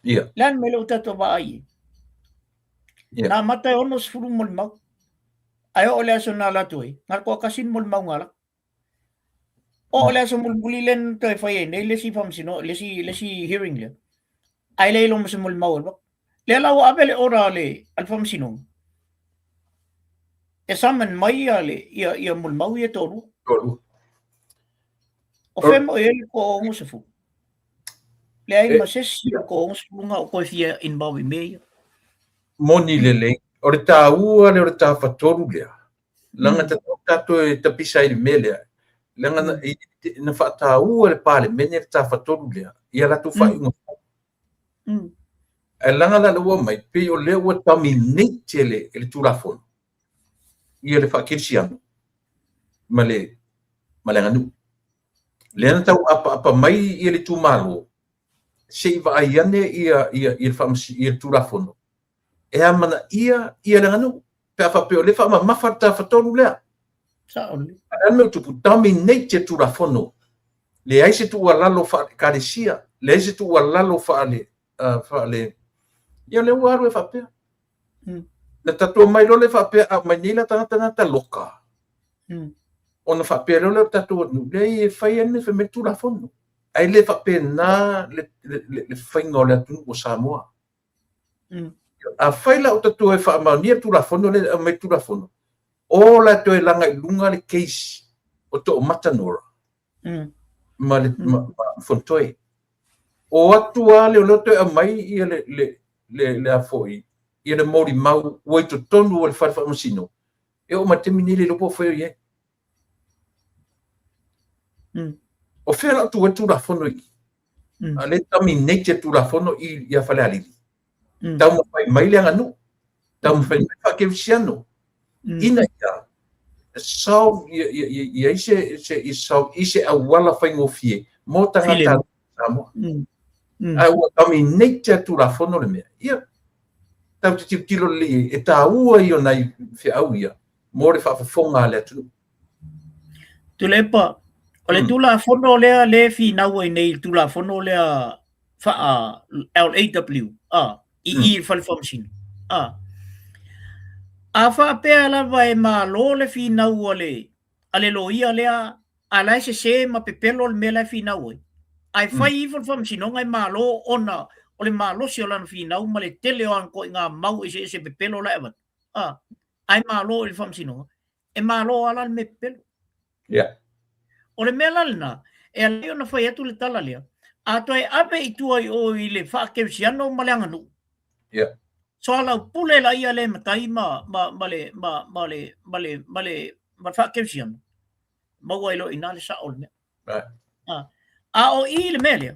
Ia. Le a le mea lea ua tatou vaai i ai? Na amata e 60 molimau. Ae oo i le aso na alu atu ai, na o le toatasi le molimau na alu atu. Oo i le aso mulimuli lea na toe fai ai nei le isi faamasinoga, le isi, le isi hearing lea, ae leai loa ma se molimau e alu atu. Lea la ua ave le order a le, a le faamasinoga e summon mai ia, le, ia, ia molimau ia e toalua. Toalua. O fea mo i ai le toaonosefulu? Leai ma se isi o le toaonosefulu na o toe fia involve i mea ia. Moni lelei. O le taua lea o le tafatolu lea, leaga tatau tatou e tapisa ai i le mea lea, leaga na faataua e le Palemene le tafatolu lea i a latou faaiuga fai. Ae leaga la lea ua aumai, pei o lea ua dominate e le, e le Tulafono ia le faakerisiano ma le, ma le aganuu. Lea na tau apaapa mai ia le itumalo, se i vaai ane ia, ia, ia le, ia le Tulafono e amanaia ia le aganuu pe a faapea o lea e faamamafa le tafatolu lea. Sao lelei. A o le a le mea ua tupu? Dominate e le Tulafono. Leai se tuualalo faale-Ekalesia, leai se tuualalo faale, faale, ia lea ua alu e faapea. Na tatou omai loa lea faapea, a omai nei la tagata na taloka, ona faapea loa lea o le tatou atunuu, leai e fai lava le mea fai mai le Tulafono. Ae le faapena le, le, le, le faiga o le atunuu o Samoa. Afai la ua tatou e faamaonia le Tulafono lea e aumai le Tulafono, o la e toe laga i luga le case o Toomata Nora ma le ma Fonotoe. O atu lava leoleo toe aumai ia le le le le a foi ia le molimau ua i totonu o le fale faamasino, e oo mai i le taimi lenei le iloa po o fea o i ai. O fea la o tuu ai le Tulafono i i? A o lea e dominate e le Tulafono i ia Falealili. Taumafai mai le aganuu, taumafai mai le faakerisiano, ina ia solve ia, ia, ia, ia i se, se, i solve i se auala faigofie mo tagata Samoa. Ae ua dominate e le Tulafono le mea. Ia, tatou te tilotilo lelei e taua ia o nai feau ia mo le faafofoga a le atunuu. Tuilaepa, o le Tulafono lea lea e finau ai nei, le Tulafono lea faa LAW, a, i i i le Fale Faamasino, a. A faapea lava e malo le finau a le, a le loia lea, a la e sese ma pepelo le mea la e finau ai, ae fai ifo le Faamasinoga e malo ona o le malosi o lana finau ma le tele o ana ituaiga mau eseese pepelo la e avatu, a, ae malo i le Faamasinoga, e malo lava la le mea pepelo. O le mea la lena, e ala ai ona fai atu le tala lea, a toe ave i tua i o i le faakerisiano ma le aganuu, soalaupule laia le matai ma, ma, ma le, ma, ma le, ma le, ma le, ma le faakerisiano, maua ai loa i ina le sao o le mea. A, a o i le mea lea,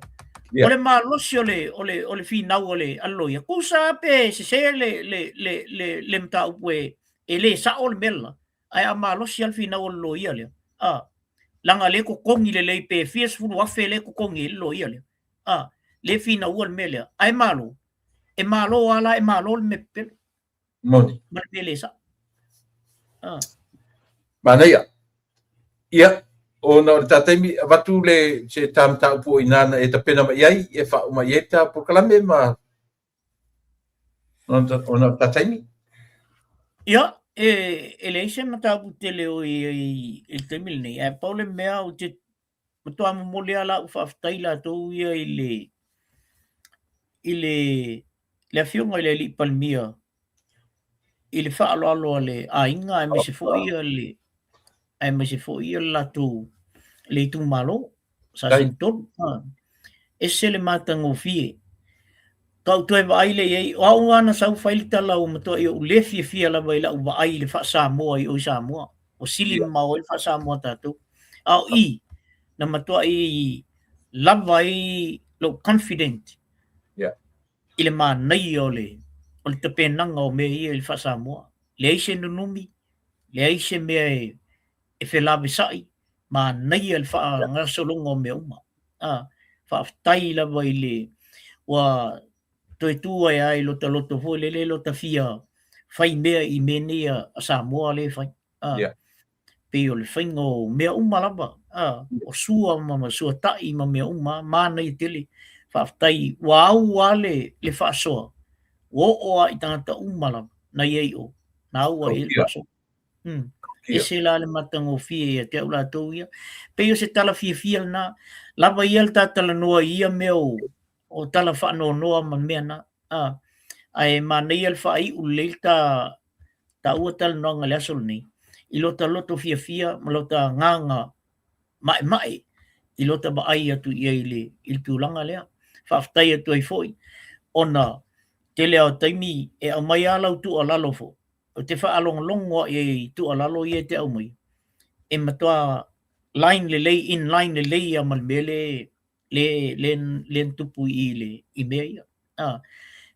o le malosi o le, o le, o le finau a le, a le loia, tusa pe sese le, le, le, le, le mataupu e, e le sao le mea lela, ae a malosi lava le finau o le loia lea, a, leaga lea e totogi lelei pe fia sefulu afe lea e totogi ai le loia lea, a, lea e finaua le mea lea, ae malo, e malo lava la, e malo le mea pepelo. Moni. Ma le mea le sao. Ah. Manaia. Ia, ona o le ta taimi, avatu le se ta mataupu o i ina na e tapena mai ai, e faauma i ai ta polokalame ma ona o le ta taimi. Ia, e, e leai se mataupu tele o i ai i le taimi lenei, ae pau le mea ou te matua momoli lava lau faafetai latou ia i le i le le afioga i le Alii Palemia i le faaaloalo a le aiga aemaise foi ia le aemaise foi ia le latou le itumalo Sasenitolu. Ese le matagofie. Ka ou toe vaai lea i ai, o au lava na sau fai le tala ua matuai ou le fiafia lava i lau vaai i le faa-Samoa i o i Samoa. Ua sili mamao ai le faa-Samoa a tatou. A o i, na matuai lava ai lou confident i le manaia o le, o le tapenaga o mea ia i le faa-Samoa. Leai se nunumi, leai se mea e, e felavesai, manaia le faagasologa o mea uma. A, faafetai lava i le, ua toe tu ai lava i lota loto foi lele lota fia fai mea i mea nei a Samoa lea e fai. A, pei o le faiga o mea uma lava, a, o sua ma suata'i ma mea uma, manaia tele. Faafetai, ua au lava le, le faasoa, ua oo lava i tagata uma lava. na ia i o, na ua i le faasoa. Ese la le matagofie ia te au latou ia. Pei o se tala fiafia lena, lava ia le ta talanoa i ia mea o tala faanoanoa ma mea na. Ae manaia le faaiu lelei le ta taua talanoaga i le aso lenei, i lota loto fiafia ma lota agaga maemae i lota vaai atu i ai i le tulaga lea. Faafetai atu ai foi ona tele lava o taimi e aumai lava lau tuualalo foi, ou te faalogologo lava i ai i tuualalo ia e te aumaia, e matua line lelei, in line lelei lava ma le mea lea lea na tupu i le i mea ia. A,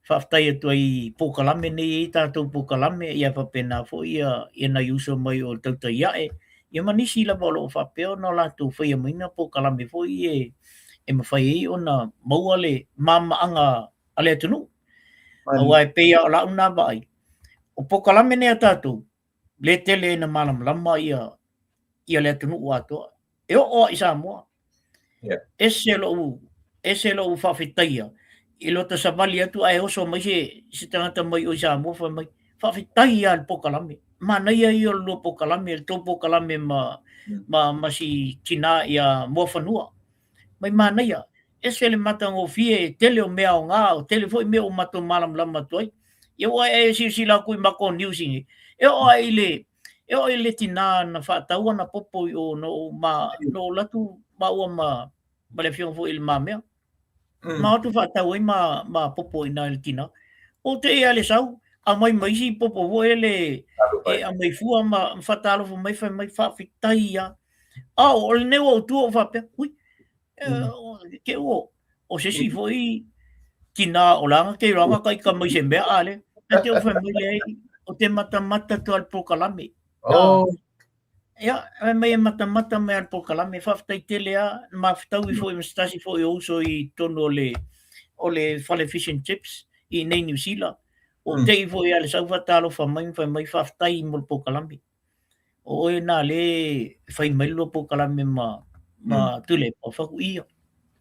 faafetai atu ai i polokalame nei e i ai tatou polokalame, ia faapena foi ia nai uso mai o le Tautai Ae, ia ma nisi lava o lo o faapea ona latou faia maiga polokalame foi ia e mafai ai ona maua le malamalamaaga a le atunuu. Aua e pei lava o lau lena vaai, o polokalame nei a tatou, le tele ina malamalama ia le atunuu atoa. E oo lava i Samoa. Ese lou, ese lou faafetaia i lota savali atu ae oso mai se tagata mai o i Samoa fai mai, faafetai lava i le polokalame. Manaia ia o le lua polokalame, le tou polokalame ma si tina ia Muafanua. Mai manaia, ese le matagofie, e tele o mea aoga, o tele foi mea ua matou malamalama atu ai. Ia ua e silasila atu i matou news nei, e oo lava i le e oo i le tina na faatau ana popo i o na ou ma na ou alu atu maua ma le afioga foi i Le Mamea. Ma o atu faatau ai ma popo i ina i le tina. Ou te i lava i le sau, aumai ma isi popo foi lele e aumai fua ma faatalofa mai fai mai faafetai lava. A o lenei ua ou tu ou faapea, ui, te ua o se isi foi tina o la na te iloa na ita mai se mea a le. Ae te fai mai leai, o te matamata atu lava i le polokalame. Ia, fai mai e matamata mai lava i le polokalame, faafetai tele lava, na mafutaui foi ma se tasi foi o uso i totonu o le fale fish and chips i inei i Niu Sila. Ua ou te i foi lava i le sau faatalofa mai ma fai mai faafetai mo le polokalame. O oe na le fai mai le lua polokalame ma Tuilaepa, ou fai atu, ia,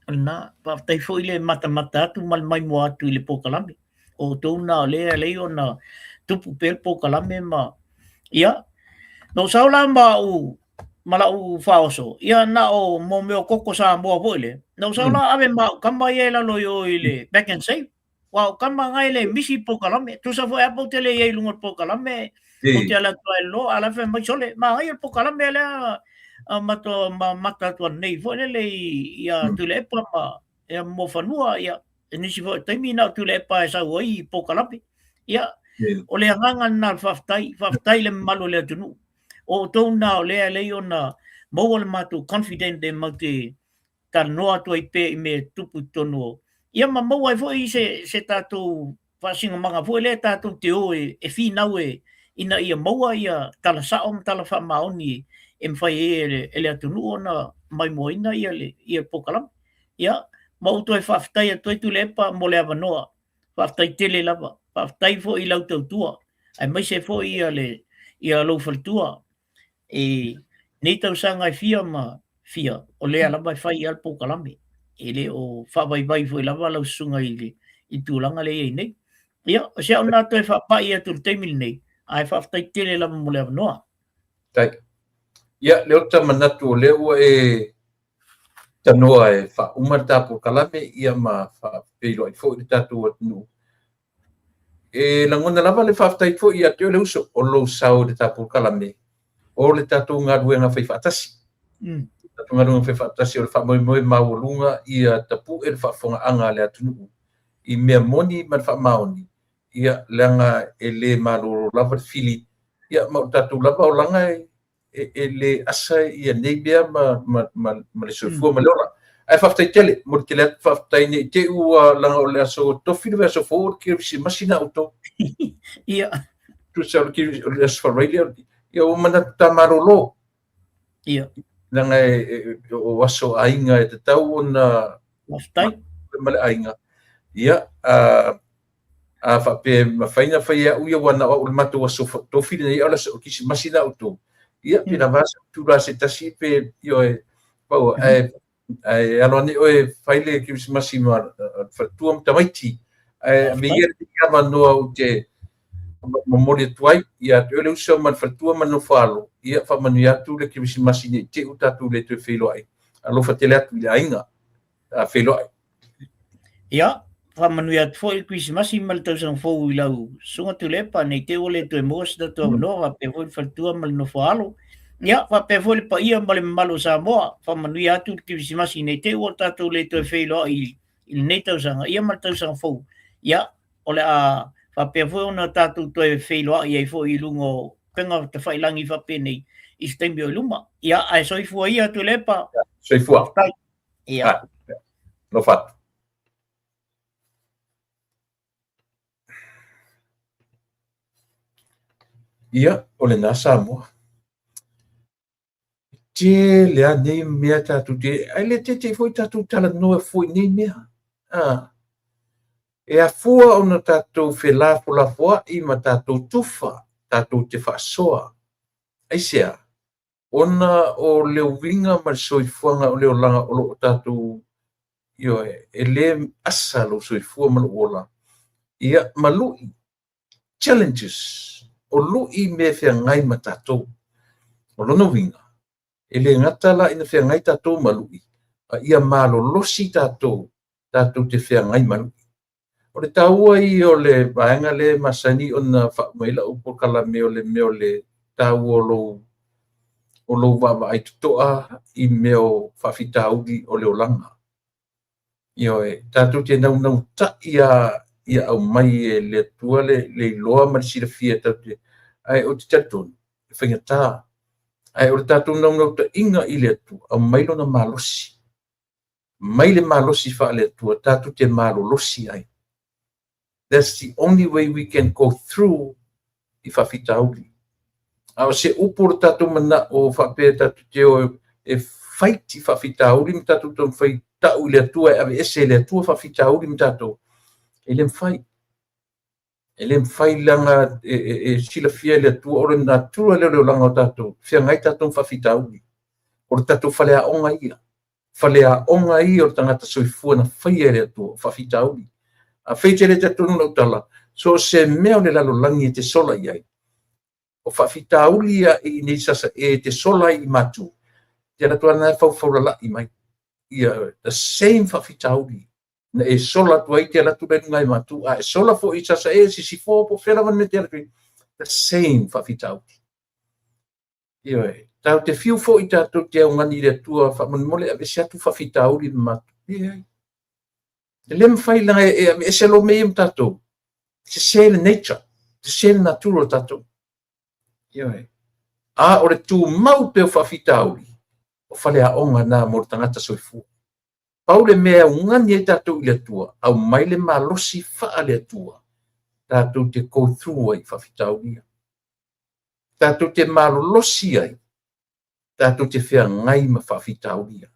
o lena, faafetai foi le matamata atu ma le maimoa atu i le polokalame. O outou na o lea e ala ai ona tupu pea le polokalame ma, ia, na ou sau la ma au, ma lau faaoso, ia na o mo mea o koko Samoa foi lea, na ou sau la ave ma au tama ia i lalo i o i le Pak'nSave. Aua o tama na e le misi polokalame. Tusa foi a pe ou te le i ai i luga o le polokalame, ou te alu atu lava e loa, a o la e fai mai, sole, manaia le polokalame lea a matou ma mata atu nei foi lele ia Tuilaepa ma ia Muafanua, ia i nisi foi o taimi na o Tuilaepa e sau ai i polokalame. Ia, o le agaga lena o le faafetai, faafetai i le mamalu o le atunuu. O outou na o lea e ala ai ona maua le matou confident e matou te talanoa atu ai pea i mea e tutupu i totonu o ia ma maua ai foi se tatou faasinomaga foi lea tatou te o e finau e ina ia maua ia tala sao ma tala faamaoni e mafai ai e le atunuu ona maimoaina ia le ia polokalame. Ia, ma ou toe faafetai atu ai Tuilaepa mo le avanoa. Faafetai tele lava. Faafetai foi i lau tautua, aemaise foi ia le ia lou faletua i nei tausaga e fia ma fia, o lea lava e fai lava le polokalame. E le o faavaivai foi lava lau susuga i le tulaga lea e i ai nei. Ia, o si au lena toe faapai atu i le taimi lenei, ae faafetai tele lava mo le avanoa. Faafetai. Ia, Leota, manatu o lea ua e tanoa e faauma le ta polokalame, ia ma faafeiloai foi le tatou atunuu. E lagona lava le faafetai foi ia te oe le uso o lou sao i le tatou polokalame o le tatou galuega faifaatasi. Tatou galuega faifaatasi o le faamoemoe maualuga ia tapu'e le faafofogaaga a le atunuu i mea moni ma le faamaoni, ia leaga e le malolo lava le fili, ia ma o tatou lava olaga e e le asa ia nei mea ma le soifua ma le ola. Ae faafetai tele, momoli tele atu faafetai ne i te i ua leaga o le aso tofi le vaiaso fou o le Kerisimasi na outou. Ia. Tusa o le aso Faraile lea, ia ua manatu ta malolo. Ia. Leaga o aso aiga e tatau ona Faafetai. Ma le aiga. Ia, a faapea e mafai ona fai e au ia, aua na o au le matou aso tofi lenei, a o le aso Kerisimasi na outou. Ia, pe lava se itula se tasi pe, ioe, pau, ae alo ane oe e fai le Kerisimasi ma le faletua ma tamaiti. Ae ave ia lenei avanoa ou te Momoli atu ai ia te oe le uso ma le faletua ma le nofo-a-alo, ia faamanuia atu le Kerisimasi ne i te i ua tatou le toe feiloai. Alofa tele atu i le aiga. A feiloai. Ia, faamanuia atu foi le Kerisimasi ma le tausaga fou i lau Susuga Tuilaepa, ne i te i ua le toe maua se tatou avanoa, faapea foi le faletua ma le nofo-a-alo. Ia, faapea foi le paia ma le mamalu o Samoa, faamanuia atu le Kerisimasi ne i te i ua tatou le toe feiloai i lenei tausaga, ia ma le tausaga fou. Ia, o le a faapea foi ona tatou toe feiloai ai foi i luga o upega tafailagi faapenei i se taimi o i luma. Ia, ae soifua ia Tuilaepa. Soifua. Faafetai. Ia. Alofa atu. Ia, o lena Samoa. Tele a nei mea tatou te, ae le teitei foi tatou talanoa foi nei mea. Ah. E afua ona tatou felafolafoai ma tatou tufa, tatou te faasoa. Aisea? Ona o le uiga ma le soifuaga o le olaga o lo o tatou, ioe, e le asa lou soifua ma lou ola, ia, ma lui, challenges, o lui mea e feagai ma tatou. O lona uiga, e le gata la ina feagai tatou ma lui, a ia malolosi tatou, tatou te feagai ma lui. O le taua ia o le vaega lea e masani ona faauma ai lau polokalame o le mea o le taua o lou o lou vaavaai totoa i mea o faafitauli o le olaga. Ioe, tatou te naunautai lava ia aumai e le Atua le, le iloa ma le silafia tatou te, ae ou te talitonu, e faigata. Ae o le tatou naunautaiga i le Atua, aumai lona malosi. Mai le malosi faale-Atua tatou te malolosi ai. That's the only way we can go through i faafitauli. A o se upu o le tatou manao faapea tatou te o e fight i faafitauli ma tatou taumafai tau i le Atua e aveese e le Atua faafitauli ma tatou, e le mafai. E le mafai leaga e, e, e silafia e le Atua o le natura lea o le olaga o tatou, feagai tatou ma faafitauli. O le tatou faleaoga ia. Faleaoga ia o le tagata soifua na faia e le Atua, o faafitauli. Afai e te le talitonu i lau tala, so o se mea o le lalolagi e te sola i ai, o faafitauli ia i inei Sasae e te sola ai i Matu, te alu atu lava lena e faufaulalai mai. Ia, the same faafitauli na e sola atu ai te alu atu la i luga i Matu, a e sola foi i Sasae, Sisifo, po o fea lava le mea e te alu atu ai, the same faafitauli. Ioe, tatou te fiu foi tatou te augani i le Atua faamolemole aveese atu faafitauli ma matou. Leai. E le mafai leaga e aveese loa mea ia ma tatou. Sese le nature, sese le natura o tatou. Ioe. A o le tumau pea o faafitauli, o faleaoga na mo le tagata soifua. Pau le mea e augani ai tatou i le Atua, aumai le malosi faale-Atua, tatou te go through ai i faafitauli ia. Tatou te malolosi ai, tatou te feagai ma faafitauli ia.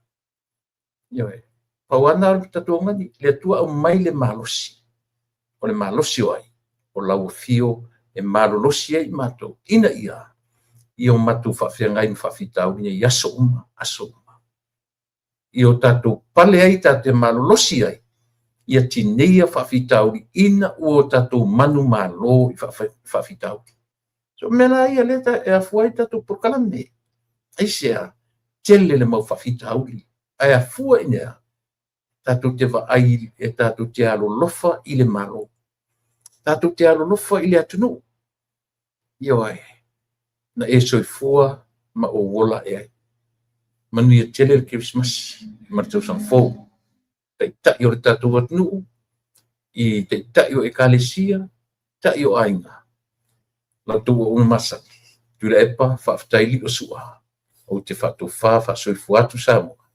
Ioe. Pau lava lena o le tatou augani, le Atua aumai le malosi. O le malosi o ai? O lau afio e malolosi ai matou, ina ia ia o matou faafeagai ma faafitauli nei i aso uma, aso uma. I o tatou pale ai, tatou te malolosi ai, ia tineia faafitauli ina ua o tatou manumalo i faafitauli. So mea la ia lea e afua ai tatou polokalame. Aisea? Tele le mau faafitauli. Ae afua i nea? Tatou te vaai e tatou te alolofa i le Malo. Tatou te alolofa i le atunuu. Ioe, na e soifua ma ou ola ae ai. Manuia tele le Kerisimasi ma le tausaga fou. Taitai o le tatou atunuu, i taitai o Ekalesia, taitai o aiga. La outou auauna masani, Tuilaepa, faafetai Liosua, ou te faatofa faasoifua atu Samoa.